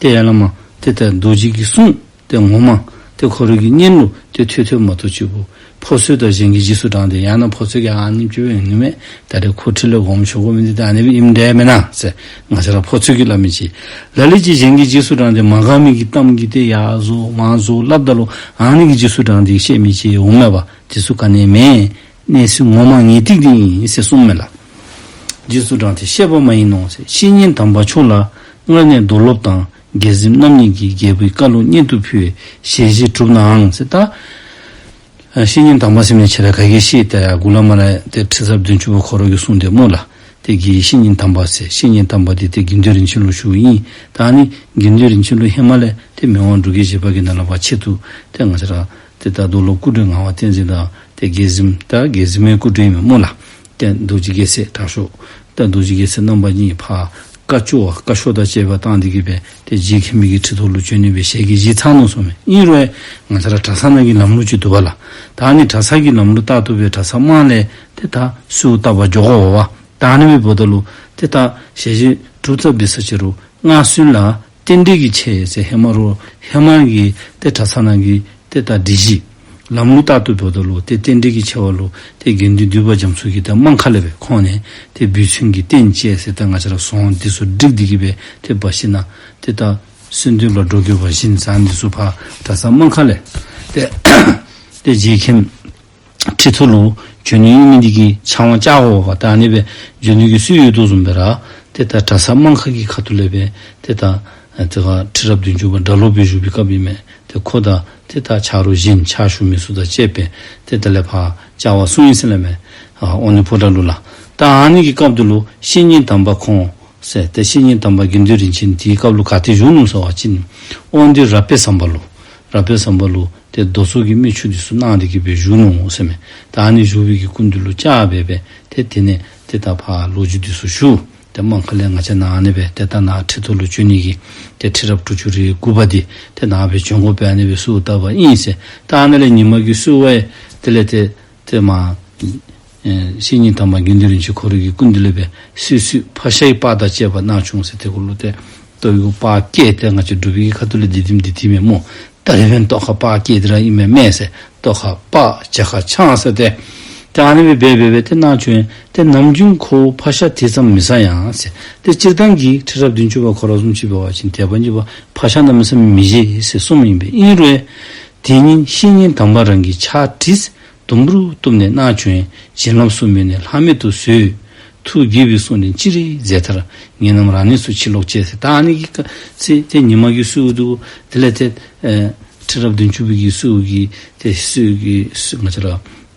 ཏེ་ཡར་ལས་མར་ཏེ་ད་རྡོ་རྗེ་གི་གསུང་ཏེ་ངོ་མ་ཏེ་ཁོ་རའི་གི་སྙན་ལུ་ཏེ་ཐོས་ཐོས་མ་གཏོགས་ཅིག་པོ་ཕོ་ཚོད་དང་གཞན་གྱིས་རྗེས་སུ་འབྲངས་ཏེ་ཡང་ན་ཕོ་ཚོད་ཀྱིས་ཨ་ནེམ་ཅིག་སྦེ་ཨིན་ནི་མས། ད་རེས་ཁོ་ཁྲི་ལས་དགོངསམ་ཞུ་དགོ་མི་འདི་ད་ཨ་ནི་སྦེ་ཨིནམ་འདྲས་མེན་ན་ཟེར། ང་བཅས་ར་ཕོ་ཚོད་ཀྱིས་སླབ་མི་ཅིག། ལ་ལུ་ཅིག་གཞན་གྱིས་རྗེས་སུ་འབྲངས་ཏེ་མ་དགའ་མི་གི་གཏམ་གྱིས་ཏེ་ཡར་བཟོ་མར་བཟོ་སླབ་ད་ལུ་ཨ་ནི་གིས་རྗེས་སུ་འབྲངས་ཏེ་བཤད་མི་ཅིག་འོང་མས་པ། དེ་ཚུ་ག་ནི་མེན། གནས་ཚུལ་ངོ་མ་ངེས་ཏིག་འདི་ཨིན་ཟེར་གསུངམ་མས་ལགས། རྗེས་སུ་འབྲངས་ཏེ་བཤད་པ་མ་ཡིན་ནོ་ཟེར། བཤེས་གཉེན་དམ་པ་མཆོག་ལ་སྔར་ནས་རྡོར་སློབ་དང་རྒྱལ་གཟིམ་རྣམ་གཉིས་ཀྱིས་རྒྱལ་པོའི་བཀའ་ལུང་སྙན་དུ་ཕུལ་བའི་ཞལ་བཞེས་གྲུབ་ནའང་ཟེར། ད་ཨ་བཤེས་གཉེན་དམ་པ་ཟེར་མི་ཁྱེད་ར་ག་གིས་ཤེས། ད་ཡར་མགུ་ལས་མར་ལས་ཏེ་ཁྲི་ཟུར་བདུན་ཅུ་པ་ཁོ་ར་གིས་གསུངས་ཏེ་སྨོ་ལགས། ཏེ་གི་བཤེས་གཉེན་དམ་པ་ཟེར། བཤེས་གཉེན་དམ་པ་འདི་ཏེ་དགེ་འདུན་རིན་ཆེན་ལུ་ཞུཝ་ཨིན། ད་ཨ་ནི་དགེ་འདུན་རིན་ཆེན་ལུ་ཧེ་མ་ལས་ཏེ་མི་དབང་འབྲུག་རྒྱལ་བཞི་པ་གི་ནང་ལས་ཕར་ཆེད་དུ་ཏེ་ང་བཅས་ར་ཏེ་ད་རྡོར་སློབ་སྐུ་བགྲེས་ངག་དབང་བསྟན་འཛིན་དང་ཏེ་རྒྱལ་གཟིམ་ད་རྒྱལ་གཟིམ་མའི་སྐུ་བགྲེས་ཨིན་མས་སྨོ་ལགས། ཏེ་རྡོ་རྗེ་རྒྱལ་མཚན་དྲག་ཤོས་ད་རྡོ་རྗེ་རྒྱལ་མཚན་རྣམ་པ་གཉིས་ཕར་བཀའ་བཅུ་བ་བཀའ་ཤོག་དང་བཅས་པ་བཏང་སྟེ་གི་སྦེ་ཏེ་རྗེ་མཁན་པོ་གི་ཁྲི་ཐོག་ལུ་བྱོན་ནི་སྦེ་ཞལ་གྱིས་བཞེས་ཚར་ནུག་ཟེར་མས། ཨིན་རུང་ང་བཅས་ར་གྲྭ་ཚང་ནང་གི་ལམ་ལུགས་ཅིག་འདུག་པ་ལགས། ད་ཨ་ནི་གྲྭ་ཚང་གི་ལམ་ལུགས་ལྟར་དུ་སྦེ་གྲྭ་ཚང་དམངས་ལས་ཏེ་ད་གསོལཝ་བཏབ་པར་འགྱོ་དགོ་པས། ད་ཨ་ནི་སྦེ་འབདཝ་ད་ལུ་ཏེ་ད་ཞལ་བཞེས་གྲུབ་ཚར་བའི་ཚེ་ཅིག་རུང་སྔར་སྲོལ་ལ་རྟེན་འབྲེལ་གྱི་ཆས་ཟེར་ཧེ་མ་རུང་ཧེ་མ་གི་ཏེ་གྲྭ་ཚང་ནང་གི་ཏེ་ད་སྒྲིག་གཞི་ལམ་ལུགས་ལྟར་དུ་འབདཝ་ད་ལུ་ཏེ་རྟེན་འབྲེལ་གྱི་ཆས་པ་ལུ་ཏེ་དགེ་འདུན་འདུས་པ་རྒྱ་མཚོ་གིས་ཏེ་སྨང་ཁ་ལས་སྦེ་ཁོང་ནས་ཏེ་འབུལ་ཚུན་གྱི་རྟེན་བཅས་ཟེར་ཏེ་ང་བཅས་ར་ཟོང་འདི་ཚུ་བསྒྲིགས་ཏེ་གི་སྦེ་ཏེ་འབག་ཞིནམ་ཏེ་ད་གསོལ་འདེབས་ལ་འགྲོ་དགོ་པ་བཞིན་ཟོང་འདི་ཚུ་ཕར་གྲྭ་ཚང་སྨང་ཁ་ལས་ཏེ་ཏེ་རྗེ་མཁན་ཁྲི་ཐོག་ལུ་བྱོན་ནི་ཨིན་མི་འདི་གི་ཕྱག་དབང་བཅར་དགོ་པས། ད་ཨ་ནི་སྦེ་བྱོན་ནི་གི་སྲོལ་ཡོད་དོ་བཟུམ་སྦེ་ར་ཏེ་ད་གྲྭ་ཚང་སྨང་ཁ་གི་ཁ་ཐུག་ལས་སྦེ་ཏེ་ད་ཨ་ཏེ་ག་ཁྲི་རབས་བདུན་ཅུ་པ་སྒྲ་སློབ་སྦེ་བཞུགས་པའི་སྐབས་ཨིན་མས། ཏེ་ཁོ་དང་ཏེ་ད་ཆ་རོགས་གཞན་ཕྱག་ཞུ་མི་ཚུ་དང་བཅས་པས་ཏེ་དེ་ལས་ཕར་བཅར་བར་སོང་ཡི་ཟེར་སླབ་མས། ཨ་ཨོ་ནི་ཕོ་བྲང་ལུ་ལགས། ད་ཨ་ནི་གི་སྐབས་འདི་ལུ་བཤེས་གཉེན་དམ་པ་ཁོང་ཟེར་ཏེ་བཤེས་གཉེན་དམ་པ་དགེ་འདུན་རིན་ཆེན་དེའི་སྐབས་ལུ་ག་ཏེ་བཞུགས་ནུག་ཟེར་བ་ཅིན་དབང་འདུས་རབ་དཔལ་ཟམ་པ་ལུ་རབ་དཔལ་ཟམ་པ་ལུ་ཏེ་རྡོ་ཚོགས་ཀྱི་མི་ཆུང་འདི་ཚུ་གནང་སྟེ་གི་སྦེ་བཞུགས་ནུག་ཟེར་མས། ད་ཨ་ནི་བཞུགས་པའི་གི་སྐུ་མདུན་ལུ་བཅར་སྦེ་སྦེ་ཏེ་དེ་ནས་ཏེ་ད་ཕར་ལོ་རྒྱུས་འདི་ཚུ་ཞུ། ཏེ་སྨང་ཁ་ལས་ང་བཅས་ནཱ་ཨ་ནི་སྦེ་ཏེ་ད་ནཱ་ཁྲི་ཐོག་ལུ་བྱོན་ནི་གི་ཏེ་ཁྲི་རབས་དྲུག་ཅུ་རེ་དགུ་པ་འདི་ཏེ་ནཱ་སྦེ་བྱོན་དགོ་པས་ཨ་ནི་སྦེ་གསོལཝ་བཏབ་པ་ཨིན་ཟེར། ད་ཨ་ནི་ལས་ཉིན་མ་གི་གསོལ་བ་དེ་ལས་ཏེ་ཏེ་མ་ཨེ་བཤེས་གཉེན་དམ་པ་དགེ་འདུན་རིན་ཆེན་ཁོ་རའི་གི་སྐུ་མདུན་ལས་སྦེ་སོ་སོའི་ཕག་ཤ་གི་པར་དང་བཅས་པ་གནང་བྱུང་ཟེར། ཏེ་ཁོ་ལུ་ཏེ་ཏོག་ཡུ་པར་སྐད་དེ་ང་བཅས་འབྲུག་པའི་གི་ཁ་ཐུག་ལས་འདི་དེམ་འདི་དེ་མེན་སྨོ། ད་རེས་འབདན་ཏོག་ཁ་པར་སྐད་དེ་ར་ཨིན་མས་མས་ཟེར། ཏོག་ཁ་པར་བྱ་ཁ་ཆང་ཟེར་ཏེ། ཏེ་ཨ་ནི་སྦེ་སྦེ་སྦེ་སྦེ་ཏེ་གནང་བྱུང་། ཏེ་ནམ་རྒྱུན་ཁོ་ཕག་ཤ་དེ་ཙམ་མི་ཟ་ཡང་ཟེར། ཏེ་སྤྱིར་བཏང་གི་ཁྲི་རབས་བདུན་ཅུ་པ་ཁོ་ར་བཟུམ་ཅིག་འབད་བ་ཅིན་དད་པ་ཉེས་པ་ཕག་ཤ་གནམ་མེད་ས་མེད་མི་བཞེས་ཟེར་གསུངམ་ཨིན་པས། ཨིན་རུང་དེ་ཉིན་བཤེས་གཉེན་དམ་པ་རང་གིས་ཕྱག་བྲིས་དུམ་བུར་གཏུབ་ནས་གནང་བྱུང་། བྱིན་རླབས་གསུམ་མེད་ནས་ལྷག་མེད་དུ་བཟོས། ཐུགས་དགྱེས་པའི་གསུང་ནི་ཅི་རིགས་མཛད་མཐར། ངེད་རྣམས་རང་གནས་སུ་ཕྱིར་ལོག་ཅེས་ཟེར། ད་ཨ་ནི་གི་སྐབས་ཚེ་ཏེ་ཉི་མ་གི་གསོལཝ་འདུག། དེ་ལས་ཏེ་ཨེ་ཁྲི་རབས་བདུན་ཅུ་པའི་གི་གསོལཝ་གི་ཏེ་གསོལ་གི་གསོལ་ང་བཅས་ར་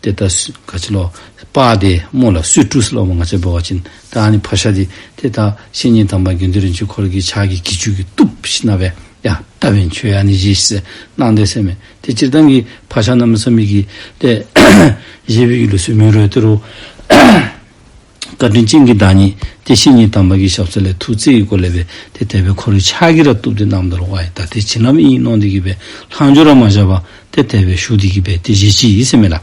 ཏེ་ད་ག་ཅི་ལོ་པར་དེ་སྨོ་ལགས། གསོལ་ཊུ་ཟེར་སླབ་པ་ང་བཅས་འབད་བ་ཅིན་ད་ཨ་ནི་ཕར་བཞག་སྟེ་ཏེ་ད་བཤེས་གཉེན་དམ་པ་དགེ་འདུན་རིན་ཆེན་ཁོ་ར་གི་ཕྱག་གི་གྱི་ཅུ་གིས་བཏུབ་ཞིནམ་སྦེ་ཡ་ད་འབདན་ཁྱོད་ཨ་ནི་བཞེས་ཤིག་ཟེར་གནང་དེས་ཟེར་མས། ཏེ་སྤྱིར་བཏང་གི་ཕར་བཞག་གནམ་མེད་ས་མེད་ཀྱི་ཏེ་བཞེས་པའི་གི་ལུགས་སྲོལ་མེད་རུང་ཏེ་རུང་བཀའ་དྲིན་ཅན་གྱི་བདག་ཉིད་ཏེ་བཤེས་གཉེན་དམ་པ་གི་ཞབས་ས་ལས་ཐུགས་བརྩེ་གི་སྒོ་ལས་སྦེ་ཏེ་དེ་སྦེ་ཁོ་རའི་ཕྱག་གིས་ར་བཏུབ་སྟེ་གནངམ་ད་ལུ་ཨའི་ད་དེ་བྱིན་རླབས་ཨིན་མནོ་སྟེ་གིས་སྦེ་ལྷག་འཕྲོ་ར་མ་བཞག་པར་ཏེ་དེ་སྦེ་ཞུ་སྟེ་གིས་སྦེ་ཏེ་བཞེས་ཅི་ཨིན་ཟེར་མས་ལགས།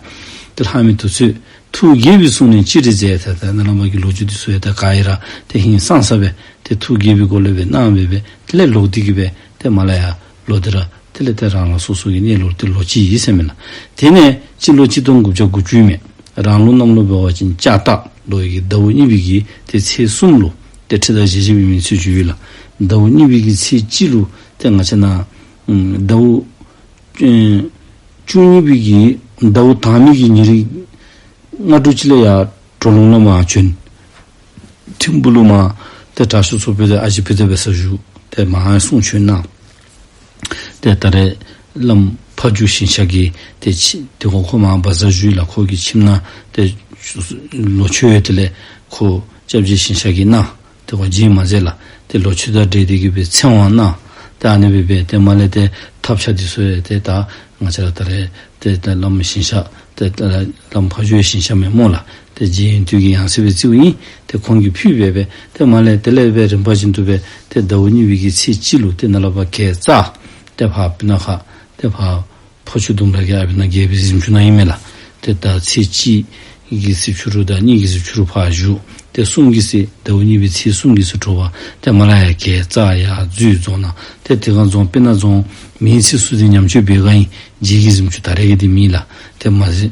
ཏེ་ལྷག་མི་དུས་ཚོད་ཐུགས་དགྱེས་པའི་གསུང་ནི་ཅི་རིགས་མཛད། ད་ད་ནཱ་ལས་མར་གྱི་ལོ་རྒྱུས་འདི་ཚུ་ཡང་ད་ག་ཡང་ར་ཏེ་ཧིང་སངས་ས་སྦེ་ཏེ་ཐུགས་དགྱེས་པའི་སྒོ་ལས་སྦེ་གནང་སྦེ་སྦེ་དེ་ལས་ལོག་སྟེ་གིས་སྦེ་ཏེ་མར་ལས་ཡར་ལོག་སྟེ་ར་དེ་ལས་ཏེ་རང་རང་སོ་སོ་གི་གནས་ལུ་ཏེ་ལོག་ཅི་ཨིན་ཟེར་མས་ལགས། དེ་ནས་སྤྱི་ལོ་གཅིག་སྟོང་དགུ་བརྒྱ་དགུ་བཅུ་མས། རང་ལུགས་གནམ་ལོ་འབད་བ་ཅིན་ལྕགས་སྟག་ལོ་ཡི་གི་ཟླཝ་གཉིས་པའི་གི་ཏེ་ཚེས་གསུམ་ལུ་ཏེ་ཁྲི་དང་བཞི་བཞི་པའི་མི་ཚེས་བཅུ་ཡོད་ལགས། ཟླཝ་གཉིས་པའི་གི་ཚེས་གཅིག་ལུ་ཏེ་ང་བཅས་ནཱ་ཨམ་ཟླཝ་ཨེ་བཅུ་གཉིས་པའི་གི་ཟླཝ་དང་པའི་གི་ཉེར་ལྔ་དྲུག་ཅིག་ལས་ཡར་གྲོ་ལུང་ལུ་མར་བྱོན། ཐིམ་ཕུག་ལུ་མར་ཏེ་དྲག་ཤོས་ཚོགས་དཔོན་དེ་ཨ་ཞེ་ཕུད་དེ་འབད་སར་བཞུགས། ཏེ་མར་གསུང་བྱོན་གནང་། ཏེ་ད་རེས་བླམ་ཕ་ཇོ་ཞིང་གཤེགས་ཀྱིས་ཏེ་ཁྱིམ་ཏེ་ཁོ་ཁོ་མར་བཛྲ་བཞུགས་ལགས། ཁོ་གི་ཁྱིམ་ནང་ཏེ་ལོ་མཆོད་ཡོད། དེ་ལས་ཁོ་སྐྱབས་རྗེ་ཞིང་གཤེགས་ཀྱིས་གནང་། ཏེ་ཁོ་རྗེས་མ་མཛད་ལགས། ཏེ་ལོ་མཆོད་དང་འབྲེལ་ཏེ་གིས་སྦེ་ཚེ་དབང་གནང་། ཏེ་ཨ་ནི་སྦེ་སྦེ་ཏེ་མར་ལས་ཏེ་ཐབས་ཆག་འདི་ཚུ་ཡང་ཏེ་ད་ང་བཅས་ར་ད་རེས་ཏེ་ད་བླམ་ཞིང་གཤེགས་ཏེ་ད་བླམ་ཕ་ཇོ་ཞིང་གཤེགས་མས་སྨོ་ལགས། ཏེ་རྗེ་ཡོན་ཏན་གྱི་ཡང་སྲིད་སྦེ་བརྩིཝ་ཨིན། ཏེ་ཁོང་གིས་ཕུལ་སྦེ་སྦེ་ཏེ་མར་ལས་དེ་ལས་སྦེ་རིམ་པ་བཞིན་དུ་སྦེ་ཏེ་ཟླཝ་གཉིས་པའི་གི་ཚེས་གཅིག་ལུ་ཏེ་ནཱ་ལས་ཕར་གྱལ་རྩ་ཏེ་ཕར་སྤུ་ན་ཁ་ཏེ་ཕར་ཕོ་ཆུ་ལྡུམ་ར་གི་ཨ་ཕི་ན་རྒྱལ་པོའི་གཟིམ་ཅུང་ནང་ཨིན་མས་ལགས། ཏེ་ད་ཚེས་གཅིག་གི་གཟིམ་ཅུང་རུ་དང་གཉིས་ཀྱི་གཟིམ་ཅུང་རུ་ཕར་བཞུགས། ཏེ་གསུམ་གྱི་ཚེ་ཟླཝ་གཉིས་པའི་ཚེས་གསུམ་གྱི་ཚེ་དྲོ་པ་ཏེ་མར་ལས་ཡར་གྱལ་རྩ་ཡར་འཛུལ་རྫོང་ནང་། ཏེ་དེ་སྒང་རྫོང་སྤུ་ན་རྫོང་མིང་ཚིག་ཚུ་འདི་ཉམས་བཅོས་འབད་ག་ཨིན། རྗེ་གི་གཟིམ་ཅུང་ད་རེས་ཀྱི་འདི་མེན་ལགས། ཏེ་མ་གཞི་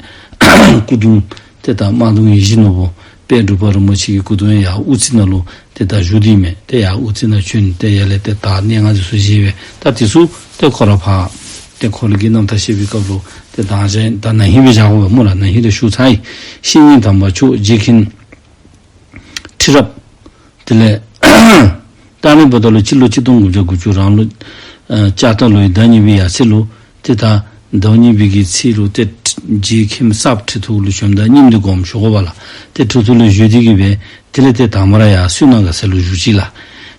སྐུ་གདུང་ཏེ་ད་རྨ་གདུང་ཡིད་བཞིན་ནོར་བུ་དཔལ་འབྲུག་པ་རིན་པོ་ཆེ་གི་སྐུ་གདུང་ཡར་དབུ་རྩེ་ནང་ལུ་ཏེ་ད་བཞུགས་ཏེ་མས། ཏེ་ཡར་དབུ་རྩེ་ནང་བྱོན་ཏེ་ཡར་ལས་ཏེ་ད་གནས་ལྔ་འདི་ཚུ་བཞེས་པས། ད་འདི་ཚུ་ཏེ་ཁོ་ར་ཕར་ཏེ་ཁོ་ར་གི་རྣམ་ཐར་བཤད་པའི་སྐབས་ལུ་ཏེ་ད་ང་བཅས་ད་ན་ཧིང་སྦེ་བཞག་དགོ་པས་སྨོ་ལགས། ན་ཧིང་ལས་ཞུ་ཚར་ཡི། བཤེས་གཉེན་དམ་པ་མཆོག་རྗེ་མཁན་ཁྲི་རབས། དེ་ལས་ད་ཨ་ནི་འབདཝ་ད་ལུ་སྤྱི་ལོ་གཅིག་སྟོང་དགུ་བརྒྱ་དགུ་བཅུ་རང་ལུགས་ཨ་ལྕགས་སྟག་ལོའི་ཟླ་གཉིས་པའི་ཡར་ཚེས་ལུ་ཏེ་ད་ཟླཝ་གཉིས་པའི་གི་ཚེས་ལུ་ཏེ་རྗེ་མཁན་གསརཔ་ཁྲི་ཐོག་ལུ་བྱོནམ་ད་རྙིངམ་འདི་དགོངསམ་ཞུ་དགོ་པས་ལགས། ཏེ་ཁྲི་ཐོག་ལུ་བཞུགས་ཏེ་གིས་སྦེ་དེ་ལས་ཏེ་དང་པ་ར་ཡར་བསོད་ནམས་དགའ་ཚལ་ལུ་བཞུགས་ཅི་ལགས།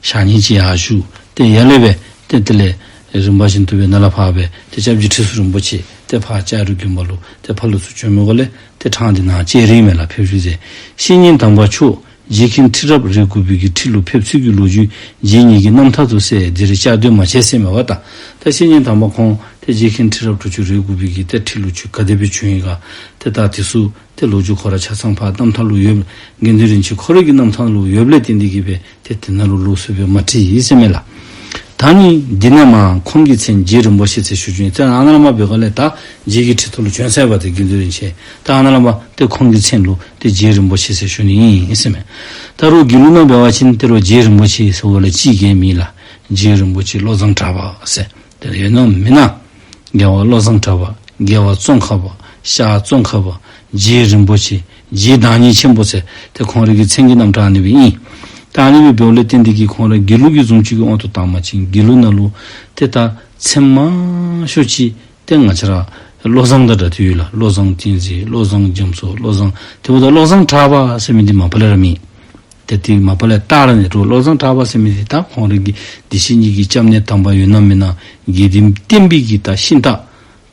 ཞག་གཉིས་ཅིག་ཡར་བཞུགས། ཏེ་ཡར་ལས་སྦེ་ཏེ་དེ་ལས་རིམ་པ་བཞིན་དུ་སྦེ་ནཱ་ལས་ཕར་སྦེ་ཏེ་སྐྱབས་རྗེ་ཁྲི་ཟུར་རིན་པོ་ཆེ་ཏེ་ཕར་ལྕགས་རི་དགོན་པ་ལུ་ཏེ་ཕར་ལོགས་སུ་བྱོན་མི་གོ་ལས་ཏེ་ཕྲང་སྟེ་ནཱ་ལྕགས་རི་མས་ལགས་ཕེབས་བཞུགས་མཛད། བཤེས་གཉེན་དམ་པ་མཆོག་རྗེ་མཁན་ཁྲི་རབས་རེ་དགུ་པའི་གི་ཁྲི་ལུ་ཕེབས་ཚུལ་གྱི་ལོ་རྒྱུས་རྗེ་ཉིད་ཀྱི་རྣམ་ཐར་དུ་གསལ། འདིར་བཅའ་སྡོད་མ་བྱས་ཟེར་མས་པ་ད། ད་བཤེས་གཉེན་དམ་པ་ཁོང་ཏེ་རྗེ་མཁན་ཁྲི་རབས་དྲུག་ཅུ་རེ་དགུ་པའི་གི་ཏེ་ཁྲི་ལུ་ཁྱོད་ག་དེ་སྦེ་བྱོན་ཡི་ག། ཏེ་ད་འདི་ཚུ་ཏེ་ལོ་རྒྱུས་ཁོ་ར་ཆ་ཚང་ཕར་རྣམ་ཐར་ལུ་ཡོད། དགེ་འདུན་རིན་ཆེན་ཁོ་ར་གི་རྣམ་ཐར་ལུ་ཡོདཔ་ལས་བརྟེན་ཏེ་གིས་སྦེ་ཏེ་དེ་ནང་ལུ་ལོགས་སུ་སྦེ་མ་བྲིས་ཡི་ཟེར་མས་ལགས། ད་ནི་འདི་ནས་མར་ཁོང་གི་མཚན་རྗེ་རིན་པོ་ཆེ་ཟེར་ཞུ་རྒྱུ་ཡིན། ཏེ་ཨ་ནཱ་ལས་མར་འབད་ག་ལས་ད་རྗེ་གི་ཁྲི་ཐོག་ལུ་བྱོན་ཚར་བ་ཏེ་དགེ་འདུན་རིན་ཆེན། ད་ཨ་ནཱ་ལས་མར་ཏེ་ཁོང་གི་མཚན་ལུ་ཏེ་རྗེ་རིན་པོ་ཆེ་ཟེར་ཞུ་ནི་ཨིན་ཟེར་མས། ད་རུང་དགེ་ལུགས་ནང་འབད་བ་ཅིན་ཏེ་རུང་རྗེ་རིན་པོ་ཆེ་ཟེར་བ་ལས་ཅིག་གིས་མེན་ལགས། རྗེ་རིན་པོ་ཆེ་བློ་བཟང་གྲགས་པ་ཟེར། ཏེ་ཡོད་ན་མེན་ན། རྒྱལ་བ་བློ་བཟང་གྲགས་པ། རྒྱལ་བ་ཙོང་ཁ་པ། ཤར་ཙོང་ཁ་པ། རྗེ་རིན་པོ་ཆེ། རྗེ་བདག་ཉིད་ཆེན་པོ་ཟེར་ཏེ་ཁོང་རའི་གི་མཚན་གྱི་རྣམ་གྲངས་ཨ་ནི་སྦེ་ཨིན། ད་ཨ་ནི་སྦེ་འབདཝ་ལས་བརྟེན་ཏེ་གིས་ཁོང་ར་དགེ་ལུགས་ཀྱི་བཟུམ་ཅིག་གི་དབང་དུ་བཏང་པ་ཅིན་དགེ་ལུགས་ནང་ལུ་ཏེ་ད་མཚན་མང་ཤོས་ཅིག་ཏེ་ང་བཅས་ར་བློ་བཟང་དང་སྦྲགས་ཏེ་ཡོད་ལགས། བློ་བཟང་བསྟན་འཛིན། བློ་བཟང་རྒྱ་མཚོ། བློ་བཟང་དེ་འབདཝ་ད་བློ་བཟང་གྲགས་པ་ཟེར་མི་འདི་མ་པ་ལས་ར་མེད། ཏེ་དེ་མ་པ་ལས་ད་ར་ནི་རུང་བློ་བཟང་གྲགས་པ་ཟེར་མི་འདི་ད་ཁོང་རའི་གི་བདེ་གཤེགས་ཉིད་ཀྱི་སྐྱབས་གནས་དམ་པ་ཡོད་ན་མེན་ན་དགེ་ལྡན་བསྟན་པའི་གི་ད་ཤིང་རྟ་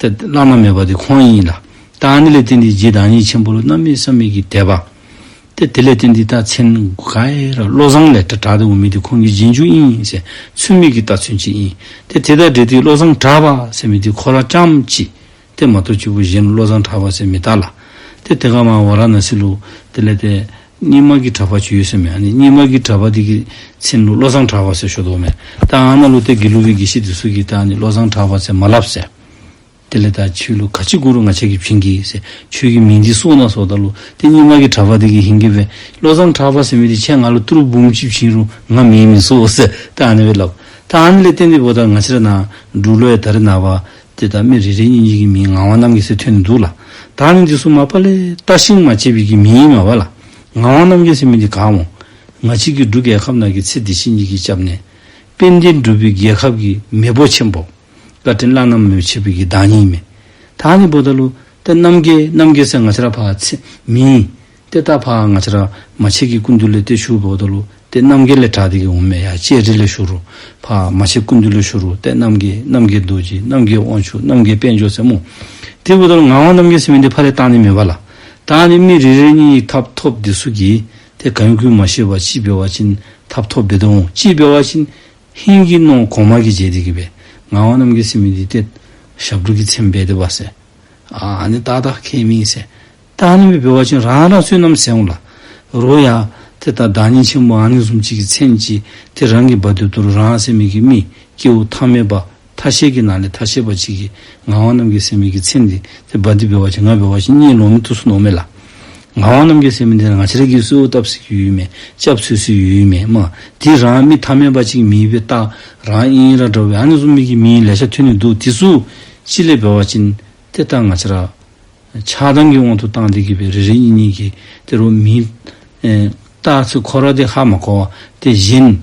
ཏེ་བླ་ན་མེད་པ་འདི་ཁོང་ཨིན་ལགས། ད་ཨ་ནི་ལས་བརྟེན་ཏེ་རྗེ་བདག་ཉིད་ཆེན་པོ་ལུ་གནམ་མེད་ས་མེད་ཀྱི་དད་པ། ཏེ་དེ་ལས་བརྟེན་ཏེ་ད་མཚན་ག་ར་བློ་བཟང་ལས་གྲགས་གྲགས་ཏེ་འོང་མི་འདི་ཁོང་གི་རྗེས་འཇུག་ཨིན་ཟེར་ཚུལ་མིན་གྱི་ལྟ་ཚུལ་ཅིག་ཨིན། ཏེ་དེ་དང་འབྲེལ་ཏེ་བློ་བཟང་གྲགས་པ་ཟེར་མི་འདི་ཁོ་ར་རྐྱངམ་ཅིག་ཏེ་མ་གཏོགས་གཅིག་པུ་གཞན་བློ་བཟང་གྲགས་པ་ཟེར་མི་དར་ལགས། ཏེ་དེ་སྒང་མར་ཝཱ་ར་ཎ་སི་ལུ་དེ་ལས་ཏེ་རྙིང་མ་གི་གྲྭ་པ་ཅིག་ཡོད་ཟེར་མས། ཨ་ནི་རྙིང་མ་གི་གྲྭ་པ་འདི་གི་མཚན་ལུ་བློ་བཟང་གྲགས་པ་ཟེར་ཞུ་དོ་མས། ད་ཨ་ནཱ་ལུ་ཏེ་དགེ་ལུགས་པའི་དགེ་བཤེས་འདི་ཚུ་གིས་ད་ཨ་ནི་བློ་བཟང་གྲགས་པ་ཟེར་མ་སླབ་ཟེར། དེ་ལས་ད་ཁྱོད་ལུ་ག་ཅི་དགོ་རུང་ང་བཅས་ཀྱིས་བྱིན་གེ་ཟེར། ཁྱོད་ཀྱི་མིང་འདི་གསོལ་གནང་ཟེརཝ་ད་ལུ་ཏེ་རྙིང་མ་གི་གྲྭ་པ་འདི་གིས་ཧིང་གིས་སྦེ་བློ་བཟང་གྲགས་པ་ཟེར་མི་འདི་ཁྱེད་ང་ལུ་ཏི་རུ་འབུམ་གཅིག་བྱིན་རུང་ང་མིང་མི་གསོལ་ཟེར་ད་ཨ་ནི་སྦེ་སླབ། ད་ཨ་ནི་ལས་བརྟེན་ཏེ་འབདཝ་ད་ང་བཅས་ར་ནཱ་འབྲུག་ལུ་ཡང་ད་རེས་ནངས་པ་ཏེ་ད་མི་རེ་རེ་གཉིས་གཉིས་ཀྱི་མིང་ངག་དབང་རྣམ་རྒྱལ་ཟེར་ཐོན་ནི་འདུག་ལགས། ད་ཨ་ནི་འདི་ཚུ་མ་པ་ལས་བལྟ་ཞིང་མ་དཔྱད་པའི་གི་མིང་ཨིན་མས་པ་ལགས། ངག་དབང་རྣམ་རྒྱལ་ཟེར་མི་འདི་ག་སྨོ། ང་བཅས་ཀྱི་འབྲུག་རྒྱལ་ཁབ་ནང་གི་ཚེ་འདི་ཕྱི་གཉིས་ཀྱི་སྐྱབས་གནས། དཔལ་ལྡན་འབྲུག་པའི་རྒྱལ་ཁབ་ཀྱི་མེས་པོ་ཆེན་པོ། བཀའ་དྲིན་བླ་ན་མེད་པ་ཆེ་བའི་གི་བདག་ཉིད་ཨིན་མས། ད་ཨ་ནི་འབདཝ་ད་ལུ་ཏེ་རྣམ་རྒྱལ་རྣམ་རྒྱལ་ཟེར་ང་བཅས་ར་ཕར་ཚེ་མིང་ཏེ་ད་ཕར་ང་བཅས་ར་མ་ཆེན་གྱི་སྐུ་མདུན་ལས་ཏེ་ཞུཝ་འབདཝ་ད་ལུ་ཏེ་རྣམ་རྒྱལ་ལས་དྲངས་ཏེ་གི་འོང་མས། ཡར་ལྕགས་རི་ལས་ཞུ་རུང་ཕར་མ་ཆེན་སྐུ་མདུན་ལས་ཞུ་རུང་ཏེ་རྣམ་རྒྱལ་རྣམ་རྒྱལ་རྡོ་རྗེ་རྣམ་རྒྱལ་དབང་ཕྱུག་རྣམ་རྒྱལ་དཔལ་འབྱོར་ཟེར་སྨོ། དེ་འབདཝ་ད་ལུ་ངག་དབང་རྣམ་རྒྱལ་ཟེར་མི་འདི་ཕར་ལས་བཏགས་ནི་མེད་པ་ལགས། ད་ཨ་ནི་མི་རེ་རེ་གཉིས་ཐབ་ཐོབ་འདི་ཚུ་གིས་ཏེ་ག་ཡོད་གུ་མ་ཤེས་པར་ཅིག་འབད་བ་ཅིན་ཐབ་ཐོབ་འབད་དོ་འོང་། ཅིག་འབད་བ་ཅིན་ཧིང་གི་ནང་གོང་མ་གིས་མཇལ་ཏེ་གི་སྦེ་ངག་དབང་རྣམ་རྒྱལ་ཟེར་མི་འདི་ཏེ་ཞབས་དྲུང་གི་མཚན་འབད་དེ་འབག་ཟེར། ཨ་ཨ་ནི་ཏག་ཏག་ཁྱད་མེད་ཟེར། ད་ཨ་ནི་སྦེ་འབད་བ་ཅིན་རང་རང་བསོད་ནམས་ཟད་འོང་ལགས། རོགས་ཡ་ཏེ་ད་བདག་ཉིད་ཆེན་པོ་ཨ་ནི་བཟུམ་ཅིག་གི་མཚན་ཅིག་ཏེ་རང་གིས་འབག་སྡོདཔ་ད་ལུ་རང་ཟེར་མི་གི་མི་སྐྱེ་བོ་ཐ་མལ་པ་ཐ་ཤལ་གྱི་ནང་ལས་ཐ་ཤལ་པ་ཅིག་གིས་ངག་དབང་རྣམ་རྒྱལ་ཟེར་མི་གི་མཚན་འདི་ཏེ་འབག་སྟེ་འབད་བ་ཅིན་ང་འབད་བ་ཅིན་གཉིད་ལོག་མི་བཏུབ་ས་མནོཝ་མས་ལགས། ངག་དབང་རྣམ་རྒྱལ་ཟེར་མི་འདི་ང་བཅས་ར་གིས་གསོལཝ་བཏབ་སྲིད་ཀྱི་ཡོད་མི་སྐྱབས་འཚོལ་སྲིད་ཀྱི་ཡོད་མི་མ་འདི་རང་མི་ཐ་མལ་པ་ཅིག་མིང་སྦེ་བཏགས་རང་ཨིན་ར་འདྲ་བའི་ཨ་ནི་བཟུམ་མའི་གི་མིང་ལེ་ཤ་ཐོན་ནི་འདུག། དེ་ཚུ་ཅིག་ལས་འབད་བ་ཅིན་ཏེ་ད་ང་བཅས་ར་ཆགས་སྡང་གི་དབང་དུ་བཏང་སྟེ་གི་སྦེ་རེ་རེ་གཉིས་གཉིས་ཀྱིས་ཏེ་རོགས་མིང་ཨེ་བཏགས་ཚུལ་ཁོ་ར་འདི་ཧ་མ་གོ་བར་ཏེ་གཞན་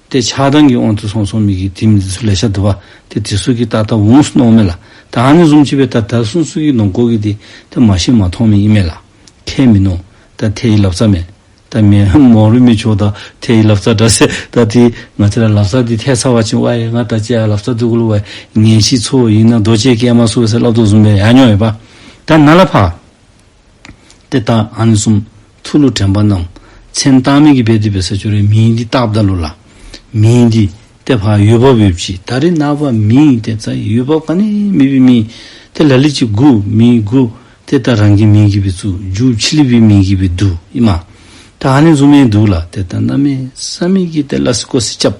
ཏེ་ཆགས་སྡང་གི་དབང་དུ་སོང་སོང་མི་གི་དེ་མི་འདི་ཚུ་ལེ་ཤ་འདུག་པ། ཏེ་དེ་ཚུ་གིས་ཏག་ཏག་འོང་ཟེར་མནོཝ་མས་ལགས། ད་ཨ་ནི་བཟུམ་ཅིག་སྦེ་ད་ད་སོ་སོ་གི་ནང་འཁོད་ཀྱི་འདི་ཏེ་མ་ཤེས་མ་མཐོང་མི་ཨིན་མས་ལགས། ཁྱད་མིན་ནུག། ད་ཐལ་བའི་ལབ་རྩ་མས། ད་མེན་མོ་རུ་མི་ཆོག་ད་ཐལ་བའི་ལབ་རྩ་འདྲ་ཟེར། ད་དེ་ང་བཅས་ར་ལབ་རྩ་འདི་ཐལ་ཚར་བ་ཅིན་ཝའི་ང་ད་ཅི་ཡ་ལབ་རྩ་འདི་གུ་ལུ་ཝའི་ངན་ཤེས་ཚོགས་ཨིན་ན་རྡོ་རྗེ་སྐྱེལ་མ་ཚུགས་ཟེར་སླབ་དོ་བཟུམ་སྦེ་ཡར་འགྱོ་ཡོད་པ། ད་ནཱ་ལས་ཕར་ཏེ་ད་ཨ་ནི་བཟུམ་ཐུགས་ལུ་དྲན་པ་གནང་། མཚན་བཏགས་མི་གིས་འབད་དེ་འབད་ས་ཅིག་རུང་མིང་འདི་བཏགསཔ་ད་ལུ་ལགས། མིང་འདི་ཏེ་ཕར་འོས་འབབ་ཡོདཔ་ཅིག། ད་རེས་ནངས་པ་མིང་འདི་ད་འོས་འབབ་ག་ནི་མེད་པའི་མིང་ཏེ་ལ་ལུ་ཅིག་དགོ་མི་དགོ་ཏེ་ད་རང་གི་མིང་གིས་སྦེ་བཙུགས། མཇུག་ཕྱི་གླིང་པའི་མིང་གིས་སྦེ་བསྡུ་ཨིན་མས། ད་ཨ་ནི་བཟུམ་མའི་འདུག་ལགས། ཏེ་ད་གནམ་མེད་ས་མེད་ཀྱི་ཏེ་ལ་སི་ཀོ་སི་རྐྱབ།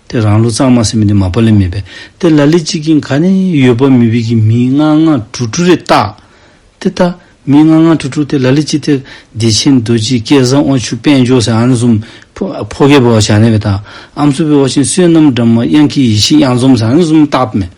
ཏེ་རང་ལུགས་གཙང་མ་ཟེར་མི་འདི་མ་པ་ལས་མེད་པས། ཏེ་ལ་ལུ་ཅིག་གིས་ག་ནི་འོས་འབབ་མེད་པའི་གི་མིང་ལྔ་ལྔ་དྲུག་དྲུག་རེ་བཏགས། ཏེ་ད་མིང་ལྔ་ལྔ་དྲུག་དྲུག་ཏེ་ལ་ལུ་ཅིག་ཏེ་བདེ་ཆེན་རྡོ་རྗེ་སྐལ་བཟང་དབང་ཕྱུག་དཔལ་འབྱོར་ཟེར་ཨ་ནི་བཟུམ་ཕོ་ཕོ་རྒྱས་འབད་བ་ཅིན་ཨ་ནི་སྦེ་བཏགས། ཨམ་སྲུ་འབད་བ་ཅིན་བསོད་ནམས་སྒྲོལ་མ་དབྱངས་སྐྱིད་ཡེ་ཤེས་གཡང་འཛོམས་ཟེར་ཨ་ནི་བཟུམ་བཏགསཔ་མས།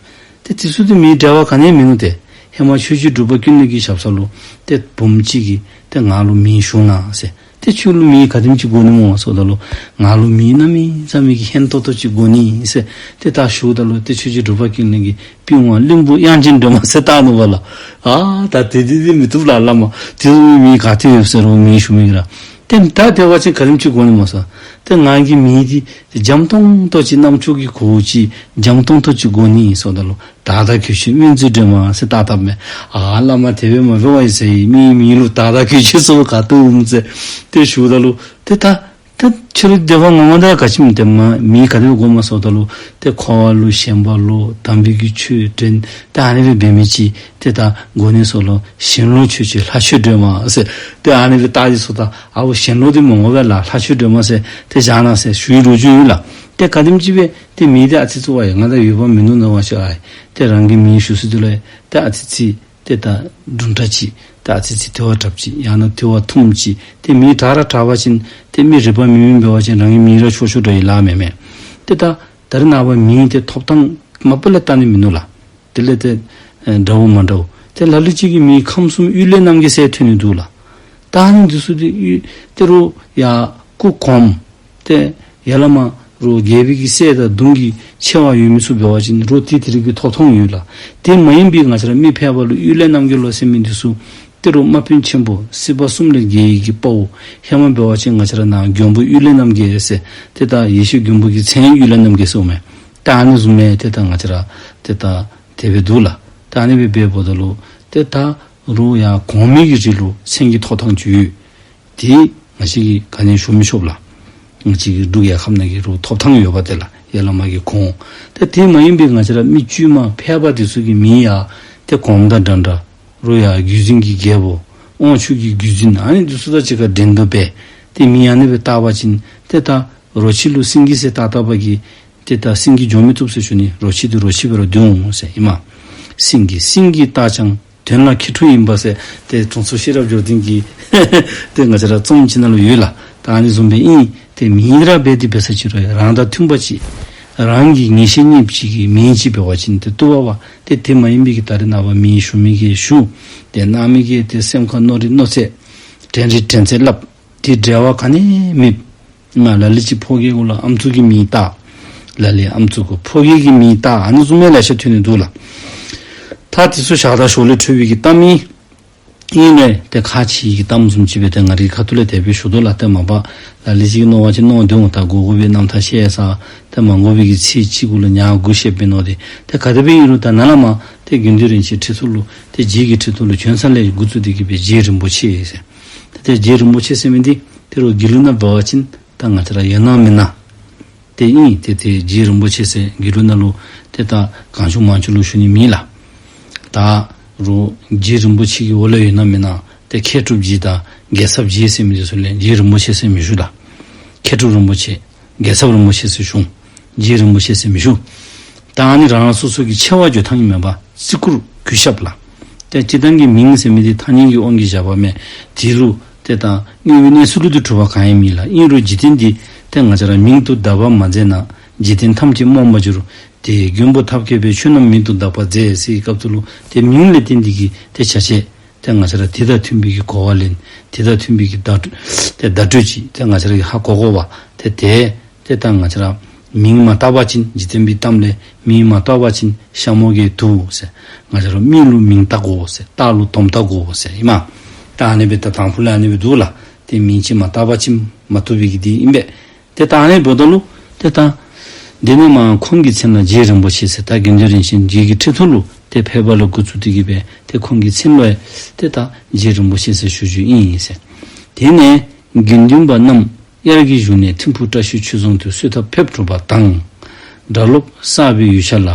ཏེ་དེ་ཚུ་ཏེ་མིང་འབྲེལ་བ་ག་ནི་མིན་ནུག། ཏེ་ཧེ་མ་ཆོས་རྗེ་འབྲུག་པ་ཀུན་ལེགས་ཀྱི་ཞབས་ས་ལུ་ཏེ་བུམོ་ཅིག་གིས་ཏེ་ང་ལུ་མིང་ཞུ་གནང་ཟེར། ཏེ་ཁྱོད་ལུ་མིང་ག་དེམ་ཅིག་དགོ་ནི་སྨོ་ཟེརཝ་ད་ལུ་ང་ལུ་མིང་གནམ་མེད་ས་མེད་ཀྱི་ཧན་ཏོང་ཏོ་ཅིག་དགོ་ནི་ཟེར་ཏེ་ད་ཞུཝ་ད་ལུ་ཏེ་ཆོས་རྗེ་འབྲུག་པ་ཀུན་ལེགས་ཀྱིས་པི་ཝང་གླིང་བུ་དབྱངས་ཅན་སྒྲོལ་མ་ཟེར་བཏགས་ནུག་པ་ལགས། ཨ་ད་དེ་དེ་དེ་མི་བཏུབ་ལགས་བླ་མ། དེ་ཚུ་མིང་ག་ཏེ་ཡོད་ཟེར་རུང་མིང་ཞུ་མི་གི་ར། ཏེ་ད་དེ་འབད་བ་ཅིན་ག་དེམ་ཅིག་དགོ་ནི་སྨོ་ཟེར། ཏེ་ང་གི་མིང་འདི་འཇམ་ཏོང་ཏོ་ཅིག་རྣམ་ཅོ་གི་གོ་ཅིག་འཇམ་ཏོང་ཏོ་ཅིག་དགོ་ནི་ཟེརཝ་ད་ལུ་དག་དག་གོས་ཆེན་སྨན་བཙུན་སྒྲོལ་མ་ཟེར་བཏགས་བཏགསཔ་མས། ཨ་བླ་མ་དེ་སྦེ་མ་འབད་བ་ཡི་ཟེར་མིའི་མིང་ལུ་དག་དག་གོས་ཆེན་ཟེར་བ་ག་ཏེ་འོང་ཟེར་ཏེ་ཞུཝ་ད་ལུ་ཏེ་ད་ཏེ་ཁྱོད་ལུ་སྡེ་པ་ངོ་མ་དེ་ག་ཅི་མིན་ཏེ་མ་མིང་ག་དེ་སྦེ་དགོ་སྨོ་ཟེརཝ་ད་ལུ་ཏེ་འཁོར་བ་ལུ་ཞེན་པ་ལོག་དམ་པའི་གི་ཆོས་དྲན་ཏེ་ཨ་ནི་སྦེ་འབད་མི་ཅིག་ཏེ་ད་དགོ་ནི་ཟེརཝ་ལུ་ཞེན་ལོག་ཆོས་ཅན་ལྷ་ཆོས་སྒྲོལ་མ་ཟེར་ཏེ་ཨ་ནི་སྦེ་བཏགས་ཏེ་ཟེརཝ་ད་ཨའོ་ཞེན་ལོག་འདི་མ་དགོ་པས་ལགས། ལྷ་ཆོས་སྒྲོལ་མ་ཟེར་ཏེ་བཞག་གནང་ཟེར་ཞུ་བའི་ལོ་རྒྱུས་ཡོད་ལགས། ཏེ་ག་དེམ་ཅིག་སྦེ་ཏེ་མིང་འདི་ཨ་ཙི་ཙི་ཝའི་ང་དང་འོས་འབབ་མིན་ནུག་མནོ་བ་ཅིན་ཨའི་ཏེ་རང་གི་མིང་ཞུ་ས་འདི་ལུ་ཏེ་ཨ་ཙི་ཙི་ཏེ་ད་དུམ་གྲ་ཅིག་ཏེ་ཨ་ཙི་ཙི་དེ་བ་དྲགཔ་ཅིག་ཡང་ན་དེ་བ་ཐུམ་ཅིག་ཏེ་མིང་དྲག་ར་དྲག་པ་ཅིན་ཏེ་མི་རིག་པ་མི་དམན་འབད་བ་ཅིན་རང་གི་མིང་ར་ཆོག་ཆོག་འདྲ་ཡི་ལཱ་མེན་མས། ཏེ་ད་ད་རེས་ནངས་པ་མིང་ཏེ་ཐོབ་ཐང་མ་པ་ལས་བཏགས་ནི་མིན་ནུག་ལགས། དེ་ལས་ཏེ་ཨེ་འདྲཝ་མ་འདྲཝ་ཏེ་ལ་ལུ་ཅིག་གི་མིང་ཁམས་གསུམ་གཡུལ་ལས་རྣམ་རྒྱལ་ཟེར་ཐོན་ནི་འདུག་ལགས། ད་ཨ་ནི་འདི་ཚུ་ཏེ་གཡུལ་ཏེ་རོགས་ཡར་སྐུ་གོངམ་ཏེ་ཡར་ལས་མར་རོགས་རྒྱལ་པོའི་གི་སྲས་དང་གདུང་གི་ཆེ་བ་ཡོད་མི་ཚུ་འབད་བ་ཅིན་རོགས་ཏེ་དེ་རིགས་ཀྱི་ཐོབ་ཐང་ཡོད་ལགས། དེ་མ་ཡིན་པའི་ང་བཅས་ར་མི་ཕལ་པ་ལུ་གཡུལ་ལས་རྣམ་རྒྱལ་ལོ་ཟེར་མི་འདི་ཚུ་ཏེ་རོགས་དམག་དཔོན་ཆེན་པོ་སྲིད་པ་གསུམ་ལས་རྒྱལ་བའི་གི་དཔའ་བོ་ཧེ་མ་འབད་བ་ཅིན་ང་བཅས་ར་ནཱ་མགོན་པོ་གཡུལ་ལས་རྣམ་རྒྱལ་ཟེར་ཏེ་ད་ཡེ་ཤེས་མགོན་པོ་གི་མཚན་གཡུལ་ལས་རྣམ་རྒྱལ་ཟེརཝ་མས། ད་ཨ་ནི་བཟུམ་མའི་ཏེ་ད་ང་བཅས་ར་ཏེ་ད་དེ་སྦེ་འདུག་ལགས། ད་ཨ་ནི་སྦེ་འབདཝ་འབདཝ་ད་ལུ་ཏེ་ད་རོགས་ཡར་གོང་མའི་གི་རིགས་ལུ་མཚན་གྱི་ཐོབ་ཐང་ཅིག་ཡོད། དེ་ང་བཅས་ཀྱིས་ག་ནི་ཞུ་མི་ཆོག་ལགས། ང་བཅས་ཀྱི་འབྲུག་རྒྱལ་ཁབ་ནང་གི་རོགས་ཐོབ་ཐང་ཡོད་པ་དེ་ལགས། ཡར་ལས་མར་གྱི་གོང་། ད་དེ་མ་ཡིན་པའི་ང་བཅས་ར་མི་དཀྱུས་མ་ཕལ་པ་དེ་ཚུ་གི་མིང་ཡང་ཏེ་གོངམ་དང་འདྲ་འདྲ། རོགས་ཡར་བརྒྱུད་འཛིན་གྱི་རྒྱལ་པོ་དབང་ཕྱུག་གི་བརྒྱུད་འཛིན་ཨ་ནི་དེ་ཚུ་དང་གཅིག་ཁར་འགྲན་བསྡུར་འབད། ཏེ་མིང་ཨ་ནི་སྦེ་བཏགས་པ་ཅིན་ཏེ་ད་རོ་ཁྱི་ལུ་སེང་གེ་ཟེར་བཏགས་བཏགས་པ་གིས་ཏེ་ད་སེང་གེ་འགྱོ་མི་བཏུབ་ཟེར་ཞུ་ནི། རོ་ཁྱི་འདི་རོ་ཁྱི་སྦེ་ར་སྡོད་འོང་ཟེར་ཨིན་མས། སེང་གེ་སེང་གེ་བཏགས་ཀྱང་དོན་ལ་ཁྱི་ཕྲུག་ཡིན་པ་ཟེར་ཏེ་དྲུང་འཚོ་ཤེས་རབ་འབྱོར་ལྡན་གྱི་ཏེ་ང་བཅས་ར་རྩོམ་ཅིག་ནང་ལུ་ཡོད་ལགས། ད་ཨ་ནི་བཟུམ་སྦེ་ཨིན། ཏེ་མིང་ར་འབད་དེ་འབད་ས་ཅིག་རུང་རང་དང་མཐུན་པ་ཅིག་རང་གི་ངེས་ཤེས་རྙེདཔ་ཅིག་གི་མིང་ཅིག་འབད་བ་ཅིན་ཏེ་བཏུབ་པས། ཏེ་དེ་མ་ཡིན་པའི་གི་ད་རེས་ནངས་པ་མིང་ཞུ་མི་གིས་ཞུ། ཏེ་གནང་མི་གིས་ཏེ་སེམས་ཁར་མནོ་རིགས་མནོ་ཚད་དྲན་རིགས་དྲན་ཚད་སླབ། དེ་འབྲེལ་བ་ག་ནི་མེད། ང་ལ་ལུ་ཅིག་ཕོ་རྒྱས་གུ་ལུ་ཨམ་སྲུ་གི་མིང་བཏགས། ལ་ལུ་ཨམ་སྲུ་གུ་ཕོ་རྒྱས་ཀྱི་མིང་བཏགས། ཨ་ནི་བཟུམ་མའི་ལེ་ཤ་ཐོན་ནི་འདུག་ལགས། ད་དེ་ཚུ་ཞག་དང་ཞོར་ལས་འཁྲུལ་བའི་གི་གཏམ་ཨིན། ཨིན་རུང་ཏེ་ཁ་ཆེ་གི་གཏམ་བཟུམ་ཅིག་སྦེ་ཏེ་ང་རའི་ཁ་ཐུག་ལས་དེ་སྦེ་ཞུ་དོ་ལགས། ཏེ་མ་པ་ལ་ལུ་ཅིག་མནོ་བ་ཅིན་མནོ་དོ་འོང་། ད་དགོ་དགོ་པའི་རྣམ་ཐར་བཤད་ས་ཏེ་མ་དགོ་པའི་གི་ཚིག་ཅིག་གུ་ལུ་ཉ་དགུ་བཤད་པའི་མནོ་སྟེ། ཏེ་ག་དེ་སྦེ་ཨིན་རུང་ད་ནཱ་ལས་མར་ཏེ་དགེ་འདུན་རིན་ཆེན་ཁྲི་ཐོག་ལུ་ཏེ་རྗེ་གི་ཁྲི་ཐོག་ལུ་བྱོན་ས་ལས་འགོ་བཙུགས་ཏེ་གི་སྦེ་རྗེ་རིན་པོ་ཆེ་ཟེར། ཏེ་ཏེ་རྗེ་རིན་པོ་ཆེ་ཟེར་མི་འདི་ཏེ་རོགས་དགེ་ལུགས་ནང་འབད་བ་ཅིན་ད་ང་བཅས་ར་ཡོད་ན་མེད་ན་ཏེ་ཨིན། ཏེ་ཏེ་རྗེ་རིན་པོ་ཆེ་ཟེར་དགེ་ལུགས་ནང་ལུ་ཏེ་ད་གང་བྱུང་མང་བྱུང་ལུ་ཞུ་ནི་མེད་ལགས། ད་རོགས་རྗེ་རིན་པོ་ཆེ་གི་འོག་ལུ་ཡོད་ན་མེད་ན་ཏེ་མཁས་གྲུབ་རྗེ་དང་རྒྱལ་ཚབ་རྗེ་ཟེར་མི་འདི་ཚུ་ལས་རྗེ་རིན་པོ་ཆེ་ཟེར་མི་ཞུ་ལགས། མཁས་གྲུབ་རིན་པོ་ཆེ་རྒྱལ་ཚབ་རིན་པོ་ཆེ་ཟེར་ཞུ། རྗེ་རིན་པོ་ཆེ་ཟེར་མི་ཞུ། ད་ཨ་ནི་རང་རང་སོ་སོ་གི་ཆེ་བ་བརྗོད་ཐངས་ཨིན་མས་པ། རྩིས་བཀུར་གུས་ཞབས་ལགས། ཏེ་སྤྱིར་བཏང་གི་མིང་ཟེར་མི་འདི་ཐ་སྙད་ཀྱི་དབང་གིས་བཞག་པ་མས། དེ་ལུ་ཏེ་ད་དངོས་པོའི་གནས་ཚུལ་ལུ་ཏེ་གྲུབ་པ་གང་ཡང་མེད་ལགས། ཨིན་རུང་འཇིག་རྟེན་འདི་ཏེ་ང་བཅས་ར་མིང་དུ་གདགས་པར་མ་མཛད་ན། འཇིག་རྟེན་ཐམས་ཅད་རྨོངས་པར་འགྱུར། དེ་མགོན་པོ་ཐབས་མཁས་པས། ཆོས་རྣམས་མིང་དུ་གདགས་པར་མཛད། ཟེར་བའི་སྐབས་སུ་ལུ་ཏེ་མིང་ལས་བརྟེན་ཏེ་གི་ཏེ་བྱ་བྱེད་ཏེ་ང་བཅས་ར་དེ་དང་མཐུན་པའི་གི་གོ་བ་ལེན། དེ་དང་མཐུན་པའི་གི་བརྡ་སྤྲོད་ཏེ་བརྡ་སྤྲོད་ཅིག་ཏེ་ང་བཅས་ར་གིས་ཧ་གོ་དགོ་པས། ཏེ་ཏེ་ཏེ་ད་ང་བཅས་ར་མིང་མ་བཏགས་པ་ཅིན་འཇིག་རྟེན་པའི་གཏམ་ལས་མིང་མ་བཏགས་པ་ཅིན་ཤ་མོ་གིས་དུག་ཟེར། ང་བཅས་ར་མིང་ལུ་མིང་བཏགས་དགོ་ཟེར། རྟགས་ལུ་དོམ་བཏགས་དགོ་ཟེར་ཨིན་མས། ད་ཨ་ནི་སྦེ་ད་དང་ཕུ་ལས་ཨ་ནི་སྦེ་འདུག་ལགས། ཏེ་མིང་ཅིག་མ་བཏགས་པ་ཅིན་མ་བཏུབ་པའི་གི་འདི་ཨིན་པས། ཏེ་ད་ཨ་ནི་འབདཝ་ད་ལུ་ཏེ་ད་འདི་ནས་མར་ཁོང་གི་མཚན་ལ་རྗེ་རིན་པོ་ཆེ་ཟེར། ད་དགེ་འདུན་རིན་ཆེན་རྗེ་གི་ཁྲི་ཐོག་ལུ་ཏེ་ཕེབས་པ་ལས་འགོ་བཙུགས་ཏེ་གི་སྦེ་ཏེ་ཁོང་གི་མཚན་ལུ་ཡང་ཏེ་ད་རྗེ་རིན་པོ་ཆེ་ཟེར་ཞུ་རྒྱུ་ཨིན་ཟེར། དེ་ནས་དགེ་འདུན་པ་རྣམས་དབྱར་གྱི་བཞུགས་གནས་ཐིམ་ཕུག་བཀྲ་ཤིས་ཆོས་རྫོང་དུ་གསོལ་ཐབ་ཕེབས་གྲུབ་པ་དང་། སྒྲ་སློབ་བསགས་པའི་ཡུལ་ཤར་ལ།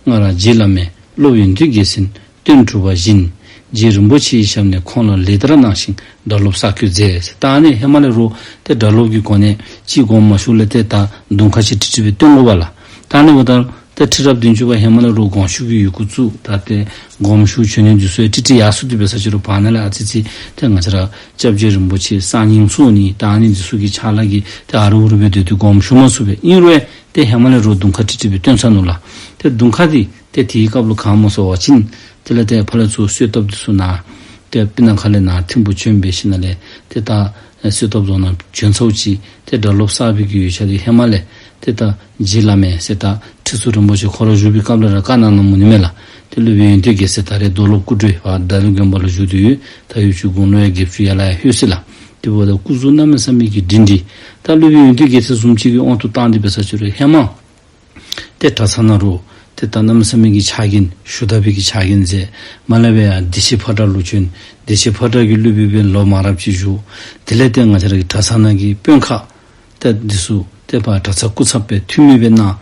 སྔར་རྗེ་བླ་མས་སློབ་ཡོན་ཏན་རྒྱལ་མཚན་བསྟན་གྲུབ་པ་བཞིན། རྗེ་རིན་པོ་ཆེའི་ཞབས་ནས་ཁོང་ལ་ལེགས་བསྟར་གནང་ཞིང་སྒྲ་སློབ་བསགས་བཀོད་མཛད། ད་ཨ་ནི་ཧེ་མ་ལས་རོགས་ཏེ་སྒྲ་སློབ་ཀྱི་གོ་གནས་ཅིག་དགོངསམ་མ་ཞུ་ལས་ཏེ་ད་དུང་ཁ་ཅིག་ཁྲིད་ཁྲིད་སྦེ་བསྟན་དགོ་པས་ལགས། ད་ཨ་ནི་འབདཝ་ད་ཏེ་ཁྲི་རབས་བདུན་ཅུ་པ་ཧེ་མ་ལས་རོགས་དགོངས་ཞུ་གི་ཡི་གུ་བཙུགས། ད་ཏེ་དགོངསམ་ཞུ་བྱོན་ནི་འདི་ཚུ་ཡང་ཁྲིད་ཁྲིད་ཡར་སོང་སྟེ་འབད་ས་ཅིག་རུང་བར་ན་ལས་ཨ་ཙི་ཙི་ཏེ་ང་བཅས་ར་སྐྱབས་རྗེ་རིན་པོ་ཆེ་གསར་རྙིང་བཙུགས་ནི་ད་ཨ་ནི་འདི་ཚུ་གི་ཕྱག་ལཱ་གིས་ཏེ་ཨ་རུ་ཨུ་རུ་སྦེ་སྡོད་དེ་དགོངསམ་ཞུ་མ་ཚུགས་པས། ཨིན་རུང་ཏེ་ཧེ་མ་ལས་རོགས་དུང་ཁ་ཁྲིད་ཁྲིད་སྦེ་བསྟན་ཚར་ནུག་ལགས། ཏེ་དུང་ཁ་འདི་ཏེ་དེའི་སྐབས་ལུ་གང་སྨོ་ཟེར་བ་ཅིན་དེ་ལས་ཏེ་ཕར་ལས་ཚུར་གསོལ་ཐབ་འདི་ཚུ་ནཱ་ཏེ་སྤུ་ན་ཁ་ལས་ནཱ་ཐིམ་ཕུག་བྱོན་སྦེ་ཞིནམ་ལས་ཏེ་ད་གསོལ་ཐབ་རྫོང་ནང་བྱོན་ཚརཝ་ཅིག་ཏེ་སྒྲ་སློབ་བསགས་པའི་གི་ཡུལ་ཤར་འདི་ཧེ་མ་ལས་ཏེ་ད་རྗེ་བླ་མས་ཟེར་ད་ཁྲི་ཟུར་རིན་པོ་ཆེ་ཁོ་ར་བཞུགས་པའི་སྐབས་ལས་ར་བཀའ་གནང་གནངམ་འོང་ནི་མས་ལགས། ཏེ་སློབ་དཔོན་ཡོན་ཏན་རྒྱལ་མཚན་ད་རེས་རྡོར་སློབ་སྐུ་བགྲེས་ཕར་ཌལ་དགོན་པ་ལུ་བཞུགས་ཏེ་ཡོད། ད་ཡུལ་ཆུ་དགུང་ལོ་ཡང་བརྒྱད་ཅུ་ཡར་ལ་ཡར་ལྷོད་ཅི་ལགས། དེ་འབདཝ་ད་སྐུ་གཟུགས་གནམ་མེད་ས་མེད་ཀྱི་སྒྲིང་སྒྲིང་། ད་སློབ་དཔོན་ཡོན་ཏན་རྒྱལ་མཚན་བཟུམ་ཅིག་གི་དབང་དུ་བཏང་སྟེ་འབད་ས་ཅིག་རུང་ཧེ་མ་ཏེ་གྲྭ་ཚང་ནང་རོགས་ཏེ་ད་གནམ་མེད་ས་མེད་ཀྱི་ཕྱག་འགན་ཞུ་དག་པའི་གི་ཕྱག་འགན་མཛད། མར་ལས་སྦེ་ཡར་བདེ་ཆེན་ཕོ་བྲང་ལུ་བྱོན། བདེ་ཆེན་ཕོ་བྲང་གི་སློབ་དཔོན་སྦེ་ལོ་མང་རབས་ཅིག་བཞུགས། དེ་ལས་ཏེ་ང་བཅས་ར་གི་གྲྭ་ཚང་ནང་གི་དཔོན་ཁག་ཏེ་འདི་ཚུ་ཏེ་ཕར་གྲྭ་ཚང་སྐུ་ཚབ་སྦེ་འཐུས་མི་སྦེ་གནང་།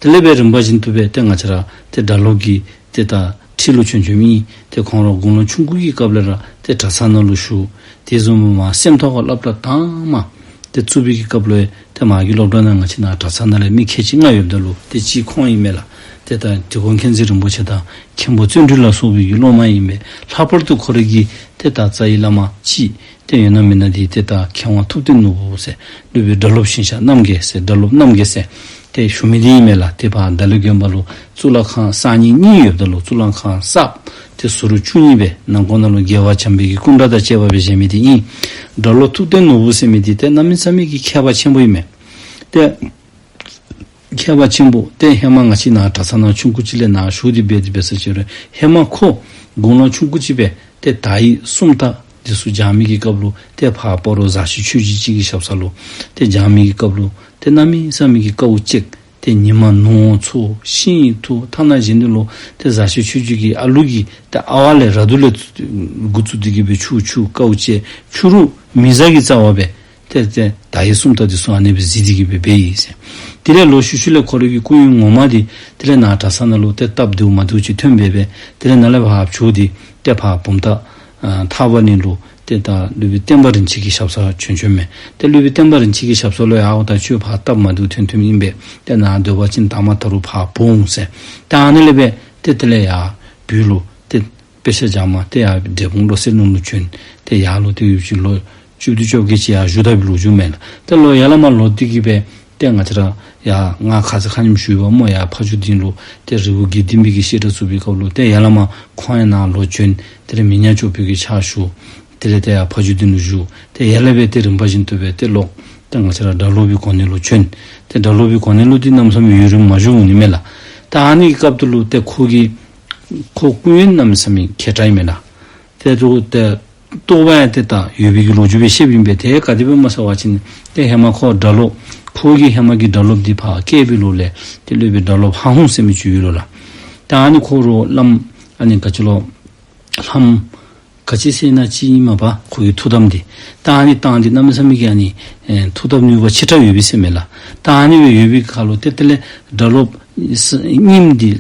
དེ་ལས་སྦེ་རིམ་པ་བཞིན་དུ་སྦེ་ཏེ་ང་བཅས་ར་ཏེ་སྒྲ་སློབ་ཀྱི་ཏེ་ད་ཁྲི་ལུ་བྱོན་བྱོནམ་ཨིན། ཏེ་ཁོང་ར་དགུང་ལོ་ཆུང་ཀུ་གི་སྐབས་ལས་ར་ཏེ་གྲྭ་ཚང་ནང་ལུ་ཞུགས། དེ་བཟུམ་མར་སེམས་རྟོགས་ཁ་སློབ་གྲྭ་དང་པ་ཏེ་བཙུགས་པའི་གི་སྐབས་ལུ་ཏེ་མ་གི་སློབ་གྲྭ་ནང་ང་བཅས་ནཱ་གྲྭ་ཚང་ནང་ལས་མི་ཁལ་གཅིག་ལྔ་ཡོདཔ་ད་ལུ་ཏེ་གཅིག་ཁོང་ཨིན་མས་ལགས། ཏེ་ད་དིལ་མགོ་མཁྱེན་བརྩེ་རིན་པོ་ཆེ་དང་མཁན་པོ་བརྩོན་འགྲུས་ལ་སོགས་པའི་གི་སློབ་མ་ཨིན་པས། ལྷག་པར་དུ་ཁོ་རའི་གི་ཏེ་ད་རྩ་བའི་བླ་མ་གཅིག་ཏེ་ཡོད་ན་མེད་ན་འདི་ཏེ་ད་མཁས་དབང་ཐུབ་བསྟན་ནོར་བུ་ཟེར་སློབ་དཔོན་སྒྲ་སློབ་ཞིང་གཤེགས་རྣམ་རྒྱལ་ཟེར་སྒྲ་སློབ་རྣམ་རྒྱལ་ཟེར་ཏེ་ཞུ་མི་འདི་ཨིན་མས་ལགས། ཏེ་ཕར་ཌལ་དགོན་པ་ལུ་གཙུག་ལག་ཁང་གསར་རྙིང་གཉིས་ཡོདཔ་ད་ལུ་གཙུག་ལག་ཁང་གསརཔ་ཏེ་ཟུར་བཅུ་གཉིས་སྦེ་ནང་ཁོངས་ནང་ལུ་རྒྱལ་བ་བྱམས་པའི་གི་སྐུ་འདྲ་དང་བཅས་པ་སྦེ་བཞེངས་མི་འདི་ཨིན། སྒྲ་སློབ་ཐུབ་བསྟན་ནོར་བུ་ཟེར་མི་འདི་ཏེ་གནམ་མེད་ས་མེད་ཀྱི་མཁས་པ་ཆེན་པོ་ཨིན་མས། ཏེ་མཁས་པ་ཆེན་པོ་ཏེ་ཧེ་མ་ང་བཅས་ནཱ་གྲྭ་ཚང་ནང་ཆུང་ཀུ་ཅིག་ལས་ནཱ་ཞུགས་ཏེ་འབད་དེ་འབད་ས་ཅིག་རུང་ཧེ་མ་ཁོ་དགུང་ལོ་ཆུང་ཀུ་ཅིག་སྦེ་ཏེ་དག་ཡིག་སུམ་རྟགས་འདི་ཚུ་སྦྱང་མི་གི་སྐབས་ལུ་ཏེ་ཕར་སྤ་རོ་གཟར་ཆེན་ཆོས་རྗེ་གཅིག་གི་ཞབས་ས་ལུ་ཏེ་སྦྱང་མི་གི་སྐབས་ལུ་ཏེ་གནམ་མེད་ས་མེད་ཀྱི་དཀའཝ་སྤྱད། ཏེ་ཉི་མ་ནུབ་ཚུ་ཤིང་འཐུ་ཐ་ན་གཞན་འདི་ལུ་ཏེ་གཟར་ཆེན་ཆོས་རྗེ་གི་ཨ་ལུ་གིས་ཏེ་ཨ་ཝ་ལས་ར་དུ་ལས་འགོ་བཙུགས་ཏེ་གི་སྦེ་ཆུ་ཆུ་དཀའཝ་སྤྱད། ཕྱི་རུ་མི་བཟའ་གི་རྩ་བ་སྦེ་ཏེ་ཏེ་དག་ཡིག་སུམ་རྟགས་འདི་ཚུ་ཨ་ནི་སྦེ་གཟིགས་ཏེ་གི་སྦེ་འབད་ཡི་ཟེར། དེ་ལས་ལོག་ཤུལ་ཤུལ་ལས་ཁོ་རའི་གི་སྐུ་ཡོན་ངོ་མ་འདི་དེ་ལས་ནཱ་གྲྭ་ཚང་ནང་ལུ་ཏེ་སྟབས་བདེཝ་མ་བདེཝ་ཅིག་ཐོན་སྦེ་སྦེ་དེ་ལས་ནཱ་ལས་ཕར་བྱོག་སྟེ་ཏེ་ཕར་བུམ་ཐང་ཨ་ཐར་པ་གླིང་ལུ་ཏེ་ད་སློབ་དཔོན་བསྟན་པ་རིན་ཆེན་གྱི་ཞབས་སར་བྱོན་བྱོནམ་མས། ཏེ་སློབ་དཔོན་བསྟན་པ་རིན་ཆེན་གྱི་ཞབས་སར་ལུ་ཡང་ཨའོ་ད་ཁྱོད་ཕར་སྟབས་མ་བདེཝ་ཐོན་ཐོནམ་ཨིན་པས། ཏེ་ནཱ་སྡོད་པ་ཅིན་དང་པ་ད་རུང་ཕར་བུད་འོང་ཟེར། ཏེ་ཨ་ནི་ལས་སྦེ་ཏེ་དེ་ལས་ཡར་བོད་ལུ་ཏེ་དཔེ་ཆ་སྦྱང་མ་ཏེ་ཡར་འབྲས་སྤུངས་བློ་གསལ་གླིང་ལུ་བྱོན། ཏེ་ཡར་ལུ་ཏེ་ཡུན་ཅིག་ལོ་བཅུ་བདུན་བཅོ་བརྒྱད་ཅིག་ཡར་བཞུགས་ད་པའི་ལོ་རྒྱུས་མས་ལགས། ཏེ་ལོག་ཡར་ལས་མར་ལོག་སྟེ་གི་སྦེ་ཏེ་ང་བཅས་ར་ཡར་ང་ཁ་ཙ་ཁ་ཉིནམ་ཞུ་ཡི་པ་སྨོ། ཡར་ཕ་ཇོ་སྡིངས་ལུ་ཏེ་རི་བོ་དགེ་ལྡན་པའི་གི་བཤད་གྲྭ་བཙུགས་པའི་སྐབས་ལུ་ཏེ་ཡར་ལས་མར་ཁོང་ཡང་ནཱ་ལོག་བྱོན། དེ་ལས་མི་ཉག་སྐྱོབ་པའི་གི་ཕྱག་ཞུ། དེ་ལས་ཏེ་ཡར་ཕ་ཇོ་སྡིངས་ལུ་བཞུགས། ཏེ་ཡར་ལས་སྦེ་ཏེ་རིམ་པ་བཞིན་དུ་སྦེ་ཏེ་ལོག་ཏེ་ང་བཅས་ར་སྒྲ་སློབ་ཀྱི་གོ་གནས་ལུ་བྱོན། ཏེ་སྒྲ་སློབ་ཀྱི་གོ་གནས་ལུ་འདི་གནམ་མེད་ས་མེད་ཡུན་རིངམོ་མ་བཞུགས་ནི་མས་ལགས། ད་ཨ་ནི་གི་སྐབས་དེ་ལུ་ཏེ་ཁོ་གི་ཁོ་སྐུ་ཡོན་གནམ་མེད་ས་མེད་མཁས་དྲགས་ཨིན་མས་ལགས། ཏེ་ཏེ་ཏེ་རྟོགས་པ་ཡང་ཏེ་ད་ཡོད་པའི་གི་ལོ་རྒྱུས་སྦེ་བཤདཔ་ཨིན་པས། ཏེ་ག་དེ་སྦེ་སྨོ་ཟེར་བ་ཅིན་ཏེ་ཧེ་མ་ཁོ་སྒྲ་སློབ་ཁོ་གི་ཧེ་མ་གི་སྒྲ་སློབ་འདི་ཕར་བཀལ་བའི་ལོ་ལས་ཏེ་སློབ་དཔོན་སྒྲ་སློབ་ཧ་ཧུང་ཟེར་མི་ཅིག་ཡོད་ལོ་ལགས། ད་ཨ་ནི་ཁོ་ར་བླམ་ཨ་ནི་ག་ཅི་ལོ་ལྷམ་ག་ཅི་ཟེར་ན་ཅིག་ཨིན་མས་པ། ཁོ་གི་ཐུགས་དམ་འདི་ད་ཨ་ནི་བཏང་སྟེ་གནམ་མེད་ས་མེད་ཀྱི་ཨ་ནི་ཨེ་ཐུགས་དམ་ནུས་པ་ཆེ་དྲགས་ཡོད་པས་ཟེར་མས་ལགས། ད་ཨ་ནི་སྦེ་ཡོད་པའི་ཁར་ལུ་ཏེ་དེ་ལས་སྒྲ་སློབ་རྙིངམ་འདི་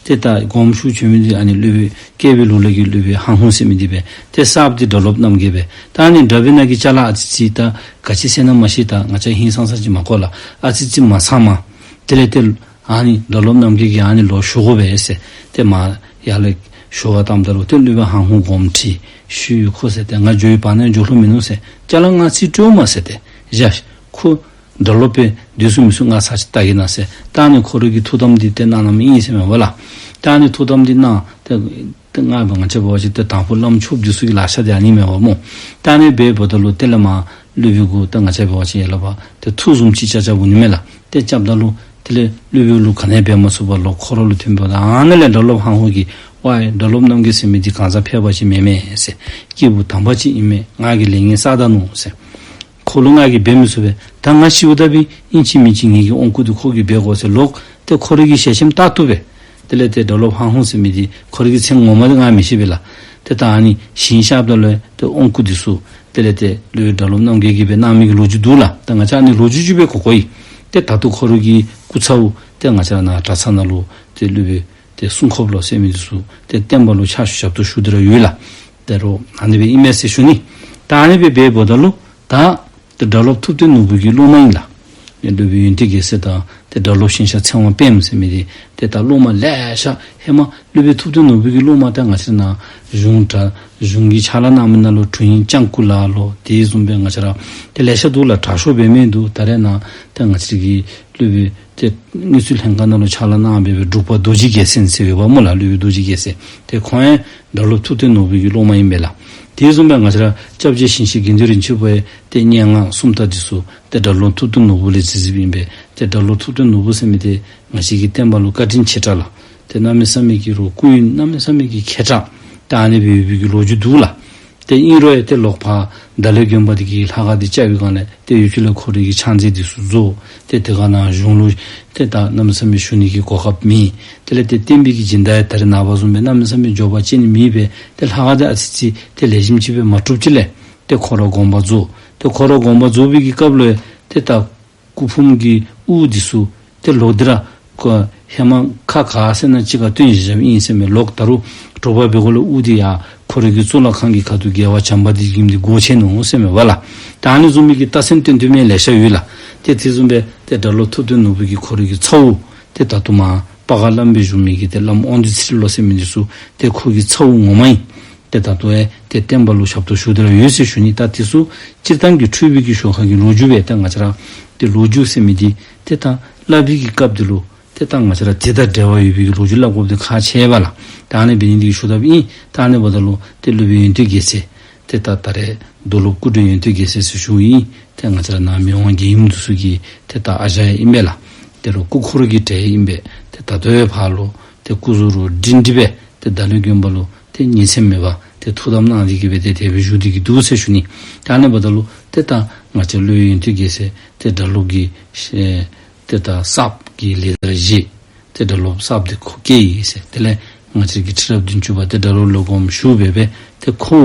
ཏེ་ད་དགོངསམ་ཞུ་བྱོན་མི་འདི་ཨ་ནི་སློབ་དཔོན་བཀལ་བའི་ལོ་ལས་ཀྱི་སློབ་དཔོན་ཧ་ཧུང་ཟེར་མི་འདི་སྦེ་ཏེ་གསརཔ་འདི་སྒྲ་སློབ་རྣམ་རྒྱལ་སྦེ། ད་ཨ་ནི་སྒྲ་སྦེ་ནང་གི་ཅ་ལ་ཨ་ཙི་ཅིག་ད་ག་ཅི་ཟེར་ན་མ་ཤེས། ད་ང་བཅས་ཧིང་སངས་ས་ཅིག་མ་གོ་ལགས། ཨ་ཙི་ཅིག་མ་ཚང་མ། དེ་ལས་ཏེ་ཨ་ནི་སྒྲ་སློབ་རྣམ་རྒྱལ་གྱིས་ཨ་ནི་ལོག་ཞུ་དགོ་པས་ཟེར། ཏེ་མར་ཡར་ལས་ཞུ་བར་བཏངམ་ད་ལུ་ཏེ་སློབ་དཔོན་ཧ་ཧུང་དགོངསམ་ཁྲེལ་ཞུ་ཁོ་ཟེར། ཏེ་ང་འགྱོ་བའི་བར་ན་འགྱོ་ལྷོད་མིན་ནུག་ཟེར། ཅ་ལ་ང་རྩིས་སྤྲོད་མ་ཟེར། ཏེ་བཞག་ཁོ་སྒྲ་སློབ་དཔོན་འདི་ཚུ་མི་ཚུ་ང་ཚར་ཅིག་བལྟ་གེ་ན་ཟེར། ད་ཨ་ནི་ཁོ་ར་གི་ཐུགས་དམ་འདི་ཏེ་གནང་གནངམ་ཨིན་ཟེར་མས་པ་ལགས། ད་ཨ་ནི་ཐུགས་དམ་འདི་གནང་ཏེ་ཏེ་ང་འབད་ང་བཅས་འབད་བ་ཅིན་ཏེ་དང་ཕུ་བླམ་ཆོསཔ་འདི་ཚུ་གི་ལག་ཆ་འདི་ཨ་ནི་མས་པ་སྨོ། ད་ཨ་ནི་སྦེ་འབདཝ་ད་ལུ་དེ་ལས་མར་སློབ་དཔོན་གུ་ད་ང་བཅས་འབད་བ་ཅིན་ཡར་ལས་ཕར་ཏེ་ཐུགས་བཟུམ་ཅིག་རྐྱབ་རྐྱབ་འོང་ནི་མས་ལགས། ཏེ་རྐྱབ་ད་ལུ་དེ་ལས་སློབ་དཔོན་ལུ་ག་ནི་འབད་མ་ཚུགས་པར་ལོག་ཁོ་ར་ལུ་ཐོན་པས། ད་ཨ་ནཱ་ལས་སྒྲ་སློབ་ཧ་ཧུང་གིས་ཝའི་སྒྲ་སློབ་རྣམ་རྒྱལ་ཟེར་མི་འདི་གང་ཟག་ཕལ་པ་ཅིག་མེན་མས་ཟེར། སྐྱེས་བུ་དམ་པ་ཅིག་ཨིན་མས། ང་གིས་ལས་ངན་བསགས་ད་ནུག་ཟེར། ཁོ་ལུ་ང་གིས་འབད་མི་ཚུགས་པས། ད་ང་ཤིཝ་ད་འབད་ཨིན་ཅི་མིན་ཅི་ངེ་གི་དབང་བསྐུར་འདི་ཁོ་གིས་འབད་དགོ་ཟེར་ལོག་ཏེ་ཁོ་ར་གི་ཞལ་ཆེམས་ལྟར་དུ་སྦེ། དེ་ལས་ཏེ་སྒྲ་སློབ་ཧ་ཧུང་ཟེར་མི་འདི་ཁོ་ར་གི་མཚན་ངོ་མ་འདི་ང་མི་ཤེས་པས་ལགས། ཏེ་ད་ཨ་ནི་ཞིང་གཤགསཔ་ད་ལུ་ཏེ་དབང་བསྐུར་འདི་ཚུ་དེ་ལས་ཏེ་སློབ་དཔོན་སྒྲ་སློབ་རྣམ་རྒྱལ་གྱིས་སྦེ་གནང་མི་གི་ལོ་རྒྱུས་འདུག་ལགས། ད་ང་བཅས་ཨ་ནི་ལོ་རྒྱུས་ཅིག་སྦེ་གོ་གོཝ་ཨིན། ཏེ་ད་ལྟོ་ཁོ་ར་གི་སྐུ་ཚ་བོ་ཏེ་ང་བཅས་ར་ནཱ་གྲྭ་ཚང་ནང་ལུ་ཏེ་སློབ་དཔོན་ཏེ་སྲུང་འཁོརཔ་ལོ་ཟེར་མི་འདི་ཚུ་ཏེ་བསྟན་པ་ལུ་ཕྱག་ཞུ་ཞབས་ཏོག་ཞུ་སྟེ་ར་ཡོད་ལགས། ད་རུང་ཨ་ནི་སྦེ་ཨིན་མས་ཟེར་ཞུ་ནི། ད་ཨ་ནི་སྦེ་འབདཝ་ད་ལུ་ད་ཏེ་སྒྲ་སློབ་ཐུབ་བསྟན་ནོར་བུ་གི་སློབ་མ་ཨིན་ལགས། ཏེ་སློབ་དཔོན་ཡོན་ཏན་རྒྱལ་མཚན་དང་ཏེ་སྒྲ་སློབ་ཞིང་གཤེགས་ཚེ་དབང་པདྨ་ཟེར་མི་འདི་ཏེ་ད་སློབ་མ་ལེ་ཤ་ཧེ་མ་སློབ་དཔོན་ཐུབ་བསྟན་ནོར་བུ་གི་སློབ་མ་ཏེ་ང་བཅས་ནཱ་གཞུང་གྲྭ་གཞུང་གི་ཕྱག་ལཱ་གནང་མི་ནང་ལུ་དྲུང་ཡིག་ལྕང་སྐུ་ལགས་ལོ། དེ་བཟུམ་སྦེ་ང་བཅས་ར་ཏེ་ལེ་ཤ་འདུག་ལགས། དྲག་ཤོས་འབད་མི་འདུག། ད་རེས་ནཱ་ཏེ་ང་བཅས་ཀྱི་སློབ་དཔོན་ཏེ་དངུལ་རྩིས་ལྷན་ཁག་ནང་ལུ་ཕྱག་ལཱ་གནང་སྦེ་སྦེ་འབྲུག་པ་རྡོ་རྗེ་རྒྱལ་མཚན་ཟེར་ཡོདཔ་སྨོ་ལགས། སློབ་དཔོན་རྡོ་རྗེ་རྒྱལ་མཚན། ཏེ་ཁོང་ཡང་སྒྲ་སློབ་ཐུབ་བསྟན་ནོར་བུ་གི་སློབ་མ་ཨིན་པས་ལགས། དེ་བཟུམ་སྦེ་ང་བཅས་ར་སྐྱབས་རྗེ་ཞིང་གཤེགས་དགེ་འདུན་རིན་ཆེན་བོད་ཡང་ཏེ་སྙན་ངག་སུམ་རྟགས་འདི་ཚུ་ཏེ་སྒྲ་སློབ་ཐུབ་བསྟན་ནོར་བུ་ལས་བྲིས་བྲིསཔ་ཨིན་པས། ཏེ་སྒྲ་སློབ་ཐུབ་བསྟན་ནོར་བུ་ཟེར་མི་འདི་ང་བཅས་ཀྱི་བསྟན་པ་ལུ་བཀའ་དྲིན་ཆེ་དྲགས་ལགས། ཏེ་གནམ་མེད་ས་མེད་ཀྱི་རོགས་སྐུ་ཡོན་གནམ་མེད་ས་མེད་ཀྱི་མཁས་དྲགས་ཏེ་ཨ་ནི་སྦེ་ཡོད་པའི་གི་ལོ་རྒྱུས་འདུག་ལགས། ཏེ་ཨིན་རུང་ཡང་ཏེ་ལོག་ཕར་བརྡ་གླིང་དགོན་པ་འདི་གི་ལྷ་ཁང་འདི་བཅག་པའི་སྒང་ལས་ཏེ་ཡུལ་ཕྱོགས་ལས་ཁོ་རའི་གི་ཕྱག་མཛོད་འདི་ཚུ་རྫོགས། ཏེ་དེ་ཁར་ནཱ་གཞུང་ལུ་ཏེ་ད་གནམ་མེད་ས་མེད་ཞུ་ནི་གི་གོ་སྐབས་མེད། དེ་ལས་ཏེ་བསྟན་པའི་གི་སྦྱིན་བདག་ཡང་ད་རེས་ནངས་པ་བཟུམ་སྦེ་གནམ་མེད་ས་མེད་འབྱོར་པ་ཅིག་ནི་མེད་པས། ཏེ་ལྷ་ཁང་འདི་ཨ་ཙི་ཅིག་ཏེ་ལེགས་ཤོམ་ཅིག་སྦེ་མ་གྲུབ་ཅིག་ལས་ཏེ་ཁོ་ར་དགོངས་པ་རྫོགས། ཏེ་ཁོ་ར་དགོངས་པ་རྫོགས་པའི་གི་སྐབས་ལུ་ཏེ་ད་སྐུ་ཕུང་གི་དབུ་འདི་ཚུ་ཏེ་ལོག་སྟེ་ར་ཁོ་ཧེ་མ་ཁ་ག་ཟེར་ན་ཅིག་ཁར་བཏོན་བཞག་བཞགཔ་ཨིན་ཟེར་མས། ལོག་ད་རུང་དྲོ་པ་འབད་དགོཔ་ལས་དབུ་འདི་ཡར་ཁོ་རའི་གི་གཙུག་ལག་ཁང་གི་ཁ་ཐུག་རྒྱལ་བ་བྱམས་པ་འདི་གིས་འདི་སྒོ་ཕྱེ་ནུག་ཟེར་མས་པ་ལགས། ད་ཨ་ནི་བཟུམ་མའི་གི་རྟགས་མཚན་སྟོན་སྟོན་མི་ལེ་ཤ་ཡོད་ལགས། ཏེ་དེ་བཟུམ་སྦེ་ཏེ་སྒྲ་སློབ་ཐུབ་བསྟན་ནོར་བུ་གིས་ཁོ་རའི་གི་ཚ་བོ་ཏེ་ད་ལྟོ་མར་སྤ་གར་བླམ་སྦེ་བཞུགས་མི་གི་ཏེ་བླམ་དབང་འདུས་ཚེ་རིང་ལོ་ཟེར་མི་འདི་ཚུ་ཏེ་ཁོ་གི་ཚ་བོ་ངོ་མ་ཨིན། ཏེ་ད་ལྟོ་ཡང་ཏེ་བསྟན་པ་ལུ་ཞབས་ཏོག་ཞུ་སྟེ་ར་ཡོད་ཟེར་ཞུ་ནི། ད་དེ་ཚུ་སྤྱིར་བཏང་གི་འཁྲུལ་པའི་གི་ཞོར་ཁ་གི་ལོ་རྒྱུས་སྦེ་ཏེ་ང་བཅས་ར་ཏེ་ལོ་རྒྱུས་ཟེར་མི་འདི་ཏེ་ད་སླབ་པའི་གི་སྐབས་འདི་ལུ་ཏེ་ད་ང་བཅས་ར་དེ་དང་འབྲེལ་བ་ཡོད་པའི་གི་ལོ་རྒྱུས་སླབ་དགོཔ་འདི་ཁག་ཆེ་བས་ལགས། ད་ཨ་ནི་འབད་ནི་འདི་གིས་ཞུ་དོ་བཟུམ་ཨིན། ད་ཨ་ནི་འབདཝ་ད་ལུ་ཏེ་སློབ་དཔོན་ཡོན་ཏན་རྒྱལ་མཚན་ཏེ་ད་ད་རེས་རྡོ་སློབ་སྐུ་བགྲེས་ཡོན་ཏན་རྒྱལ་མཚན་ཟེར་ཞུཝ་ཨིན། ཏེ་ང་བཅས་ར་ནཱ་མི་དབང་རྒྱལ་ཡུམ་འདི་ཚུ་གིས་ཏེ་ད་ཨ་ཞང་ཡང་ཨིན་པས་ལགས། ཏེ་རོགས་སྐུ་འཁོར་གྱི་གྲས་ཨིན་པས། ཏེ་ད་ལྟོ་ཡང་ཕར་ལུ་ཏེ་སྐུ་གཟུགས་རོ་སྒྲིང་སྒྲི་སྦེ་ཏེ་བརྡ་གླིང་དགོན་པ་ལུ་ཏེ་ཉིན་མཚན་མེད་པར་ཏེ་ཐུགས་དམ་གནང་སྟེ་གི་སྦེ་ཏེ་དེ་སྦེ་བཞུགས་ཏེ་གི་འདུག་ཟེར་ཞུ་ནི། ད་ཨ་ནི་འབདཝ་ད་ལུ་ཏེ་ད་ང་བཅས་སློབ་དཔོན་ཡོན་ཏན་རྒྱལ་མཚན་ཏེ་སྒྲ་སློབ་ཀྱི་ཨེ་ཏེ་ད་གསརཔ་གི་ལས་ར་བཞེས། ཏེ་སྒྲ་སློབ་གསརཔ་འདི་ཁོ་བཀལ་ཡི་ཟེར། དེ་ལས་ང་བཅས་ཀྱི་ཁྲི་རབས་བདུན་ཅུ་པ་ཏེ་སྒྲ་སློབ་ལུ་དགོངསམ་ཞུ་སྦེ་སྦེ་ཏེ་ཁོ་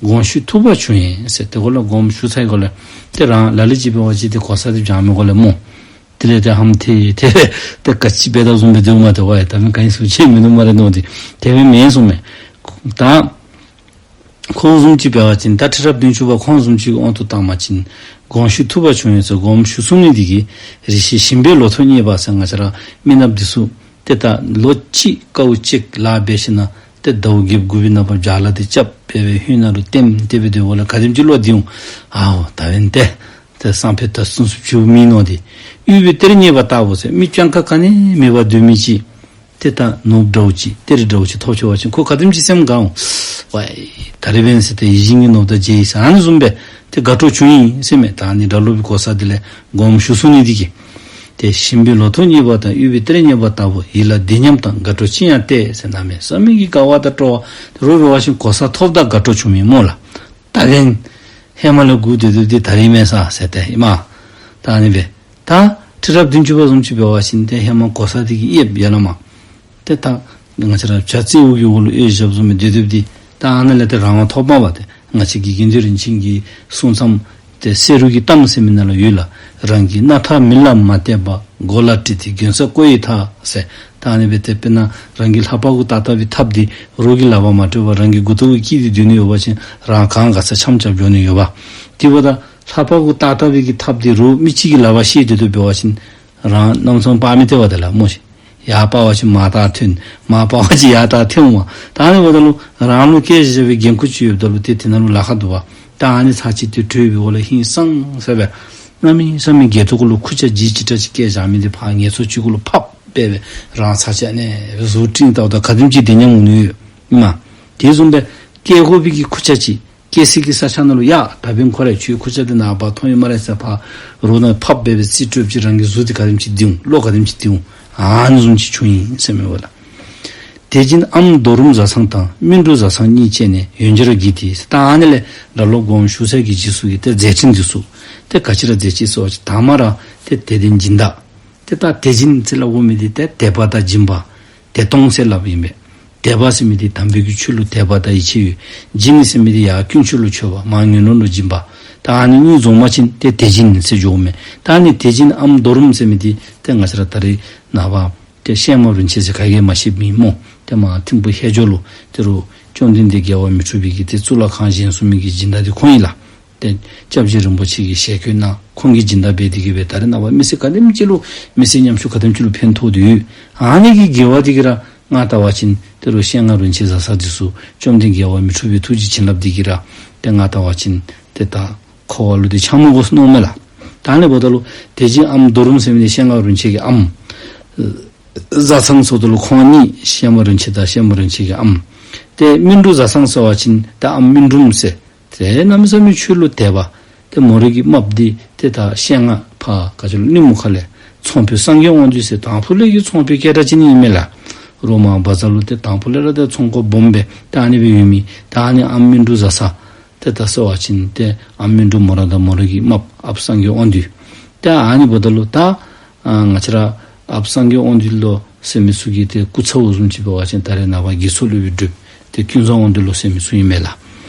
དགོངས་ཞུ་ཐུབ་པ་བྱུང་ཡི་ཟེར། ཏེ་ཁོ་ལུ་དགོངསམ་ཞུ་ཚར་བའི་སྒང་ལས་ཏེ་རང་ལ་ལུ་ཅིག་འབད་བ་ཅིན་ཏེ་གོ་ས་འདི་བྱང་མི་དགོ་ལས་སྨོ། དེ་ལས་ཏེ་ཧམ་ཐལ་ཡི་ཏེ་ཏེ་ག་ཅི་འབད་དོ་བཟུམ་སྦེ་སྡོད་མ་སྟེར་བར་ཡང་ད་མི་ག་ནི་སུ་ཅིག་མིན་འདུག་སྨ་རེ་མནོ་སྟེ་དེ་སྦེ་མེན་གསུངམ་མས། ད་ཁོ་བཟུམ་ཅིག་འབད་བ་ཅིན་ད་ཁྲི་རབས་བདུན་ཅུ་པ་ཁོང་བཟུམ་ཅིག་གི་དབང་དུ་བཏང་བ་ཅིན་དགོངས་ཞུ་ཐུབ་པ་བྱུང་ཡི་ཟེར་དགོངསམ་ཞུ་ཚུགས་ནི་འདི་གིས་རེ་ཞིག་ཞིང་པའི་ལོ་ཐོག་གཉེར་པ་ཟེར་ང་བཅས་ར་མི་ནགཔ་འདི་ཚུ་ཏེ་ད་ལོ་གཅིག་དཀའཝ་སྤྱད་ལཱ་འབད་ཞིནམ་ལས་ཏེ་ཟླཝ་བརྒྱད་དགུ་པའི་ནང་པ་བྱཱ་ལཱ་འདི་རྐྱབ་སྦེ་སྦེ་ཧུད་ནང་ལུ་ལྟེམ་སྟེ་སྦེ་སྡོད་པ་ལས་ག་དེམ་ཅིག་བློ་བདེ་འོང་། ཨའོ་ད་འབདན་ཏེ་ཏེ་སང་ཕོད་ད་ཚུན་ཚོད་ཕྱིཝ་མེན་མནོ་སྟེ་ཡུལ་པའི་གཏེར་རྙེད་པ་ལྟ་བུ་ཟེར་མི་སྤྱང་ཀ་ག་ནི་མེད་པར་སྡོད་མི་ཅིག་ཏེ་ད་ནོར་བུ་འདྲཝ་ཅིག་གཏེར་འདྲཝ་ཅིག་ཐོབ་ཆི་བ་ཅིན་ཁོ་ག་དེམ་ཅིག་སེམས་དགའ་འོང་། ཝའི་ད་རིས་འབདན་ཟེར་ཏེ་ཡིད་བཞིན་གྱི་ནོར་བུ་དང་མཇལ་ཡི་ཟེར་ཨ་ནི་བཟུམ་སྦེ་ཏེ་དགའ་སྤྲོ་བྱུང་ཡི་ཟེར་མས། ད་ཨ་ནི་སྒྲ་སློབ་ཀྱི་གོ་ས་དེ་ལས་སྒོམ་ཞུ་ཚུགས་ནི་དེ་གིས། ཏེ་ཞིམ་པའི་ལོ་ཐོག་རྙེད་པ་དང་། དབུལ་བའི་གཏེར་རྙེད་པ་ལྟ་བུ། ཡིད་ལ་བདེ་ཉམས་དང་། དགའ་སྤྲོ་ཅི་ཡང་སྟེར་ཟེར། གནམ་མེད་ས་མེད་ཀྱི་དགའ་བ་དང་སྤྲོ་བ། རོགས་འབད་བ་ཅིན་གོ་ས་ཐོབ་ད་དགའ་སྤྲོ་བྱུང་མི་སྨོ་ལགས། ད་གན་ཧེ་མ་ལས་སྒུག་སྡོད་སྡོདཔ་འདི་ད་རིས་མེད་ས་ཟེར་ཏེ་ཨིན་མས། ད་ཨ་ནི་སྦེ་ད་ཁྲི་རབས་བདུན་ཅུ་པ་བཟུམ་ཅིག་འབད་བ་ཅིན་ཏེ་ཧེ་མ་གོ་ས་དེ་གི་དབྱིབས་ཡ་ན་མ་ཏེ་ད་ང་བཅས་ར་བྱ་རྩེ་བོ་གི་འོག་ལུ་གཡོས་བཞགཔ་བཟུམ་སྦེ་སྡོད་སྡོདཔ་འདི་ད་ཨ་ནཱ་ལས་ཏེ་རང་དབང་ཐོབ་མས་པ། ཏེ་ང་བཅས་ཀྱི་དགེ་འདུན་རིན་ཆེན་གྱིས་གསུངས་ཙམ་ཏེ་བསེ་རུ་གི་གཏམ་ཟེར་མི་ནང་ལུ་ཡོད་ལགས། རང་གི་སྣ་ཐག་མི་ལ་མ་གཏད་པར། མགོ་ལ་དཀྲིས་ཏེ་མགོན་ས་བསྐོར་བའི་མཐའ་ཟེར། ད་ཨ་ནི་སྦེ་ཏེ་དཔེར་ན་རང་གི་ལྷ་པ་གུ་བཏགས་བཏགས་པའི་ཐགཔ་འདི་རོགས་ཀྱི་ལག་པར་མ་སྤྲོད་པར་རང་གི་མགུ་ཏོ་གུ་བཀལ་ཏེ་སྡོད་ནི་ཡོད་པ་ཅིན་རང་གང་དགའ་ས་འཆམ་འཆམ་འགྱོ་ནི་ཡོད་པ། དེ་འབདཝ་ད་ལྷ་པ་གུ་བཏགས་བཏགས་པའི་གི་ཐགཔ་འདི་རོགས་མི་གཅིག་གི་ལག་པར་བཤེད་སྡོད་དོ་འབད་བ་ཅིན་རང་གནམ་མེད་ས་མེད་སྤར་མི་སྟེར་བ་དེ་ལགས་སྨོ་ཤིག། ཡར་སྤར་བ་ཅིན་མར་ད་འཐེན། མར་སྤར་བ་ཅིན་ཡར་ད་འཐེན་འོང་། ད་ཨ་ནི་འབདཝ་ད་ལུ་རང་ལུ་བཀལ་བཞག་པའི་འགན་ཁུར་ཅིག་ཡོདཔ་ད་ལུ་ཏེ་དེ་ནང་ལུ་ལཱ་ཁག་འདུག་པ། ད་ཨ་ནི་ཚར་གཅིག་ཏེ་གྲོལ་བའི་འོག་ལས་ཧིང་སངས་ས་སྦེ་གནམ་མེད་ས་མེད་སྒལ་ཏོ་གུ་ལུ་ཁུར་ཆ་ལྗིད་ཅིག་དྲག་ཅིག་བཀལ་བཞག་མི་འདི་ཕར་ངལ་འཚོ་ཅིག་གུ་ལུ་ཕབ་སྦེ་སྦེ་རང་ཚར་གཅིག་ཨ་ནི་གཟུགས་སྤྲིང་བལྟཝ་ད་ག་དེམ་ཅིག་བདེ་ཉམས་འོང་ནི་ཡོད་ཨིན་མས། དེ་བཟུམ་སྦེ་བཀལ་དགོ་པའི་གི་ཁུར་ཆ་ཅིག་བཀལ་སའི་གི་ས་ཆ་ནང་ལུ་ཡ་ད་འབདན་ཁོ་རའི་ཁྱོད་ཁུར་ཆ་འདི་ནཱ་ཕར་མཐོང་ཡི་སྨ་རེ་ཟེར་ཕར་རོགས་ནང་ཕབ་སྦེ་སྦེ་རྩིས་སྤྲོད་ཅིག་རང་གི་གཟུགས་འདི་ག་དེམ་ཅིག་བདེ་འོང་། བློ་ག་དེམ་ཅིག་བདེ་འོང་། ཨ་ནི་བཟུམ་ཅིག་བྱུང་ཡི་ཟེར་མས་པ་ལགས། དེ་བཞིན་ཨམ་རྡོ་རུམ་བཟའ་ཚང་དང་། སྨིན་དྲུག་བཟའ་ཚང་གཉིས་བཅས་ནས། ཡོན་སྦྱར་བགྱིས་ཏེ་ཟེར། ད་ཨ་ནི་ལས་སྒྲ་སློབ་སྒོམ་ཞུ་སའི་གི་རྗེས་སུ་གི་ཏེ་མཛད་འཕྲིན་འདི་ཚུ་ཏེ་ག་ཅི་ར་མཛད་ཅི་ཟེར་བ་ཅིན་དང་པ་ར་ཏེ་དད་ལྡན་སྦྱིན་བདག། ཏེ་ད་དད་སྦྱིན་ཟེར་སླབ་དགོ་མི་འདི་ཏེ་དད་པ་དང་སྦྱིན་པ་དད་གཏོང་ཟེར་སླབ་ཨིན་པས། དད་པ་ཟེར་མི་འདི་དམ་པའི་གི་ཆོས་ལུ་དད་པ་དང་ཡིད་ཆེས་ཡོད། སྦྱིན་ཟེར་མི་འདི་ཡར་ཀུན་སྤྱོད་ལུ་ཆོས་པ་མར་ངན་སློང་ལུ་སྦྱིན་པ། ད་ཨ་ནི་གཉིས་འཛོམས་པ་ཅིན་ཏེ་དད་སྦྱིན་ཟེར་འགྱོཝ་མས། ད་ཨ་ནི་དད་སྦྱིན་ཨམ་རྡོ་རུམ་ཟེར་མི་འདི་ཏེ་ང་བཅས་ར་ད་རེས་ནངས་པ་ཏེ་ཤེལ་མ་རིན་ཆེན་ཟེར་ག་གིས་མ་ཤེས་མི་སྨོ། ཏེ་མར་ཐིམ་ཕུ་ཧེ་ཇོ་ལུ་ཏེ་རུ་བཅོམ་ལྡན་འདས་རྒྱལ་བ་མི་འཁྲུགས་པའི་གི་ཏེ་གཙུག་ལག་ཁང་བཞེངས་ཚུགས་མི་གི་སྦྱིན་བདག་འདི་ཁོང་ཨིན་ལགས། ཏེ་སྐྱབས་རྗེ་རིན་པོ་ཆེ་གིས་ཞལ་བཀོད་གནང་། ཁོང་གིས་སྦྱིན་བདག་འབད་དེ་གིས་སྦེ་ད་རེས་ནངས་པ་མི་སེར་ག་དེམ་ཅིག་ལུ་མི་སེར་ཉམ་ཆུང་ག་དེམ་ཅིག་ལུ་ཕན་ཐོགས་ཏེ་ཡོད། ཨ་ནི་གི་དགེ་བ་འདི་གིས་ར་ང་བལྟ་བ་ཅིན་ཏེ་རུ་ཤེལ་མ་རིན་ཆེན་བཟའ་ཚང་འདི་ཚུ་བཅོམ་ལྡན་རྒྱལ་བ་མི་འཁྲུགས་པའི་ཐུགས་རྗེ་བྱིན་རླབས་འདི་གིས་ར་ཏེ་ང་བལྟ་བ་ཅིན་ཏེ་ད་འཁོར་བ་ལུ་ཏེ་ཆགས་མི་དགོ་ཟེར་མནོཝ་མས་ལགས། ད་ཨ་ནི་འབདཝ་ད་ལུ་དད་སྦྱིན་ཨམ་རྡོ་རུམ་ཟེར་མི་འདི་ཤེལ་མ་རིན་ཆེན་གྱི་ཨམ་བཟའ་ཚང་ཟེརཝ་ད་ལུ་ཁོང་གཉིས་ཤེལ་མ་རིན་ཆེན་དང་ཤེལ་མ་རིན་ཆེན་གྱི་ཨམ། ཏེ་སྨིན་དྲུག་བཟའ་ཚང་ཟེར་བ་ཅིན་ཏེ་ཨམ་སྨིན་དྲུག་ཟེར། ཏེ་གནམ་མེད་ས་མེད་ཆོས་ལུ་དད་པ། ཏེ་མོ་རའི་གི་རྨགཔ་འདི་ཏེ་ད་ཤེལ་མ་ཕར་ག་ཅི་ལོ་གླིང་མུ་ཁ་ལས་ཚོང་དཔོན་སངས་རྒྱས་དབང་འདུས་ཟེར་དང་ཕུ་ལས་ཀྱི་ཚོང་དཔོན་སྐད་གྲགས་ཅན་ཨིན་མས་ལགས། རོ་མ་བ་ཛར་ལུ་ཏེ་དང་ཕུ་ལས་ར་ཏེ་ཚོང་ཁང་སྦོམ་སྦེ་ཏེ་ཨ་ནི་སྦེ་ཡོད་མི། ད་ཨ་ནི་ཨམ་སྨིན་དྲུག་བཟའ་ཚང་ཏེ་ད་ཟེར་བ་ཅིན་ཏེ་ཨམ་སྨིན་དྲུག་མོ་ར་དང་མོ་རའི་གི་རྨགཔ་ཨཔ་སངས་རྒྱས་དབང་འདུས། ཏེ་ཨ་ནི་འབདཝ་ད་ལུ་ད་ཨ་ང་བཅས་ར་ཨཔ་སངས་རྒྱས་དབང་འདུས་ལོ་ཟེར་མི་ཚུ་གི་ཏེ་སྐུ་ཚ་བོ་བཟུམ་ཅིག་འབད་བ་ཅིན་ད་རེས་ནངས་པ་དགེ་ཚོགས་སློབ་དཔོན་སྒྲུབ་ཏེ་ཀུན་བཟང་དབང་འདུས་ལོ་ཟེར་མི་ཚུ་ཨིན་མས་ལགས།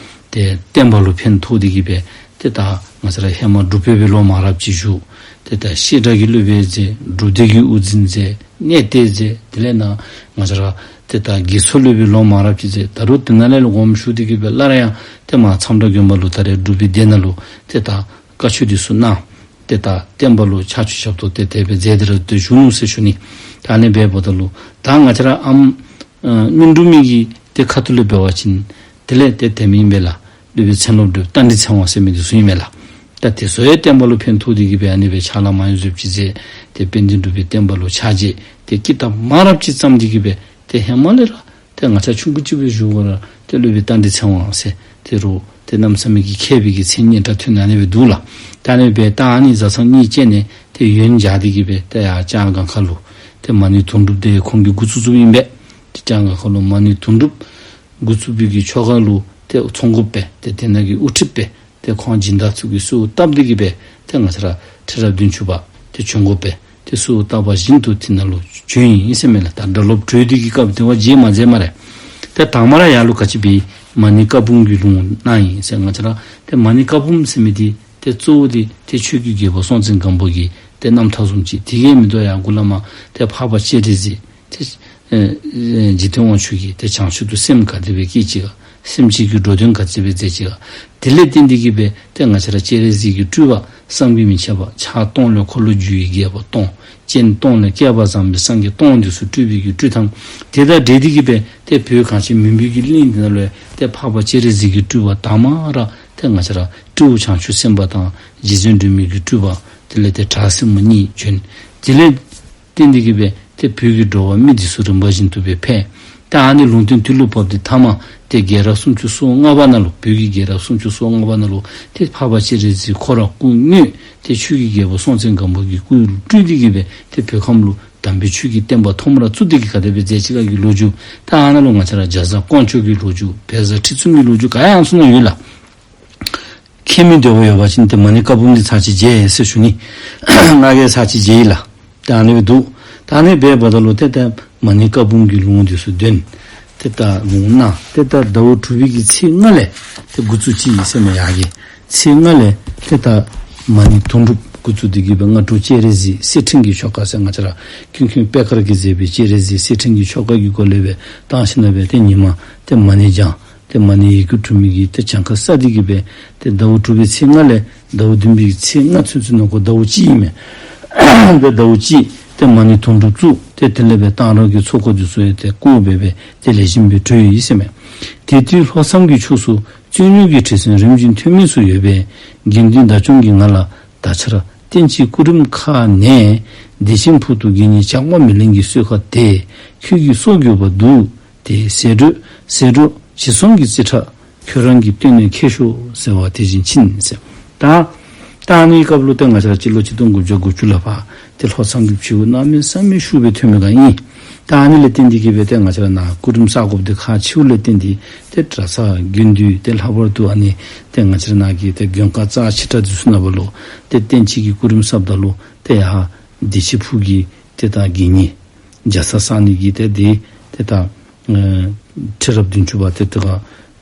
ཏེ་བསྟན་པ་ལུ་ཕན་ཐོགས་ཏེ་གིས་སྦེ་ཏེ་ད་ང་བཅས་ར་ཧེ་མ་འབྲུག་པའི་སྦེ་ལོ་མང་རབས་ཅིག་བཞུགས། ཏེ་ད་བཤད་གྲྭ་གི་སློབ་དཔོན་མཛད། སྒྲུབ་སྡེ་གི་དབུ་འཛིན་མཛད། གནས་བརྟན་མཛད། དེ་ལས་ནཱ་ང་བཅས་ར་ཏེ་ད་དགེ་ཚོགས་སློབ་དཔོན་ལོ་མང་རབས་ཅིག་མཛད། ད་རུང་དེ་ནང་ལས་ལུ་དགོངསམ་ཞུ་སྟེ་གིས་སྦེ་སླར་ཡང་ཏེ་མར་མཚམས་བྲག་དགོན་པ་ལུ་ད་རེས་འབྲུག་པའི་སྡེ་ནང་ལུ་ཏེ་ད་བཀའ་ཆོས་འདི་ཚུ་གནང་། ཏེ་ད་བསྟན་པ་ལུ་ཕྱག་ཕྱིད་ཞབས་ཏོག་ཏེ་དེ་སྦེ་མཛད་དེ་ར་ཏེ་བཞུགས་ནུག་ཟེར་ཞུ་ནི། ད་ཨ་ནི་སྦེ་འབདཝ་ད་ལུ་ད་ང་བཅས་ར་ཨམ་ཨ་སྨིན་དྲུག་མི་གི་ཏེ་ཁ་ཐུག་ལས་འབད་བ་ཅིན་དེ་ལས་ཏེ་དེ་མེན་པས་ལགས། སློབ་དཔོན་མཚན་སློབ་སྒྲོལ་རྟ་མགྲིན་ཚེ་དབང་ཟེར་མི་འདི་ཚུ་ཨིན་མས་ལགས། ད་དེ་ཚུ་ཡང་བསྟན་པ་ལུ་ཕན་ཐོགས་ཏེ་གིས་སྦེ་ཨ་ནི་སྦེ་ཕྱག་ལཱ་མང་ཡོ་བཟུམ་ཅིག་མཛད། ཏེ་དཔལ་ལྡན་འབྲུག་པའི་བསྟན་པ་ལུ་ཕྱག་རྗེས་ཏེ་ཀི་ཏབ་མང་རབས་ཅིག་བརྩམས་ཏེ་གིས་སྦེ་ཏེ་ཧེ་མ་ལས་ར་ཏེ་ང་བཅས་ཆུང་ཀུ་ཅིག་སྦེ་བཞུགས་སྒང་ར་ཏེ་སློབ་དཔོན་རྟ་མགྲིན་ཚེ་དབང་ཟེར་དེ་རུ་ཏེ་གནམ་མེད་ས་མེད་ཀྱི་མཁས་པའི་གི་མཚན་སྙན་གྲགས་ཐོན་ནི་ཨ་ནི་སྦེ་འདུག་ལགས། ད་ཨ་ནི་སྦེ་ད་ཨ་ནི་བཟའ་ཚང་གཉིས་བཅས་ནས་ཏེ་ཡོན་སྦྱར་ཏེ་གིས་སྦེ་ཏེ་ཡར་ལྕང་སྒང་ཁ་ལུ་ཏེ་མ་ཎི་དུང་སྒྲུབ་འདི་ཁོང་གིས་འགོ་བཙུགས་བཙུགསཔ་ཨིན་པས། ཏེ་ལྕང་སྒང་ཁ་ལུ་མ་ཎི་དུང་སྒྲུབ་འགོ་བཙུགས་པའི་གི་ཆོ་ག་ལུ་ཏེ་ཚོགས་འགོཔ་སྦེ་ཏེ་དེ་ནང་གི་དབུ་ཁྲིདཔ་སྦེ་ཏེ་ཁོང་སྦྱིན་བདག་ཚུ་གིས་གསོལཝ་བཏབ་སྟེ་གིས་སྦེ་ཏེ་ང་བཅས་ར་ཁྲི་རབས་བདུན་ཅུ་པ་ཏེ་བྱོན་དགོཔ་སྦེ་ཏེ་གསོལཝ་བཏབ་པ་བཞིན་དུ་དེ་ནང་ལུ་བྱོན་ཡི་ཟེར་མས་ལགས། ད་སྒྲ་སློབ་གྲོལ་ཏེ་གི་སྐབས་དེ་བ་མཇལ་མ་མཇལ་སྨ་རེ། ཏེ་དང་པ་ར་ཡར་ལུ་ག་ཅི་འབད་མ་ཎི་བཀའ་འབུམ་གྱི་ལུང་གནང་ཡི་ཟེར། ང་བཅས་ར་ཏེ་མ་ཎི་བཀའ་འབུམ་ཟེར་མི་འདི་ཏེ་གཙོ་བོ་འདི་ཏེ་ཆོས་ཀྱི་རྒྱལ་པོ་སྲོང་བཙན་སྒམ་པོ་གི་ཏེ་རྣམ་ཐར་བཟུམ་ཅིག། དེ་གིས་མི་དོ་ཡར་མགུ་ལས་མར་ཏེ་འཕགས་པ་སྤྱན་རས་གཟིགས་ཏེ་ཨེ་ཨེ་འཇིག་རྟེན་དབང་ཕྱུག་གིས་ཏེ་བྱང་ཆུབ་ཏུ་སེམས་ག་དེ་སྦེ་བསྐྱེད་ཅི་ག། སེམས་ཅན་གྱི་འགྲོ་དོན་ག་དེ་སྦེ་མཛད་ཅི་ག། དེ་ལས་བརྟེན་ཏེ་གིས་སྦེ་ཏེ་ང་བཅས་ར་སྤྱན་རས་གཟིགས་ཀྱི་སྤྲུལ་པ་བསམ་གྱིས་མི་ཁྱབ་པ་ཕྱག་སྟོང་ལས་འཁོར་ལོ་བསྒྱུར་བའི་རྒྱལ་པོ་སྟོང་། སྤྱན་སྟོང་ལས་བསྐལ་པ་བཟང་པོའི་སངས་རྒྱས་སྟོང་འདི་ཚུ་སྤྲུལ་པའི་གི་སྤྲུལ་སྟངས་དེ་དང་འབྲེལ་ཏེ་གིས་སྦེ་ཏེ་བོད་གངས་ཅན་མུན་པའི་གི་གླིང་འདི་ནང་ལུ་ཏེ་འཕགས་པ་སྤྱན་རས་གཟིགས་ཀྱི་སྤྲུལ་པ་དང་པ་ར་ཏེ་ང་བཅས་ར་སྤྲེའུ་བྱང་ཆུབ་སེམས་དཔའ་དང་རྗེ་བཙུན་སྒྲོལ་མའི་གི་སྤྲུལ་པ་དེ་ལས་ཏེ་བྲག་སྲིན་མོ་གཉིས་བྱོན། དེ་ལས་བརྟེན་ཏེ་གིས་སྦེ་ ཏེ་བོད་ཀྱི་འགྲོ་བ་མི་འདི་ཚུ་རིམ་པ་བཞིན་དུ་སྦེ་ཕེབས། ཏེ་ཨ་ནི་ལུང་བསྟན་དུས་ལུ་བབས་ཏེ་མཐའ་མ་ཏེ་རྒྱལ་རབས་སུམ་ཅུ་སོ་ལྔ་པ་ནང་ལུ་བོད་ཀྱི་རྒྱལ་རབས་སུམ་ཅུ་སོ་ལྔ་པ་ནང་ལུ་ཏེ་འཕགས་པ་སྤྱན་རས་གཟིགས་ཁོ་ར་སྐུ་དངོས་ཏེ་ཆོས་ཀྱི་རྒྱལ་པོ་སྲོང་བཙན་སྒམ་པོ་གི་སྐུ་སྤྲུལ་ཏེ་གི་སྦེ་ཏེ་བོད་ཁམས་ལུ་དམ་པའི་ཆོས་ཀྱི་བསྟན་པ་ཐོག་མར་བཙུགས་ཏེ་གི་ག་དེ་སྦེ་མཛད་ཅི་ག་གི་ལོ་རྒྱུས། ཏེ་ཨ་ནཱ་ལུ་ང་བཅས་ར་རྒྱ་བཟའ་ཀོང་ཇོ་གི་ལོ་རྒྱུས་བལ་བཟའ་ཁྲི་བཙུན་གྱི་ལོ་རྒྱུས་ག་ཡང་ཚུ་ནང་ཡོད་ལགས། མཁྱེན་མི་འདོད་པ་ཡོད་པ་ཅིན་ཏེ་མ་ཎི་བཀའ་འབུམ་འདི་ཚར་གཅིག་མཇལ་ཟེར་ཞུ་ནི། ང་གིས་ཚར་གཅིག་མཇལ་ཡི་ལགས། ཏེ་ཨ་ནི་སྦེ་འདུག། ད་ཨ་ནི་སྦེ་འབདཝ་ད་ལུ་ཏེ་ད་མ་ཎི་བཀའ་འབུམ་གྱི་ལུང་འདི་ཚུ་འདོན། ཏེ་ད་ལུང་གནང་། ཏེ་ད་ཟླཝ་དྲུག་པའི་གི་ཚེས་ལྔ་ལས་ཏེ་འགོ་བཙུགས་ཅི་ཨིན་ཟེར་མས་ཡར་གྱི། ཚེས་ལྔ་ལས་ཏེ་ད་མ་ཎི་དུང་སྒྲུབ་འགོ་བཙུགས་ཏེ་གི་སྦེ་སྔ་དྲོ་སྤྱན་རས་གཟིགས་གསེར་ཕྲེང་གི་ཆོ་ག་ཟེར་ང་བཅས་ར་ཀུན་མཁྱེན་པད་དཀར་གྱིས་མཛད་པའི་སྤྱན་རས་གཟིགས་གསེར་ཕྲེང་གི་ཆོ་ག་གི་སྒོ་ལས་སྦེ་བཏང་ཞིནམ་ལས་སྦེ་ཏེ་ཉི་མ་ཏེ་མ་ཎི་བགྱང་། ཏེ་མ་ཎི་ཡི་གུ་དྲུག་མའི་གི་ཏེ་གྱངས་ཁ་བསགས་ཏེ་གི་སྦེ་ཏེ་ཟླཝ་དྲུག་པའི་ཚེས་ལྔ་ལས་ཟླཝ་བདུན་པའི་ཚེས་ལྔ་ཚུན་ཚོད་ནང་འཁོད་ཟླཝ་གཅིག་ཨིན་མས། ཏེ་ཟླཝ་གཅིག་ཏེ་མ་ཎི་དུང་སྒྲུབ་བཙུགས། ཏེ་དེ་ལས་སྦེ་གཏང་རག་གི་ཚོགས་འཁོར་འདི་ཚུ་ཡང་ཏེ་བསྐོར་སྦེ་སྦེ་ཏེ་ལེགས་ཤོམ་སྦེ་གྲོལ་ཡི་ཟེར་མས། དེ་དུས་ལྷོ་མཚམས་ཀྱི་ཕྱོགས་སུ་རྩོད་རྙོགས་ཀྱི་དྲི་སེམས་རིམ་བཞིན་ཐོན་མུས་སུ་ཡོད་པས། དགེ་འདུན་བདག་སྐྱོང་གིས་ང་ལ་ད་ཆར་སྟེང་ཕྱི་སྐུ་རིམ་ཁག་ནས་བདེ་ཆེན་ཕུག་ཏུ་དགེ་བསྙེན་ཇག་པ་མེ་ལེན་གྱི་གསོལ་ཁ་དེ་ཁྱོད་ཀྱི་སྲོག་གྱུར་པ་འདུག། དེ་ཟད་འགྲོ་ཟད་འགྲོ་ཅི་གསུང་གི་རྩིས་ཁྲ་ཁྱོད་རང་གིས་སྟོན་ནས་ཁྱེར་ཤོག་ཟེར་བ་དེ་བཞིན་ཕྱིན་ཟེར། ད་ད་ཨ་ནི་སྐབས་ལུ་ཏེ་ང་བཅས་ར་སྤྱི་ལོ་ཆིག་སྟོང་དགུ་བརྒྱ་དགུ་བཅུ་ལ་ཕར་ཏེ་ལྷོ་མཚམས་ཀྱི་བྱིའུ་གནམ་མེད་ས་མེད་ཤུགས་སྦེ་ཐོན་མི་ག་ཨིན། ད་ཨ་ནི་ལས་བརྟེན་ཏེ་གི་སྦེ་ཏེ་ང་བཅས་ར་ནཱ་སྐུ་རིམ་བསགས་དགོཔ་འདི་ཁག་ཆེཝ་ལས་བརྟེན་ཏེ་ཏེ་གྲྭ་ཚང་དགེ་འདུན་ཏེ་ལྷག་པར་དུ་ཨ་ནི་ཏེ་ང་བཅས་ར་ནཱ་གི་ཏེ་དགོན་ཁག་རྩ་ཆེ་དྲགས་འདི་ཚུ་ནང་ལུ་ཏེ་སྟེང་ཕྱི་གི་སྐུ་རིམ་བསགསཔ་ད་ལུ་ཏེ་ཡར་བདེ་ཆེན་ཕུག་གི་ཏེ་ད་དགེ་བསྙེན་རྒྱ་ཚ་བསགས་ནི་གི་ཏེ་དེ་ཏེ་ད་ཨེ་ཁྲི་རབས་བདུན་ཅུ་པ་ཏེ་ཏེ་ག་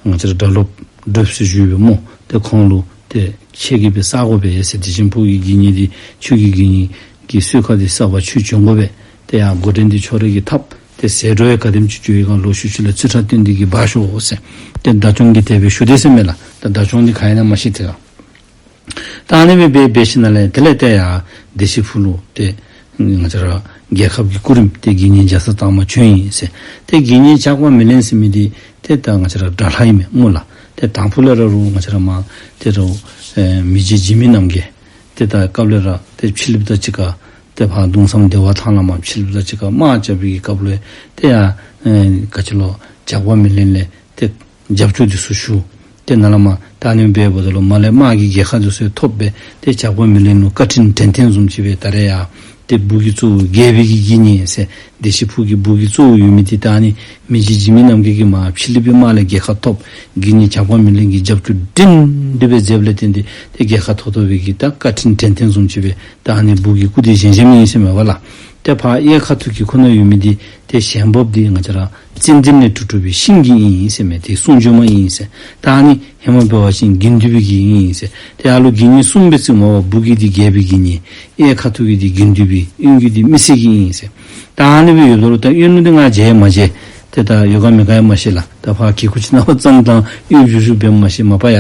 ང་བཅས་ར་སྒྲ་སློབ་སྒྲོལ་ཟེར་ཞུ་བས་སྨོ། ཏེ་ཁོང་ལུ་ཏེ་ཁྱེད་ཀྱིས་སྦེ་བསག་དགོ་པས་ཟེར། བདེ་ཆེན་ཕུག་གི་དགེ་བསྙེན་འདི་ཆོས་ཀྱི་དགེ་བསྙེན་གྱི་གསོལ་ཁ་འདི་བསག་པར་ཁྱོད་བྱོན་དགོ་པས། ཏེ་ཡར་འགོ་འདྲེན་འདི་ཁྱོད་ར་གིས་འཐབ། ཏེ་ཟད་འགྲོ་ཡང་ག་དེམ་ཅིག་འགྱོ་བའི་སྒང་ལོག་ཤུལ་ཤུལ་ལས་རྩིས་ཁྲ་སྟོན་ཏེ་གི་འབག་ཤོག་ཟེར། ཏེ་བདག་སྐྱོང་གིས་དེ་སྦེ་ཞུ་དེས་ཟེར་མས་ལགས། ད་བདག་སྐྱོང་འདི་ག་ཨིན་ན་མ་ཤེས་ཏེ་ག། ད་ཨ་ནི་སྦེ་འབད་འབད་ཞིནམ་ལས་དེ་ལས་ཏེ་ཡར་བདེ་ཆེན་ཕུག་ལུ་ཏེ་ང་བཅས་ར་རྒྱལ་ཁབ་ཀྱི་སྐུ་རིམ་ཏེ་དགེ་བསྙེན་རྒྱ་ཚ་དང་པ་བྱོན་ཡི་ཟེར། ཏེ་དགེ་བསྙེན་ཇག་པ་མེ་ལེན་ཟེར་མི་འདི་ཏེ་ད་ང་བཅས་ར་དགྲ་ལྷ་ཨིན་མས་སྨོ་ལགས། ཏེ་དང་ཕུ་ལས་ར་རུང་ང་བཅས་ར་མར་ཏེ་རུང་ཨེ་མི་རྗེ་འཇིགས་མེད་རྣམ་རྒྱལ་ཏེ་ད་སྐབས་ལས་ར་ཏེ་ཕྱི་གླིངཔ་དང་གཅིག་ཁར་ཏེ་ཕར་གདུང་བསམ་བདེ་བ་ཐང་ལས་མར་ཕྱི་གླིངཔ་དང་གཅིག་ཁར་དམག་རྐྱབ་པའི་སྐབས་ལུ་ཏེ་ཡར་ཨེ་ག་ཅི་ལོ་ཇག་པ་མེ་ལེན་ལས་ཏེ་རྒྱབ་སྐྱོར་འདི་ཚུ་ཞུ། ཏེ་ནཱ་ལས་མར་ད་ཨ་ནི་སྦེ་འབདཝ་ད་ལུ་མར་ལས་དམག་གི་རྒྱལ་ཁ་འདི་ཚུ་ཐོབ་སྦེ་ཏེ་ཇག་པ་མེ་ལེན་ལུ་བཀའ་དྲིན་དྲན་རྟེན་བཟུམ་ཅིག་སྦེ་ད་རེས་ཡར་ཏེ་སྦུག་གི་གཙོ་བོ་རྒྱལ་པོའི་གི་དགེ་བསྙེན་ཟེར་བདེ་ཆེན་ཕུག་གི་སྦུག་གི་གཙོ་བོ་ཡོད་མི་འདི་ད་ཨ་ནི་མི་རྗེ་འཇིགས་མེད་རྣམ་རྒྱལ་གྱིས་མར་ཕྱི་གླིངཔ་དམག་ལས་རྒྱལ་ཁ་ཐོབ། དགེ་བསྙེན་ཇག་པ་མེ་ལེན་གྱིས་རྒྱབ་སྐྱོར་བཀྲིན་ཏེ་སྦེ་མཛདཔ་ལས་བརྟེན་ཏེ་ཏེ་རྒྱལ་ཁ་ཐོབ་ཐོབ་པའི་གི་ད་བཀའ་དྲིན་དྲན་རྟེན་བཟུམ་ཅིག་སྦེ་ད་ཨ་ནི་སྦུག་གི་སྐུ་འདི་བཞེངས་བཞེངསམ་ཨིན་ཟེར་མས་པ་ལགས། ཏེ་ཕར་གཡས་ཁ་ཐུག་གི་ཁོ་ན་ཡོད་མི་འདི་ཏེ་ཞལ་འབབ་འདི་ང་བཅས་ར་ཙན་དན་ལས་གྲུབ་གྲུབ་པའི་ཤིང་གི་ཨིན་ཟེར་མས། ཏེ་གསུང་བྱོན་མ་ཨིན་ཟེར། ད་ཨ་ནི་ཧེ་མ་འབད་བ་ཅིན་དགེ་འདུན་པའི་གི་ཨིན་ཟེར། ཏེ་ཨ་ལུ་དགེ་བསྙེན་གསུམ་སྦེ་བརྩིཝ་མས་པ། སྦུག་གི་འདི་རྒྱལ་པོའི་གི་ཨིན། གཡས་ཁ་ཐུག་གི་འདི་དགེ་འདུན་པའི། གཡོན་གྱི་འདི་མི་སེར་གྱི་ཨིན་ཟེར། ད་ཨ་ནི་སྦེ་ཡོདཔ་ད་ལུ་ད་གཡོན་ལུ་འདི་ང་མཇལ་མ་མཇལ་ཏེ་ད་ཡོད་ག་མེད་ག་ཡང་མ་ཤེས་ལགས། ད་ཕར་གི་ཁུག་ཅིག་ནང་ཕར་བཙུགས་དང་གཡོ་བྱུ་བྱུ་འབདཝ་མ་ཤེས། མ་པ་ཡ་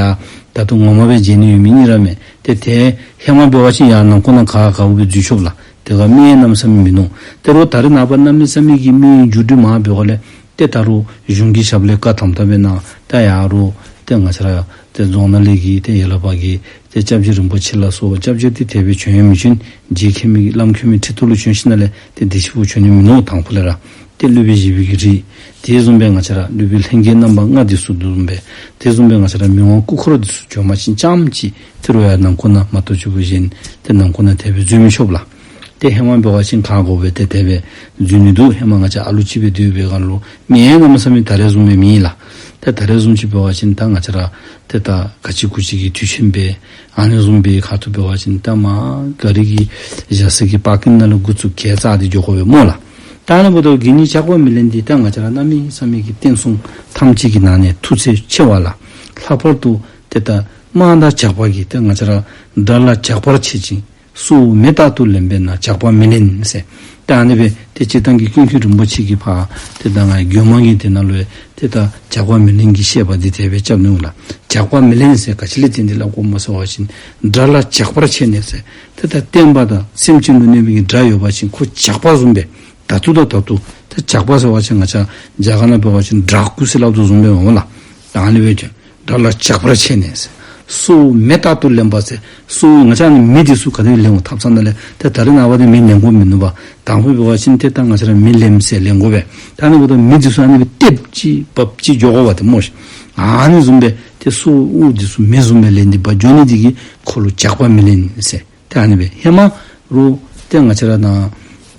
ད་ལྟོ་ངོ་མ་སྦེ་མཇལ་ནི་ཡོད་མི་གཉིས་ར་མས། ཏེ་ཏེ་ཧེ་མ་འབད་བ་ཅིན་ཡར་ནང་འཁོད་ནང་ག་ག་འོ་སྦེ་འཛུལ་ཆོགཔ་ལགས། དེ་ག་མི་གནམ་མེད་ས་མེད་མིན་ནུག། དེ་རུང་ད་རེས་ནངས་པ་གནམ་མེད་ས་མེད་ཀྱི་མི་འགྱུར་འགྲོས་མང་འབད་དགོཔ་ལས་ཏེ་ད་རུང་གཞུང་གི་ཞབས་ལས་བཀའ་དམ་དམ་སྦེ་གནང་། ད་ཡར་རུང་ཏེ་ང་བཅས་ར་ཏེ་རྫོང་ནང་ལས་ཀྱི་ཏེ་ཡར་ལས་ཕར་གྱི་ཏེ་སྐྱབས་རྗེ་རིན་པོ་ཆེ་ལ་སོགས་པ་སྐྱབས་རྗེ་འདི་དེ་སྦེ་བྱོན་ཡང་མི་བྱོན། རྗེ་མཁྱེན་མི་བླམ་མཁྱེན་མི་ཁྲི་ཐོག་ལུ་བྱོན་ཞིནམ་ལས་ཏེ་བདེ་ཆེན་ཕུག་བྱོན་ནི་མིན་ནུག། དང་ཕུ་ལས་ར་ཏེ་སློབ་དཔོན་བཞི་པའི་གི་རིགས་དེ་བཟུམ་སྦེ་ང་བཅས་ར་སློབ་དཔོན་ལྷན་རྒྱས་རྣམ་པ་ལྔ་འདི་ཚུ་དེ་བཟུམ་སྦེ་དེ་བཟུམ་སྦེ་ང་བཅས་ར་མི་དབང་སྐུ་འཁོར་འདི་ཚུ་བྱོན་པ་ཅིན་རྐྱངམ་ཅིག་ཏེ་རུང་ཡར་ནང་འཁོད་ནང་མ་གཏོགས་ཅིག་པུ་གཞན་ཏེ་ནང་འཁོད་ནང་དེ་སྦེ་འཛུལ་མི་ཆོགཔ་ལགས། ཏེ་ཧེ་མ་འབད་བ་ཅིན་ག་དགོ་སྦེ་ཏེ་དེ་སྦེ་འཛུལ་ནི་འདུག། ཧེ་མ་ང་བཅས་ཨ་ལུ་ཅིག་སྦེ་སྡོད་པའི་སྒང་ལུ་མི་གནམ་མེད་ས་མེད་ད་རེས་བཟུམ་སྦེ་མེད་ལགས། ཏེ་ད་རེས་བཟུམ་ཅིག་འབད་བ་ཅིན་ད་ང་བཅས་ར་ཏེ་ད་ག་ཅི་གུ་ཅི་གི་དུས་ཆེན་སྦེ་ཨ་ནི་བཟུམ་སྦེ་ཁ་ཐུག་འབད་བ་ཅིན་ད་མར་ག་རི་གི་བཞག་ས་གི་པར་ཀིང་ནང་ལུ་འགོ་བཙུགས་གྱལ་བཙག་སྟེ་འགྱོ་དགོ་པས་སྨོ་ལགས། ད་ཨ་ནི་འབདཝ་ད་དགེ་བསྙེན་ཇག་པ་མེ་ལེན་འདི་ད་ང་བཅས་ར་གནམ་མེད་ས་མེད་ཀྱི་བསྟན་སྲུང་ཐམས་ཅད་ཀྱི་ནང་ནས་མཐུ་རྩལ་ཆེ་བ་ལགས། ལྷག་པར་དུ་ཏེ་ད་དམག་དང་ཇག་པ་གི་ཏེ་ང་བཅས་ར་དགྲ་ལ་ཇག་པར་བྱེད་ཅིང་སྲོག་མེ་ལྟར་དུ་ལེན་པས་ན་ཇག་པ་མེ་ལེན་ཟེར། ད་ཨ་ནི་སྦེ་ཏེ་སྤྱིར་བཏང་གི་ཀུན་མཁྱེན་རིན་པོ་ཆེ་གིས་ཕར་ཏེ་ད་ང་བརྒྱུད་མང་གི་དེ་ནང་ལུ་ཏེ་ད་ཇག་པ་མེ་ལེན་གྱི་བཤད་པ་འདི་དེ་སྦེ་རྐྱབ་ནུག་ལགས། ཇག་པ་མེ་ལེན་ཟེར་ག་ཅི་ལས་བརྟེན་ཏེ་སླབ་དགོཔ་སྨོ་ཟེར་བ་ཅིན་དགྲ་ལ་ཇག་པར་བྱས་ནས་ཟེར། ཏེ་ད་བསྟན་པ་དང་སེམས་ཅན་ལུ་གནོད་པའི་གི་དགྲ་ཡོད་པ་ཅིན་ཁོ་ཇག་པ་བཟུམ་སྦེ་ད་ལྟོ་ད་ལྟོ་ད་ཇག་པ་ཟེར་བ་ཅིན་ང་བཅས་རྒྱ་གར་ནང་འབད་བ་ཅིན་ཌཱ་ཀུ་ཟེར་སླབ་དོ་བཟུམ་སྦེ་འོང་ལགས། ད་ཨ་ནི་སྦེ་ཅིན་དགྲ་ལ་ཇག་པར་བྱས་ནས་ཟེར། སྲོག་མེ་ལྟར་དུ་ལེན་པ་ཟེར། སྲོག་ང་བཅས་ནི་མེ་འདི་ཚུ་ག་དེ་ལེན་འོང་ཐབ་ཚང་ནང་ལས། ཏེ་ད་རེས་ནངས་པ་འདི་མེ་ལེན་དགོ་མིན་འདུག་པ། དང་ཕུ་འབད་བ་ཅིན་ཏེ་ད་ང་བཅས་ར་མེ་ལེན་ཟེར་ལེན་དགོ་པས། ད་ཨ་ནི་འབདཝ་ད་མེ་འདི་ཚུ་ཨ་ནི་སྦེ་ཏེབ་ཅིག་བབ་ཅིག་འགྱོ་དགོ་པ་ཏེ་སྨོ་ཤིག། ཨ་ནི་བཟུམ་སྦེ་ཏེ་སྲོག་དབུགས་འདི་ཚུ་མེ་བཟུམ་སྦེ་ལེན་ཏེ་འབག་འགྱོ་ནི་འདི་གིས་ཁོ་ལུ་ཇག་པ་མེ་ལེན་ཟེར། ཏེ་ཨ་ནི་སྦེ་ཧེ་མ་རུ་ཏེ་ང་བཅས་ར་ནཱ་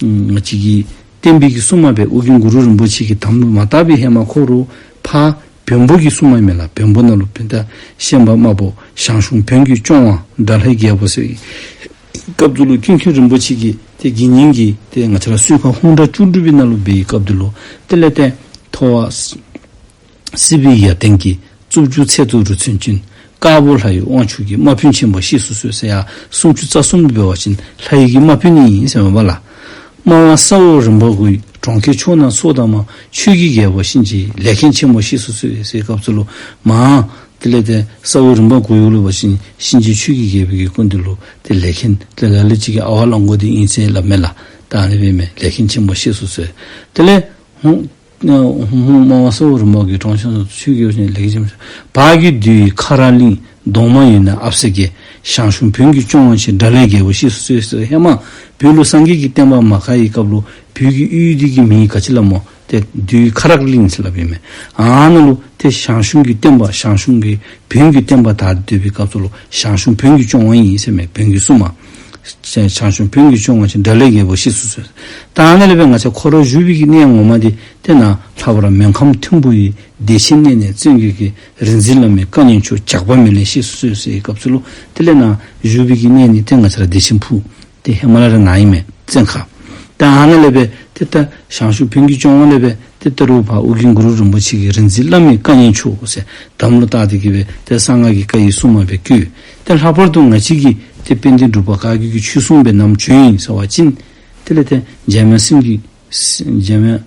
ང་བཅས་ཀྱི་བསྟན་པའི་གི་སྲུང་མ་སྦེ་ཨོ་རྒྱན་གུ་རུ་རིན་པོ་ཆེ་གི་དམ་ལུ་མ་བཏགས་པའི་ཧེ་མ་ཁོ་རུ་ཕར་བོན་པོ་གི་སྲུང་མ་མས་ལགས། བོན་པོ་ནང་ལུ་བོན་ད་ཤན་པ་དམར་པོ་ཞང་ཞུང་བོན་གྱི་སྐྱོང་བ་དགྲ་ལྷའི་རྒྱལ་པོ་ཟེར་བའི་སྐབས་སུ་ལུ་ཀུན་མཁྱེན་རིན་པོ་ཆེ་གིས་ཏེ་དགེ་བསྙེན་གྱི་ཏེ་ང་བཅས་ར་གསོལ་ཁ་ཧཱུྃ་སྒྲ་བཅུ་དྲུག་པའི་ནང་ལུ་འབད་བའི་སྐབས་སུ་ལུ་དེ་ལས་ཏེ་ཐོ་བ་སྲིད་པའི་ཡར་སྟེང་གི་རྩུབ་འགྱུར་ཚད་དུ་རུ་མཚོན་ཅིང་། དཀར་པོ་ལྷ་ཡི་དབང་ཕྱུག་གི། དམག་དཔོན་ཆེན་པོ་གཤེགས་སུ་གསོལ་ཟེར་ཡར་སུམ་ཅུ་རྩ་གསུམ་འབད་བ་ཅིན་ལྷ་ཡི་གི་དམག་དཔོན་ཨིན་ཟེར་མས་པ་ལགས། སྨྲ་བ་ས་འོག་རིམ་པ་དགུའི། གྲོང་ཁྱེར་ཕྱོགས་རྣམས་སོགས་དང་མ། ཆོས་ཀྱི་རྒྱལ་པོ་གཤིན་རྗེའི། ལས་མཁན་ཆེན་པོ་གཤེགས་སུ་གསོལ་ཟེར་བའི་སྐབས་སུ་ལུ་མ་དེ་ལས་ཏེ་ས་འོག་རིམ་པ་དགུ་ཡོད་ལུ་འབད་བ་ཅིན་གཤིན་རྗེ་ཆོས་ཀྱི་རྒྱལ་པོ་གི་སྐུ་མདུན་ལུ་ཏེ་ལས་མཁན་ཏེ་ལ་ལུ་ཅིག་གི་ཨ་ཝ་ལང་ཀོ་འདི་ཨིན་ཟེར་སླབ་མས་ལགས། ད་ཨ་ནི་སྦེ་མས། ལས་མཁན་ཆེན་པོ་གཤེགས་སུ་གསོལ། དེ་ལས་ཧཱུྃ་ཧཱུྃ་སྨྲ་བ་ས་འོག་རིམ་པ་དགུའི། གྲོང་ཁྱེར་ཆོས་ཀྱི་རྒྱལ་པོ་གཤིན་རྗེའི། ལས་མཁན་ཆེན་པོ་བར་གྱི་བདུད་ཡི་ཁ་རག་གླིང་། གདོང་དམར་ཡུལ་ནས་ཨ་བསེ་གི། ཞང་ཞུང་བོན་གྱི་སྐྱོང་བ་ཆེ། དགྲ་ལྷའི་རྒྱལ་པོ་གཤེགས་སུ་གསོལ་ཟེར། ཧེ་མ་བོད་ལུ་སངས་རྒྱས་ཀྱི་བསྟན་པ་མ་ག་ཡི་སྐབས་ལུ་བོད་ཀྱི་ཡུལ་འདི་གི་མིང་ག་ཅི་སླབ་སྨོ། ཏེ་བདུད་ཡི་ཁ་རག་གླིང་ཟེར་སླབ་ཨིན་མས། ཨ་ནཱ་ལུ་ཏེ་ཞང་ཞུང་གི་བསྟན་པ་ཞང་ཞུང་གི་བོན་གྱི་བསྟན་པ་དར་ཏེ་སྡོད་པའི་སྐབས་སུ་ལུ་ཞང་ཞུང་བོན་གྱི་སྐྱོང་བ་ཨིན་ཟེར་མས། བོན་གྱི་སྲུང་མ། ཞང་ཞུང་བོན་གྱི་སྐྱོང་བ་ཆེ། དགྲ་ལྷའི་རྒྱལ་པོ་གཤེགས་སུ་གསོལ། ད་ཨ་ནཱ་ལས་འབད་ང་བཅས་ཁོ་ར་བཞུགས་པའི་གི་གནས་ངོ་མ་འདི་ཏེ་ནཱ་ལྷག་པར་མོན་ཁམས་ཐིམ་ཕུག་ཡི། བདེ་ཆེན་གནས་ནས་བཙན་གྱིས་བཀུག། རིག་འཛིན་བླ་མའི་བཀའ་ཉན་མཆོག། ཇག་པ་མེ་ལེན་གཤེགས་སུ་གསོལ་ཟེར་བའི་སྐབས་སུ་ལུ་དེ་ལས་ནཱ་བཞུགས་པའི་གི་གནས་ནི་ཏེ་ང་བཅས་ར་བདེ་ཆེན་ཕུག། ཏེ་ཧེ་མ་ལས་ར་ནཱ་ཨིན་མས། བཙན་ཁ། ད་ཨ་ནཱ་ལས་འབད་ཏེ་ད་ཞང་ཞུང་བོན་གྱི་སྐྱོང་བ་ལས་འབད་ཏེ་ད་རུང་ཕར་ཨོ་རྒྱན་གུ་རུ་རིན་པོ་ཆེ་གིས་རིག་འཛིན་བླ་མའི་བཀའ་ཉན་མཆོག་ཟེར་དམ་ལུ་བཏགས་ཏེ་གི་སྦེ་ཏེ་གསང་སྔགས་ཀྱི་བཀའ་ཡི་སྲུང་མ་སྦེ་བཀུག། ཏེ་ལྷག་པར་དུ་ང་བཅས་ཀྱི་ཏེ་དཔལ་ལྡན་འབྲུག་པ་བཀའ་བརྒྱུད་ཀྱི་ཆོས་སྲུང་སྦེ་ནམ་བྱོན་ཡི་ཟེར་བ་ཅིན་དེ་ལས་ཏེ་འཇམ་དབྱངས་སེང་གེ་འཇམ་དབྱངས་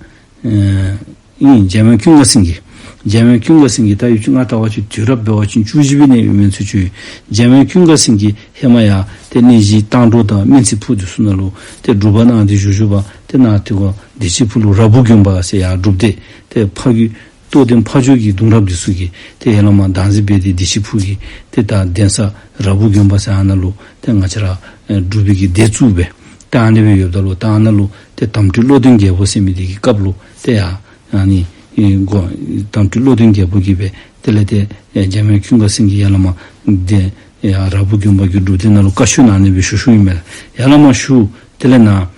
ཨེ་ཨིན། འཇམ་དབྱངས་ཀུན་དགའ་སེང་གེ། འཇམ་དབྱངས་ཀུན་དགའ་སེང་གེ་ད་ཡུལ་ཅིག་ང་ལྟ་བ་ཅིན་དུས་རབས་འབད་བ་ཅིན་བཅུ་བཞི་པའི་ནང་ཡོད་མི་ཚུ་ཅིག་ཡོད། འཇམ་དབྱངས་ཀུན་དགའ་སེང་གེ་ཧེ་མ་ཡར་ཏེ་གནས་གཞི་སྟག་འབྲོག་དང་སྨན་རྩི་ཕུག་འདི་ཚུ་ནང་ལུ་ཏེ་སྒྲུབ་པ་གནང་སྟེ་བཞུགས་བཞུགས་པ་ཏེ་ནཱ་ཏེ་ཁོ་བདེ་ཆེན་ཕུག་ལུ་ར་བུ་དགོན་པ་ཟེར་ཡར་སྒྲུབ་སྡེ་ཏེ་ཕ་རྒྱུད་རྟོགས་ལྡན་ཕ་ཇོ་གི་གདུང་རབས་འདི་ཚུ་གིས་ཏེ་ཡར་ལས་མར་བདག་འཛིན་འབད་དེ་བདེ་ཆེན་ཕུག་གི་ཏེ་ད་གདན་ས་ར་བུ་དགོན་པ་ཟེར་ཨ་ནཱ་ལུ་ཏེ་ང་བཅས་ར་ཨེ་སྒྲུབ་པའི་གི་སྡེ་བཙུགས་སྦེ་ཏེ་ཨ་ནི་སྦེ་ཡོདཔ་ད་ལུ་ཏེ་ཨ་ནཱ་ལུ་ཏེ་དམ་སྤྲུལ་བློ་ལྡན་རྒྱལ་པོ་ཟེར་མི་འདི་གི་སྐབས་ལུ་ཏེ་ཡར་ཨ་ནི་ཨེ་གོ་དམ་སྤྲུལ་བློ་ལྡན་རྒྱལ་པོ་གིས་སྦེ་དེ་ལས་ཏེ་ཨེ་འཇམ་དབྱངས་ཀུན་དགའ་སེང་གེ་ཡར་ལས་མར་ཏེ་ཡར་ར་བུ་དགོན་པ་གི་སྒྲུབ་སྡེ་ནང་ལུ་བཀའ་ཆོས་གནང་ནི་སྦེ་ཞུ་ཞུཝ་ཨིན་མས། ཡར་ལས་མར་ཞུ་དེ་ལས་ནཱ་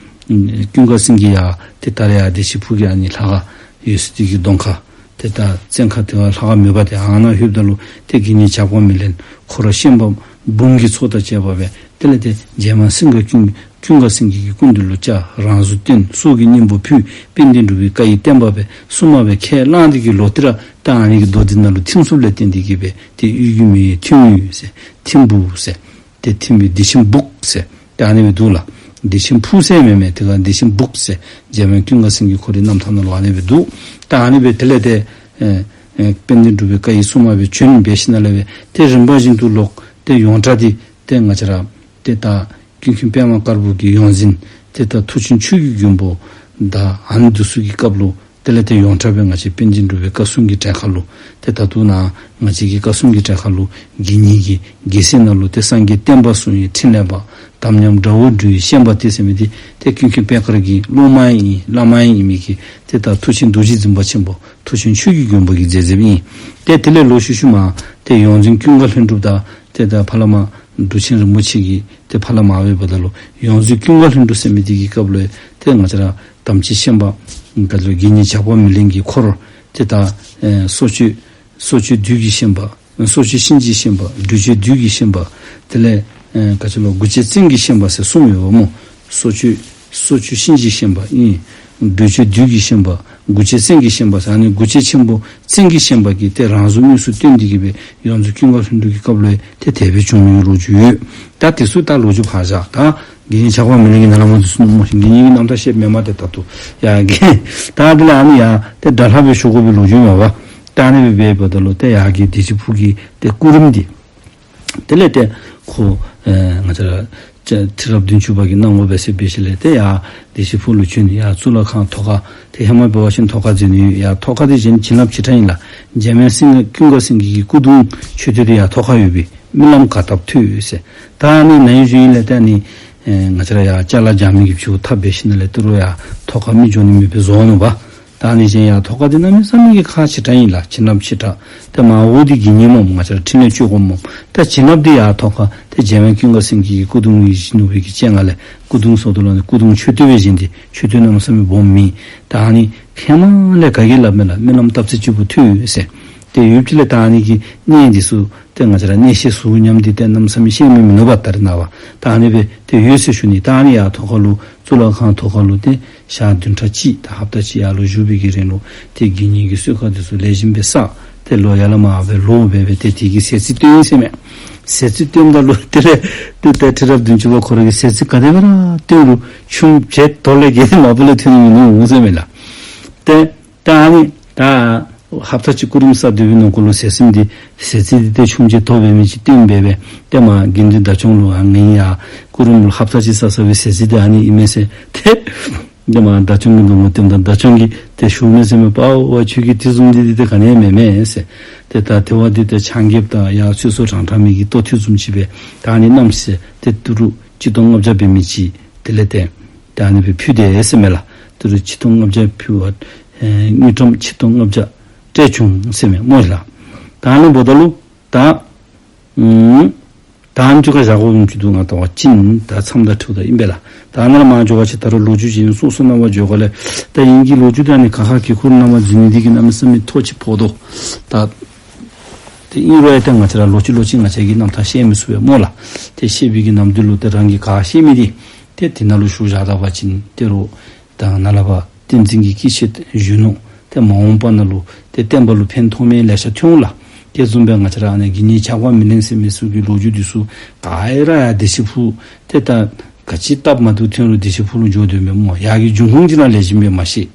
ཀུན་དགའ་སེང་གེ་ཡར་ཏེ་ད་རེས་ཡར་བདེ་ཆེན་ཕུག་གི་ཨ་ནི་ལྷ་ཁང་ཡོད་ས་འདི་གི་གདོང་ཁར་ཏེ་ད་བཙན་ཁ་ཏེ་ལྷ་ཁང་མེད་པ་ཏེ་ཨ་ནཱ་ལྷོདཔ་ད་ལུ་ཏེ་དགེ་བསྙེན་ཇག་པ་མེ་ལེན་ཁོ་ར་ཤན་པ་འབུམ་གྱི་ཚོགས་དང་བཅས་པ་སྦེ་དེ་ལས་ཏེ་འཇམ་དབྱངས་སེང་གེ་ཀུན་ཀུན་དགའ་སེང་གེ་གི་སྐུ་མདུན་ལུ་བཅར། རང་གཟུགས་བསྟན། སྲོག་གི་སྙིང་པོ་ཕུལ། དཔལ་ལྡན་འབྲུག་པའི་བཀའ་ཡི་བསྟན་པ་སྦེ་སྲུང་མ་སྦེ་ཁས་བླངས་ཏེ་གི་ལོག་སྟེ་ར་ད་ཨ་ནི་གི་རྡོ་འདི་ནང་ལུ་ཐིམ་སོངམ་ལས་བརྟེན་ཏེ་གི་སྦེ་ཏེ་གཡུལ་རྒྱལ་མི་ཡི་ཐིམ་ཡུལ་ཟེར་ཐིམ་ཕུག་ཟེར་ཏེ་ཐིམ་པའི་བདེ་ཆེན་སྦུག་ཟེར་ཏེ་ཨ་ནི་སྦེ་འདུག་ལགས། བདེ་ཆེན་ཕུག་ཟེར་མེན་མས། ཏེ་ག་བདེ་ཆེན་སྦུག་ཟེར་འཇམ་དབྱངས་ཀུན་དགའ་སེང་གེ་ཁོ་རའི་རྣམ་ཐར་ནང་ལུ་ཨ་ནི་སྦེ་འདུག། ད་ཨ་ནི་སྦེ་དེ་ལས་ཏེ་ཨེ་ཨེ་དཔལ་ལྡན་འབྲུག་པའི་བཀའ་ཡི་སྲུང་མ་སྦེ་བྱོན་འབད་ཞིནམ་ལས་སྦེ་ཏེ་རིམ་པ་བཞིན་དུ་ལོག་ཏེ་ཡོངས་གྲགས་འདི་ཏེ་ང་བཅས་ར་ཏེ་ད་ཀུན་མཁྱེན་པདྨ་དཀར་པོ་གི་ཡོངས་འཛིན་ཏེ་ད་མཐུ་ཆེན་ཆོས་ཀྱི་མགོན་པོ་ད་ཨ་ནི་འདི་ཚུ་གི་སྐབས་ལུ་དེ་ལས་ཏེ་ཡོངས་གྲགས་སྦེ་ང་བཅས་དཔལ་ལྡན་འབྲུག་པའི་བཀའ་སྲུང་གི་གྲལ་ཁར་ལུ་ཏེ་ད་ལྟོ་ནཱ་ང་བཅས་ཀྱི་བཀའ་སྲུང་གི་གྲལ་ཁར་ལུ་དགེ་བསྙེན་གྱི་རྒྱལ་སྲས་ནང་ལུ་ཏེ་སངས་རྒྱས་བསྟན་པ་སྲུང་བའི་ཕྲིན་ལས་པ་དམ་ཉམས་དགྲ་བོ་འདུལ་བའི་ཤན་པ་ཏེ་ཟེར་མི་འདི་ཏེ་ཀུན་མཁྱེན་པད་དཀར་གྱི་སློབ་མ་ཨིན་བླ་མ་ཨིན་མི་གི་ཏེ་ད་མཐུ་ཆེན་རྡོ་རྗེ་འཛིན་པ་ཆེན་པོ་མཐུ་ཆེན་ཆོས་ཀྱི་མགོན་པོ་གིས་མཛད་མཛདཔ་ཨིན། ཏེ་དེ་ལས་ལོག་ཤུལ་ཤུལ་མ་ཏེ་ཡོངས་འཛིན་ཀུན་དགའ་ལྷུན་གྲུབ་དང་ཏེ་ད་ཕ་བླ་མ་འབྲུག་ཆེན་རིན་པོ་ཆེ་གིས་ཏེ་ཕ་བླ་མ་འབདཝ་ད་ལུ་ཡོངས་འཛིན་ཀུན་དགའ་ལྷུན་གྲུབ་ཟེར་མི་འདི་གི་སྐབས་ལུ་ཏེ་ང་བཅས་ར་དམ་ཅན་ཤན་པ་ད་ལུ་དགེ་བསྙེན་ཇག་པ་མེ་ལེན་གྱི་འཁོར་ཏེ་ད་ཨེ་སྲོག་གཅོད་སྲོག་གཅོད་བདུད་ཀྱི་ཤན་པ་སྲོག་གཅོད་གཤིན་རྗེའི་ཤན་པ་འགྲོས་གཅོད་བདུད་ཀྱི་ཤན་པ་དེ་ལས་ཨེ་ག་ཅི་ལོ་མགུ་བཅད་བཙན་གྱི་ཤན་པ་ཟེར་གསུམ་ཡོདཔ་སྨོ། སྲོག་གཅོད་སྲོག་གཅོད་གཤིན་རྗེའི་ཤན་པ་ཨིན། འགྲོས་གཅོད་བདུད་ཀྱི་ཤན་པ་མགུ་བཅད་བཙན་གྱི་ཤན་པ་ཟེར་ཨ་ནི་མགུ་བཅད་ཆེན་པོ་བཙན་གྱི་ཤན་པ་གིས་ཏེ་རང་གཟུགས་དངོས་སུ་སྟོན་ཏེ་གི་སྦེ་ཡོངས་འཛིན་ཀུན་དགའ་ལྷུན་གྲུབ་ཀྱི་སྐབས་ལུ་ཏེ་དེ་སྦེ་བྱུང་མིའི་ལོ་རྒྱུས་ཡོད། ད་དེ་ཚུ་ད་ལོ་རྒྱུས་ཕར་བཞག། ད་དགེ་བསྙེན་ཇག་པ་མེ་ལེན་གྱི་ནཱ་ལས་མར་འདི་ཚུ་སྨོ་ཤིག། དགེ་བསྙེན་གྱི་རྣམ་ཐར་བཤད་མེན་མས། ཏེ་ད་ལྟོ་ཡ་གི་ད་དེ་ལས་ཨ་ནི་ཡ་ཏེ་དགྲ་ལྷ་སྦེ་ཞུ་དགོ་པའི་ལོ་རྒྱུས་མས་པ། ད་ཨ་ནི་སྦེ་འབདཝ་ད་ལུ་ཏེ་ཡ་གི་བདེ་ཆེན་ཕུག་གི་ཏེ་སྐུ་རིམ་འདི་དེ་ལས་ཏེ་ཁོ་ཨེ་ང་བཅས་ར་ཁྲི་རབས་བདུན་ཅུ་པ་གིས་གནང་དགོ་པས་ཟེར་འབད་ཞིནམ་ལས་ཏེ་ཡར་བདེ་ཆེན་ཕུག་ལུ་བྱོན། ཡར་གཙུག་ལག་ཁང་ཐོག་ཁ་ཏེ་ཧེ་མ་འབད་བ་ཅིན་ཐོག་ཁ་འཛིན་ནི་ཡོད། ཡར་ཐོག་ཁ་འདི་བཞེངས་བྱིན་རླབས་ཆེ་དྲགས་ཨིན་ལགས། འཇམ་དབྱངས་སེང་གེ་ཀུན་དགའ་སེང་གེ་གི་སྐུ་གདུང་མཆོད་རྟེན་འདི་ཡར་ཐོག་ཁ་ཡོད་པའི་ རྨི་ལམ་ག་བཏབ་ཐོས་ཟེར། ད་ཨ་ནི་ན་ཧིང་གཞེས་ནིང་ལས་ཏེ་ཨ་ནི་ཨེ་ང་བཅས་ར་ཡར་ཅ་ལ་རྒྱ་མི་གིས་ཕྱིར་འཐབ་འབད་ཞིནམ་ལས་ད་རུང་ཡར་ཐོག་ཁར་མི་འགྱོ་ནི་མེདཔ་སྦེ་བཟོ་ནུག་པ། ད་ཨ་ནི་གཞན་ཡར་ཐོག་ཁ་འདི་གནམ་མེད་ས་མེད་ཀྱི་ཁག་ཆེ་དྲགས་ཨིན་ལགས། བྱིན་རླབས་ཆེ་དྲགས། ཏེ་མར་འོག་འདི་དགེ་བསྙེན་སྨོ་ང་བཅས་ར་ཕྲིན་ལས་བཅོ་དགོཔ་སྨོ། ད་བྱིན་རླབས་འདི་ཡར་ཐོག་ཁར་ཏེ་རྗེ་དབོན་ཀུན་དགའ་སེང་གེ་གི་སྐུ་གདུང་གི་བཞེས་ནུག་པའི་གི་སྤྱན་སྔར་ལས། སྐུ་གདུང་ཟེརཝ་ད་ལུ་ཨ་ནི་སྐུ་གདུང་མཆོད་རྟེན་སྦེ་བཞེངས་ཏེ་མཆོད་རྟེན་གནམ་མེད་ས་མེད་སྦོམ་མེད། ད་ཨ་ནི་ཧེ་མ་ལས་ག་གིས་སླབ་མས་ལགས། རྨི་ལམ་བཏབ་ཚེ་གཅིག་པུ་ཐོས་ཟེར། ཏེ་ཡུདཔ་ཅིག་ལས་ད་ཨ་ནི་གི་གནས་འདི་ཚུ་ཏེ་ང་བཅས་ར་གནས་བཤད་ཟུར་ཉམས་འདི་ཏེ་གནམ་མེད་ས་མེད་བཤད་མི་མིན་ནུག་པ་ད་རེས་ནངས་པ། ད་ཨ་ནི་སྦེ་ཏེ་ཡོད་ཟེར་ཞུ་ནི། ད་ཨ་ནི་ཡར་ཐོག་ཁ་ལུ་གཙུག་ལག་ཁང་ཐོག་ཁ་ལུ་ཏེ་ཞག་བདུན་ཕྲག་གཅིག་ད་ཧབ་ཏ་གཅིག་ཡར་ལུ་བཞུགས་པའི་གི་རིང་ལུ་ཏེ་དགེ་བསྙེན་གྱི་གསོལ་ཁ་འདི་ཚུ་ལེགས་ཤོམ་སྦེ་བསགས། ཏེ་ལོག་ཡར་ལས་མར་སྦེ་ལོག་སྦེ་སྦེ་ཏེ་དེ་གི་ཟས་རྩིས་སྟོན་ཟེར་མས། ཟས་རྩིས་སྟོནམ་ད་ལུ་དེ་ལས་ཏེ་ཏེ་ཁྲི་རབས་བདུན་ཅུ་པ་ཁོ་ར་གིས་ཟས་རྩིས་ག་དེ་སྦེ་ར་སྟོན་རུང་ཆུང་བྱེད་དོ་ལས་བརྒལ་ཏེ་མ་པ་ལས་ཐོན་ནི་མིན་ནུག་ཟེར་མས་ལགས། ཏེ་ད་ཨ་ནི་ད་ཧབ་ཏ་གཅིག་སྐུ་རིམ་བསགས་སྡོད་པའི་ནང་འཁོད་ལུ་ཟས་རྩིས་འདི་ཟས་རྩིས་འདི་ཏེ་ཆུང་བྱེད་དོ་སྦེ་མི་ཅིག་སྟོན་སྦེ་སྦེ་ཏེ་མར་དགེ་འདུན་བདག་སྐྱོང་ལུ་ཨ་ངེའི་ཡར་སྐུ་རིམ་ལུ་ཧབ་ཏ་གཅིག་བསགས་བསགས་པའི་ཟས་རྩིས་འདི་ཨ་ནི་ཨིན་མས་ཟེར། ཏེ་ཏེ་མར་བདག་སྐྱོང་གི་ནང་ལུ་སྟོནམ་ད་བདག་སྐྱོང་གིས་ཏེ་ཞུཝ་མས་ཟེར་མས། པའོ་པའོ་ཁྱོད་ཀྱིས་དེ་བཟུམ་འདི་འདི་ཏེ་ག་ནི་ཡང་མེན་མས་ཟེར། ཏེ་ད་དེ་བ་འདི་ཏེ་ཆང་རྐྱལཔ་དང་ཡར་ཚོད་བསྲེ་དྲང་དྲང་མི་གི་ལྟོ་ཐུན་བཟུམ་ཅིག་སྦེ་ད་ཨ་ནི་གནངམ་ཟེར། ཏེ་ཏི་རུ་ཆིག་སྟོང་ལྔ་བརྒྱ་འབད་མི་ཅིག་དེ་ལས་ཏེ་ད་ཨ་ནི་སྦེ་ཕུལ་དེས་ཟེར་མས་ལགས། ཏི་རུ་ཆིག་སྟོང་ལྔ་བརྒྱ་ཕུལ་བ་ཨེ་དངུལ་ཀྲམ་ཆིག་སྟོང་ལྔ་བརྒྱ་སྤྲོད་བྱུང་ཟེར་མས་སྨོ་ལགས། ད་ཨ་ནི་འབདཝ་ད་ལུ་ད་ཨུམ་ད་ཨ་ནི་ཚུ་ཁར་བཞག་དགོཔ་ཅིག་འདུག། ང་བལྟ་བ་ཅིན་ད་མཚམས་དང་འཁྲིལཝ་ད་ཨིན་པས་ལགས། ད་ནཱ་ལས་མར་འགྱོ་བ་ཅིན་ད་རུང་ལོ་རྒྱུས་ཅིག་ཨིན་སོང་སོང་རྣམ་པ་འགྱོ་ག་ལས། ད་ཨིན་གྱི་ལོ་རྒྱུས་ད་ཨ་ནི་ཁ་ཁ་གི་ཁུར་རྣམ་པ་འཛུལ་ནི་འདི་གིས་གནམ་མེད་ས་མེད་ཐོག་ཅིག་ཕོག་དོ། ད་ཏེ་ཨིན་རུང་ཡང་ཏེ་ང་བཅས་ར་ལོག་ཅི་ལོག་ཅི་ང་བཅས་ཀྱིས་རྣམ་ཐར་བཤད་མི་ཚུགས་པས་སྨོ་ལགས། ཏེ་བཤད་པའི་གི་ནམ་དུས་ལུ་ཏེ་རང་གིས་ག་བཤད་མི་འདི་ཏེ་དེ་ནང་ལུ་ཞུ་བཞག་ད་པ་ཅིན་ཏེ་རུང་ད་ནཱ་ལས་ཕར་བསྟན་འཛིན་གྱི་སྐྱེས་ཆེན་བཞུགས་ནུག། ཏེ་མ་འོངས་པ་ནང་ལུ་ཏེ་བསྟན་པ་ལུ་ཕན་ཐོགས་མི་ལེ་ཤ་ཐོན་འོང་ལགས། དེ་བཟུམ་སྦེ་ང་བཅས་ར་ཨ་ནི་དགེ་བསྙེན་ཇག་པ་མེ་ལེན་ཟེར་མི་ཚུ་གི་ལོ་རྒྱུས་འདི་ཚུ་ག་ར་ཡར་བདེ་ཆེན་ཕུག་ཏེ་ད་ག་ཅི་བཏབ་མ་བཏུབ་ཐོན་རུང་བདེ་ཆེན་ཕུག་ལུ་འགྱོ་དོ་མས་སྨོ། ཡར་གྱི་འབྱུང་ཁུངས་ཅིག་ར་ལེགས་ཤོམ་སྦེ་མ་ཤེས།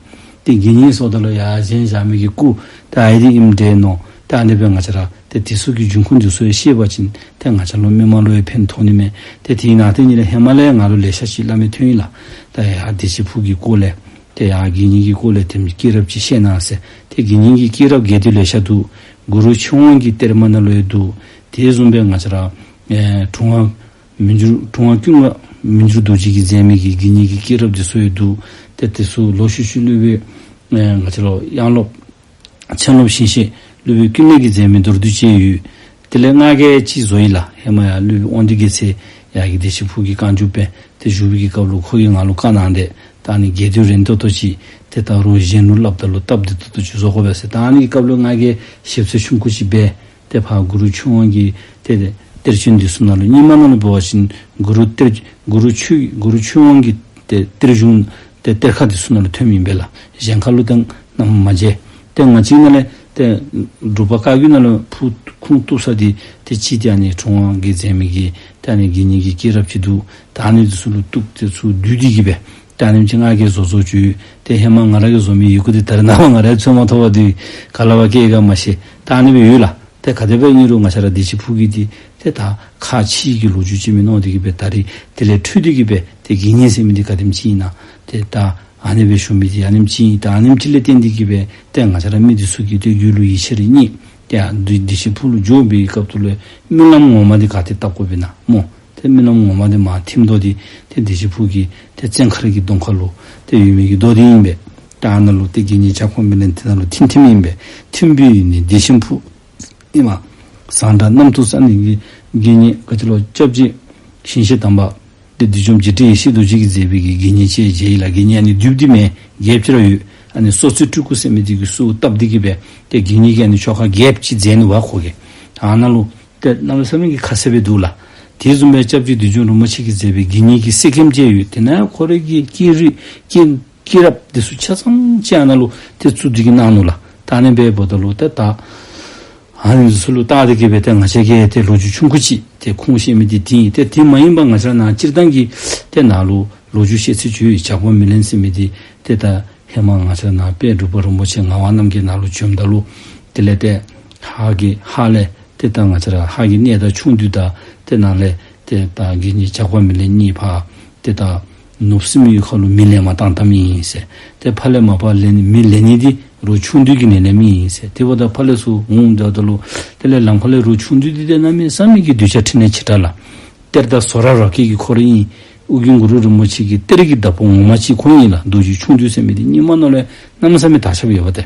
ཏེ་དགེ་བསྙེན་ཟེརཝ་ད་ལུ་ཡར་གཞན་བཞག་མི་གི་སྐུ་ད་ཨའི་འདི་ཨིནམ་འདྲས་མནོ། ཏེ་ཨ་ནི་སྦེ་ང་བཅས་ར་ཏེ་དེ་ཚུ་གི་འབྱུང་ཁུངས་འདི་ཚུ་ཡང་ཤེས་པ་ཅིན་ཏེ་ང་བཅས་ལུ་མི་མང་ལུ་ཡང་ཕན་ཐོགས་ནི་མས། ཏེ་དེ་ནང་ཏེ་ཉིད་ལས་ཧེ་མ་ལས་ང་ལུ་ལེ་ཤ་ཅིག་སླབ་མི་ཐོན་ཡི་ལགས། ད་ཡར་བདེ་ཆེན་ཕུག་གི་སྐོར་ལས་ཏེ་ཡར་དགེ་བསྙེན་གྱི་སྐོར་ལས་དེམ་ཅིག་སྐྱེས་རབས་ཅིག་བཤད་གནང་ཟེར། ཏེ་དགེ་བསྙེན་གྱི་སྐྱེས་རབས་རྒྱས་བསྡུས་ལེ་ཤ་འདུག། གུ་རུ་ཆོས་དབང་གི་གཏེར་མ་ནང་ལུ་ཡང་འདུག། དེ་བཟུམ་སྦེ་ང་བཅས་ར་ཨེ་དྲུང་པ་མི་འགྱུར་དྲུང་པ་ཀུན་དགའ་མི་འགྱུར་རྡོ་རྗེ་གིས་མཛད་མི་གི་དགེ་བསྙེན་གྱི་སྐྱེས་རབས་འདི་ཚུ་ཡང་འདུག། ཏེ་དེ་ཚུ་ལོག་ཤུལ་ཤུལ་སློབ་དཔོན་ཨེ་ང་བཅས་ར་དབྱངས་སློབ་མཚན་སློབ་ཞིང་གཤེགས་སློབ་དཔོན་ཀུན་ལེགས་ཀྱིས་མཛད་མི་མདོར་བསྡུས་ཅིག་ཡོད། དེ་ལས་ང་གིས་ཅིག་བཟོ་ཡི་ལགས། ཧེ་མ་ཡར་སློབ་དཔོན་དབང་འདུས་རྒྱལ་མཚན་ཡར་གྱི་བདེ་ཆེན་ཕུག་གི་བཀའ་འགྱུར་པས་ཏེ་བཞུགས་པའི་གི་སྐབས་ལུ་ཁོ་གིས་ང་ལུ་བཀའ་གནང་སྟེ་ད་ཨ་ནི་རྒྱས་བསྡུས་རན་ཏོག་ཏོ་ཅིག་ཏེ་ད་རུང་གཞན་ལུ་སླབ་ད་ལུ་སྟབས་བདེ་ཏོག་ཏོ་ཅིག་བཟོ་དགོ་པས་ཟེར། ད་ཨ་ནི་གི་སྐབས་ལུ་ང་གིས་ཞིབ་འཚོལ་ཆུང་ཀུ་ཅིག་འབད། ཏེ་ཕར་གུ་རུ་ཆོས་དབང་གི་ཏེ་གཏེར་ཆོས་འདི་ཚུ་ནང་ལུ་རྙིང་མ་ནང་ལུ་འབད་བ་ཅིན་གུ་རུ་གཏེར་གུ་རུ་ཆོས་གུ་རུ་ཆོས་དབང་གི་ཏེ་གཏེར་གཞུང་ཏེ་གཏེར་ཁ་འདི་ཚུ་ནང་ལུ་ཐོནམ་ཨིན་པས་ལགས། གཞན་ཁ་ལུ་ཏེ་ནམ་མ་མཇལ། ཏེ་ང་བཅས་ནཱ་ལས་ཏེ་འབྲུག་པ་བཀའ་བརྒྱུད་ནང་ལུ་ཕུ་ཁུངས་གཏུགས་ས་འདི་ཏེ་ཅིག་ཏེ་ཨ་ནི་དྲུང་པ་གིས་མཛད་མི་གི་ཏེ་ཨ་ནི་དགེ་བསྙེན་གྱི་སྐྱེས་རབས་ཅིག་འདུག། ད་ཨ་ནི་འདི་ཚུ་ལུ་གཏུགས་ཏེ་ཚུར་བསྡུས་ཏེ་གི་སྦེ་ད་ཨ་ནེམ་ཅིག་ང་གིས་བཟོ་བཟོཝ་ཅིག་ཡོད། ཏེ་ཧེ་མ་ང་ར་གིས་བཟོ་མི་ཡི་གུ་འདི་ད་རེས་ནངས་པ་ང་ར་འཚོལ་མ་ཐོབ་པར་འདུག། ག་ལས་ཕར་བསྐྱལ་ཡི་ག་མ་ཤེས། ད་ཨ་ནི་སྦེ་ཡོད་ལགས། ཏེ་ག་དེ་སྦེ་ཨིན་རུང་ང་བཅས་ར་བདེ་ཆེན་ཕུག་གི་འདི་ཏེ་ད་ཁག་ཆེ་གི་ལོ་རྒྱུས་ཅིག་མིན་ནུག། དེ་གིས་སྦེ་ད་རིས་དེ་ལས་འཕྲོས་ཏེ་གི་སྦེ་ཏེ་དགེ་བསྙེན་ཟེར་མི་འདི་ག་དེམ་ཅིག་ཨིན་ན་ཏེ་ད་ཨ་ནི་སྦེ་ཞུ་མི་འདི་ཨ་ནེམ་ཅིག་ཨིན། ད་ཨ་ནེམ་ཅིག་ལས་བརྟེན་ཏེ་གི་སྦེ་ཏེ་ང་བཅས་ར་མི་འདི་ཚུ་གིས་ཏེ་རྒྱུད་ལུ་ཡིད་ཆེས་རེ་རྙེད། ཏེ་ཨ་བདེ་བདེ་ཆེན་ཕུག་ལུ་འགྱོ་བའི་སྐབས་ཐོག་ལས་རྨི་ལམ་ངོ་མ་འདི་ག་ཏེ་བཏབ་དགོ་པས་ན་སྨོ། ཏེ་རྨི་ལམ་ངོ་མ་འདི་མར་ཐིམ་དོ་འདི་ཏེ་བདེ་ཆེན་ཕུག་གི་ཏེ་བཙན་མཁར་གྱི་གདོང་ཁ་ལུ་ཏེ་ཡོད་མི་གི་རྡོ་འདི་ཨིན་པས། ཏེ་ཨ་ནཱ་ལུ་ཏེ་དགེ་བསྙེན་ཇག་པ་མེ་ལེན་འདི་ནང་ལུ་ཐིམ་ཐིམ་ཨིན་པས། ཐིམ་པའི་ཡུལ་ནི་བདེ་ཆེན་ཕུག་ཨིན་མས། ཟངས་བྲག་རྣམ་ཐོས་ས་ནི་གི་དགེ་བསྙེན་ག་ཅི་ལོ་སྐྱབས་རྗེ་ཞིང་གཤེགས་དམ་པ་ཏེ་བདུད་འཇོམས་འཇིགས་བྲལ་ཡེ་ཤེས་རྡོ་རྗེ་གིས་མཛད་པའི་གི་དགེ་བསྙེན་ཅིག་མཇལ་ཡི་ལགས། དགེ་བསྙེན་ཨ་ནི་མདུད་འདི་མེན་རྒྱལཔོ་ཅིག་ར་ཡོད། ཨ་ནི་སོ་རྩེ་སྤྲུལ་སྐུ་ཟེར་མི་འདི་གིས་གསོལཝ་བཏབ་སྟེ་གི་སྦེ་ཏེ་དགེ་བསྙེན་གྱི་ཨ་ནི་ཆོ་ག་རྒྱས་ཅིག་མཛད་ནུག་པ་ཁོ་གིས། ཨ་ནཱ་ལུ་ཏེ་གནམ་མེད་ས་མེད་ཀྱི་ཁ་གསལ་སྦེ་འདུག་ལགས། དེ་བཟུམ་སྦེ་སྐྱབས་རྗེ་བདུད་འཇོམས་རིན་པོ་ཆེ་གིས་མཛད་པའི་དགེ་བསྙེན་གྱི་གསེར་སྐྱེམས་ཅིག་ཡོད། དེ་ནང་ཁོ་རའི་གི་སྐྱེས་རི་སྐྱེས་སྐྱེས་རབས་འདི་ཚུ་ཆ་ཚང་ཅིག་ཨ་ནཱ་ལུ་ཏེ་བཙུགས་ཏེ་གི་གནང་ནུག་ལགས། ད་ཨ་ནི་སྦེ་འབདཝ་ད་ལུ་ཏེ་ད་ཨ་ནི་འདི་ཚུ་ལུ་བལྟ་སྟེ་གི་སྦེ་ཏེ་ང་བཅས་ཀྱིས་ཏེ་ལོ་རྒྱུས་ཆུང་ཀུ་ཅིག་ཏེ་ཁུངས་བཤད་མི་འདི་འདི་ཨིན། ཏེ་དེ་མ་ཡིན་པར་ང་བཅས་ནཱ་སྤྱིར་བཏང་གི་ཏེ་ནཱ་ལུ་ལོ་རྒྱུས་བཤད་ཚུལ་ཅིག་ཡོད། ཇག་པ་མེ་ལེན་ཟེར་མི་འདི་ཏེ་ད་ཧེ་མ་ང་བཅས་ནཱ་དཔལ་འབྲུག་པ་རིན་པོ་ཆེ་ངག་དབང་རྣམ་རྒྱལ་ནཱ་ལུ་བྱོནམ་ད་ལུ་དེ་ལས་ཏེ་ཧཱ་གི་ཧཱ་ལས་ཏེ་ད་ང་བཅས་ར་ཧཱ་གི་གནས་བདག་ཆུང་བདུད་དང་ཏེ་ནཱ་ལས་ཏེ་ད་དགེ་བསྙེན་ཇག་པ་མེ་ལེན་གཉིས་ཕར་ཏེ་ད་ནུབ་སྲིན་མོའི་ཁ་ལུ་མི་ལེན་པར་བཏང་བཏངམ་ཨིན་ཟེར། ཏེ་ཕར་ལས་མར་ཕར་ལེན་མི་ལེན་ནི་འདི་ རོགས་ཆུང་བདུད་ཀྱིས་ནི་ལེན་མི་ཨིན་ཟེར། དེ་འབདཝ་ད་ཕར་ལས་ཚུར་འོང་ད་ད་ལུ་དེ་ལས་ལམ་ཁ་ལས་རོགས་ཆུང་བདུད་འདི་ཏེ་གནམ་མེད་ས་མེད་ཀྱི་གདུལ་བྱ་ཕྲིན་ལས་ཆེ་དྲགས་ལགས། གཏེར་བདག་ཟོ་ར་ར་སྐྱེས་ཀྱི་འཁོར་ཨིན། ཨོ་རྒྱན་གུ་རུ་རིན་པོ་ཆེ་གི་གཏེར་གྱི་བདག་པོ་ངོ་མ་ཅིག་ཁོ་ཨིན་ལགས། རྡོ་རྗེ་ཆུང་བདུད་ཟེར་མི་འདི་རྙིང་མ་ནང་ལས་གནམ་མེད་ས་མེད་དར་ཁྱབ་ཡོདཔ་ཏེ།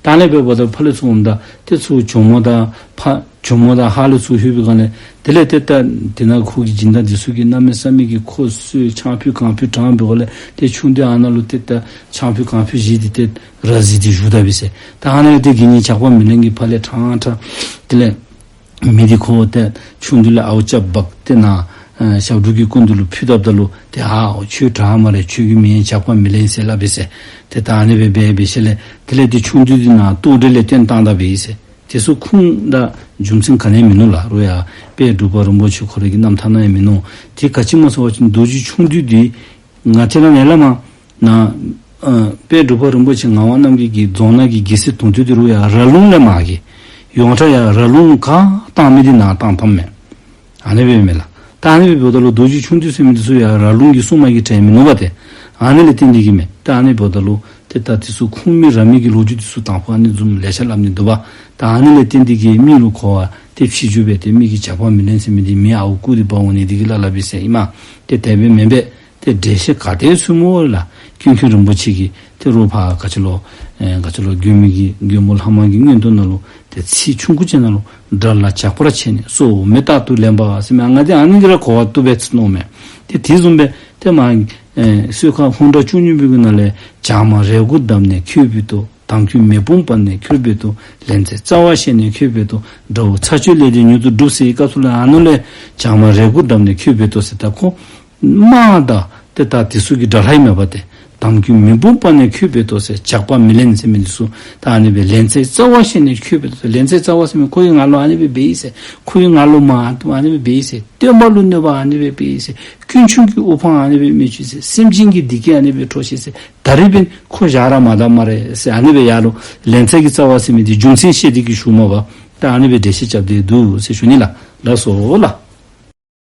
ད་ཨ་ནི་འབདཝ་ད་ཕར་ལས་ཚུར་འོངམ་ད་ཏེ་ཚུར་ཇོ་མོ་དང་ཕར་ཇོ་མོ་དང་ཧཱ་ལས་ཚུར་ལྷོད་པའི་སྒང་ལས་དེ་ལས་ཏེ་ད་དེ་ནང་ཁོ་གི་སྦྱིན་བདག་འདི་ཚུ་གིས་གནམ་མེད་ས་མེད་ཀྱི་ཁོ་ཚུ་ཆང་ཕུད་གང་ཕུད་དྲངས་པའི་སྒང་ལས་ཏེ་ཆུང་བདུད་ཨ་ནཱ་ལུ་ཏེ་ད་ཆང་ཕུད་གང་ཕུད་བཞེས་ཏེ་ཏེ་ར་བཟི་སྟེ་བཞུགས་ད་པས་ཟེར། ད་ཨ་ནི་ལས་ཏེ་དགེ་བསྙེན་ཇག་པ་མེ་ལེན་གྱིས་ཕར་ལས་དྲངས་དྲངས་དེ་ལས་མི་འདི་ཁོ་ཏེ་ཆུང་བདུད་ལས་ཨརཝ་རྐྱབ་འབག་སྟེ་ནཱ་ཨ་ཞབས་དྲུང་གི་སྐུ་མདུན་ལུ་ཕུལ་བཏབ་ད་ལུ་ཏེ་ཨའོ་ཁྱོད་དྲག་སྨ་རེ། ཁྱོད་ཀྱི་མིང་ཇག་པ་མེ་ལེན་ཟེར་སླབ་པས་ཟེར། ཏེ་ད་ཨ་ནི་སྦེ་འབད་འབད་ཞིནམ་ལས་དེ་ལས་ཏེ་ཆུང་བདུད་འདི་ནཱ་ལྟོ་འགྲེལ་ལས་བཏོན་བཏང་ད་པས་ཟེར། དེ་ཚུ་ཁུངས་དང་རྒྱུ་མཚན་ག་ནི་ཡང་མིན་ནུག་ལགས། རོགས་ཡ་དཔལ་འབྲུག་པ་རིན་པོ་ཆེ་ཁོ་རའི་གི་རྣམ་ཐར་ནང་ཡང་མིན་ནུག། དེ་ག་ཅི་སྨོ་ཟེར་བ་ཅིན་རྡོ་རྗེ་ཆུང་བདུད་འདི་ང་བཅས་ར་ནཱ་ལས་མར་ནཱ་ཨ་དཔལ་འབྲུག་པ་རིན་པོ་ཆེ་ངག་དབང་རྣམ་རྒྱལ་གྱི་རྫོང་ནང་གི་རྒྱལ་སྲིད་དོན་གཅོད་འདི་རོགས་ཡ་ར་ལུང་ལས་མར་གྱི་ཡོངས་གྲགས་ཡ་ར་ལུང་ག་བཏང་མི་འདི་ནཱ་བཏང་བཏངམ་མས། ཨ་ནི་སྦེ་མས་ལགས། ད་ཨ་ནི་སྦེ་འབདཝ་ད་ལུ་རྡོ་རྗེ་ཆུང་བདུད་ཟེར་མི་འདི་ཚུ་ཡང་ར་ལུང་གི་སྲུང་མ་གི་གྲས་མིན་ནུག་པ་ཏེ། ཨ་ནི་ལས་བརྟེན་ཏེ་གིས་མས། ད་ཨ་ནི་འབདཝ་ད་ལུ་ཏེ་ད་དེ་ཚུ་ཁུངས་མེད་ར་མེད་ཀྱི་ལོ་རྒྱུས་འདི་ཚུ་དང་ཕུ་ཨ་ནི་བཟུམ་ལེ་ཤ་སླབ་ནི་འདུག་པ། ད་ཨ་ནི་ལས་བརྟེན་ཏེ་གིས་མི་ལུ་གོ་བ་ཏེ་ཕྱི་འགྱུར་སྦེ་ཏེ་མི་གིས་ཇག་པ་མེ་ལེན་ཟེར་མི་འདི་མི་ཨརཝ་རྐུ་སྟེ་འབག་འོང་ནི་འདི་གིས་སླབ་སླབ་པས་ཟེར་ཨིན་མས། ཏེ་དེ་སྦེ་མེན་པས། ཏེ་འགྲེལ་བཤད་ག་ཏེ་ཚུ་སྨོ་ལགས། ཀུན་མཁྱེན་རིན་པོ་ཆེ་གིས་ཏེ་རོགས་ཕར་ག་ཅི་ལོ་ཨེ་ག་ཅི་ལོ་མགོན་པོ་གི་མགོན་པོ་ལྷ་མ་གི་མངོན་རྟོགས་ནང་ལུ་ཏེ་ཚིག་ཆུང་ཀུ་ཅིག་ནང་ལུ་དགྲ་ལ་ཇག་པར་བྱས་ནས་སྲོག་མེ་ལྟར་དུ་ལེན་པ་ཟེར་མི་ཨ་ནི་འདི་ཨ་ནི་འདི་ར་གོ་བ་བཏུབ་པས་ཟེར་མནོཝ་མས། ཏེ་དེ་བཟུམ་སྦེ་ཏེ་མར་ཨེ་གསོལ་ཁ་ཧཱུྃ་སྒྲ་བཅུ་གཉིས་པའི་གི་ནང་ལས་ཇག་མ་རས་གུར་བསྡམས་ནས་ཁྱོད་འབད་དོ། དམ་རྒྱུད་མེ་དཔུང་སྤར་ནས་ཁྱོད་འབད་དོ། ལན་ཚྭའི་རྩ་བ་བཤད་ནས་ཁྱོད་འབད་དོ། དགྲ་བོ་ཚ་ཆུའི་ལས་འདི་མྱུར་དུ་སྒྲུབ་ཟེར་བའི་སྐབས་སུ་ལུ་ཨ་ནཱ་ལས་ཇག་མ་རས་གུར་བསྡམས་ནས་ཁྱོད་འབད་དོ་ཟེར། ད་ཁོ་དམག་དང་ཏེ་ད་དེ་ཚུ་གི་དགྲ་ལྷ་ཨིན་མས་པ་ཏེ། དམ་རྒྱུད་མེ་དཔུང་སྤར་ནས་ཁྱོད་འབད་དོ་ཟེར། ཇག་པ་མེ་ལེན་ཟེར་མི་འདི་ཚུ་ད་ཨ་ནི་སྦེ་ལན་ཚྭའི་རྩ་བ་བཤད་ནས་ཁྱོད་འབད་དོ་ཟེར། ལན་ཚྭའི་རྩ་བ་ཟེར་མི་ཁོ་གིས་ང་ལུ་ཨ་ནི་སྦེ་འབད་ཡི་ཟེར། ཁོ་གིས་ང་ལུ་མ་ཨ་ནི་སྦེ་འབད་ཡི་ཟེར། སྟོན་པ་ལུ་གནོད་པ་ཨ་ནི་སྦེ་འབད་ཡི་ཟེར། དཀོན་མཆོག་གི་དབུ་འཕང་ཨ་ནི་སྦེ་རྨིས་ཅི་ཟེར། སེམས་ཅན་གྱི་བདེ་སྐྱིད་ཨ་ནི་སྦེ་འཕྲོག་ཅི་ཟེར། ད་རིས་འབདན་ཁོ་བཞག་ར་མ་ད་སྨ་རེ་ཟེར། ཨ་ནི་སྦེ་ཡར་ལུ་ལན་ཚྭ་གི་རྩ་བ་ཟེར་མི་འདི་རྒྱུ་མཚན་བཤད་དེ་གིས་ཞུཝ་མས་པ། ད་ཨ་ནི་སྦེ་འགྲེལ་བཤད་རྐྱབ་སྟེ་འདུག་ཟེར་ཞུ་ནི་ལགས། ལགས་སོ་ལགས།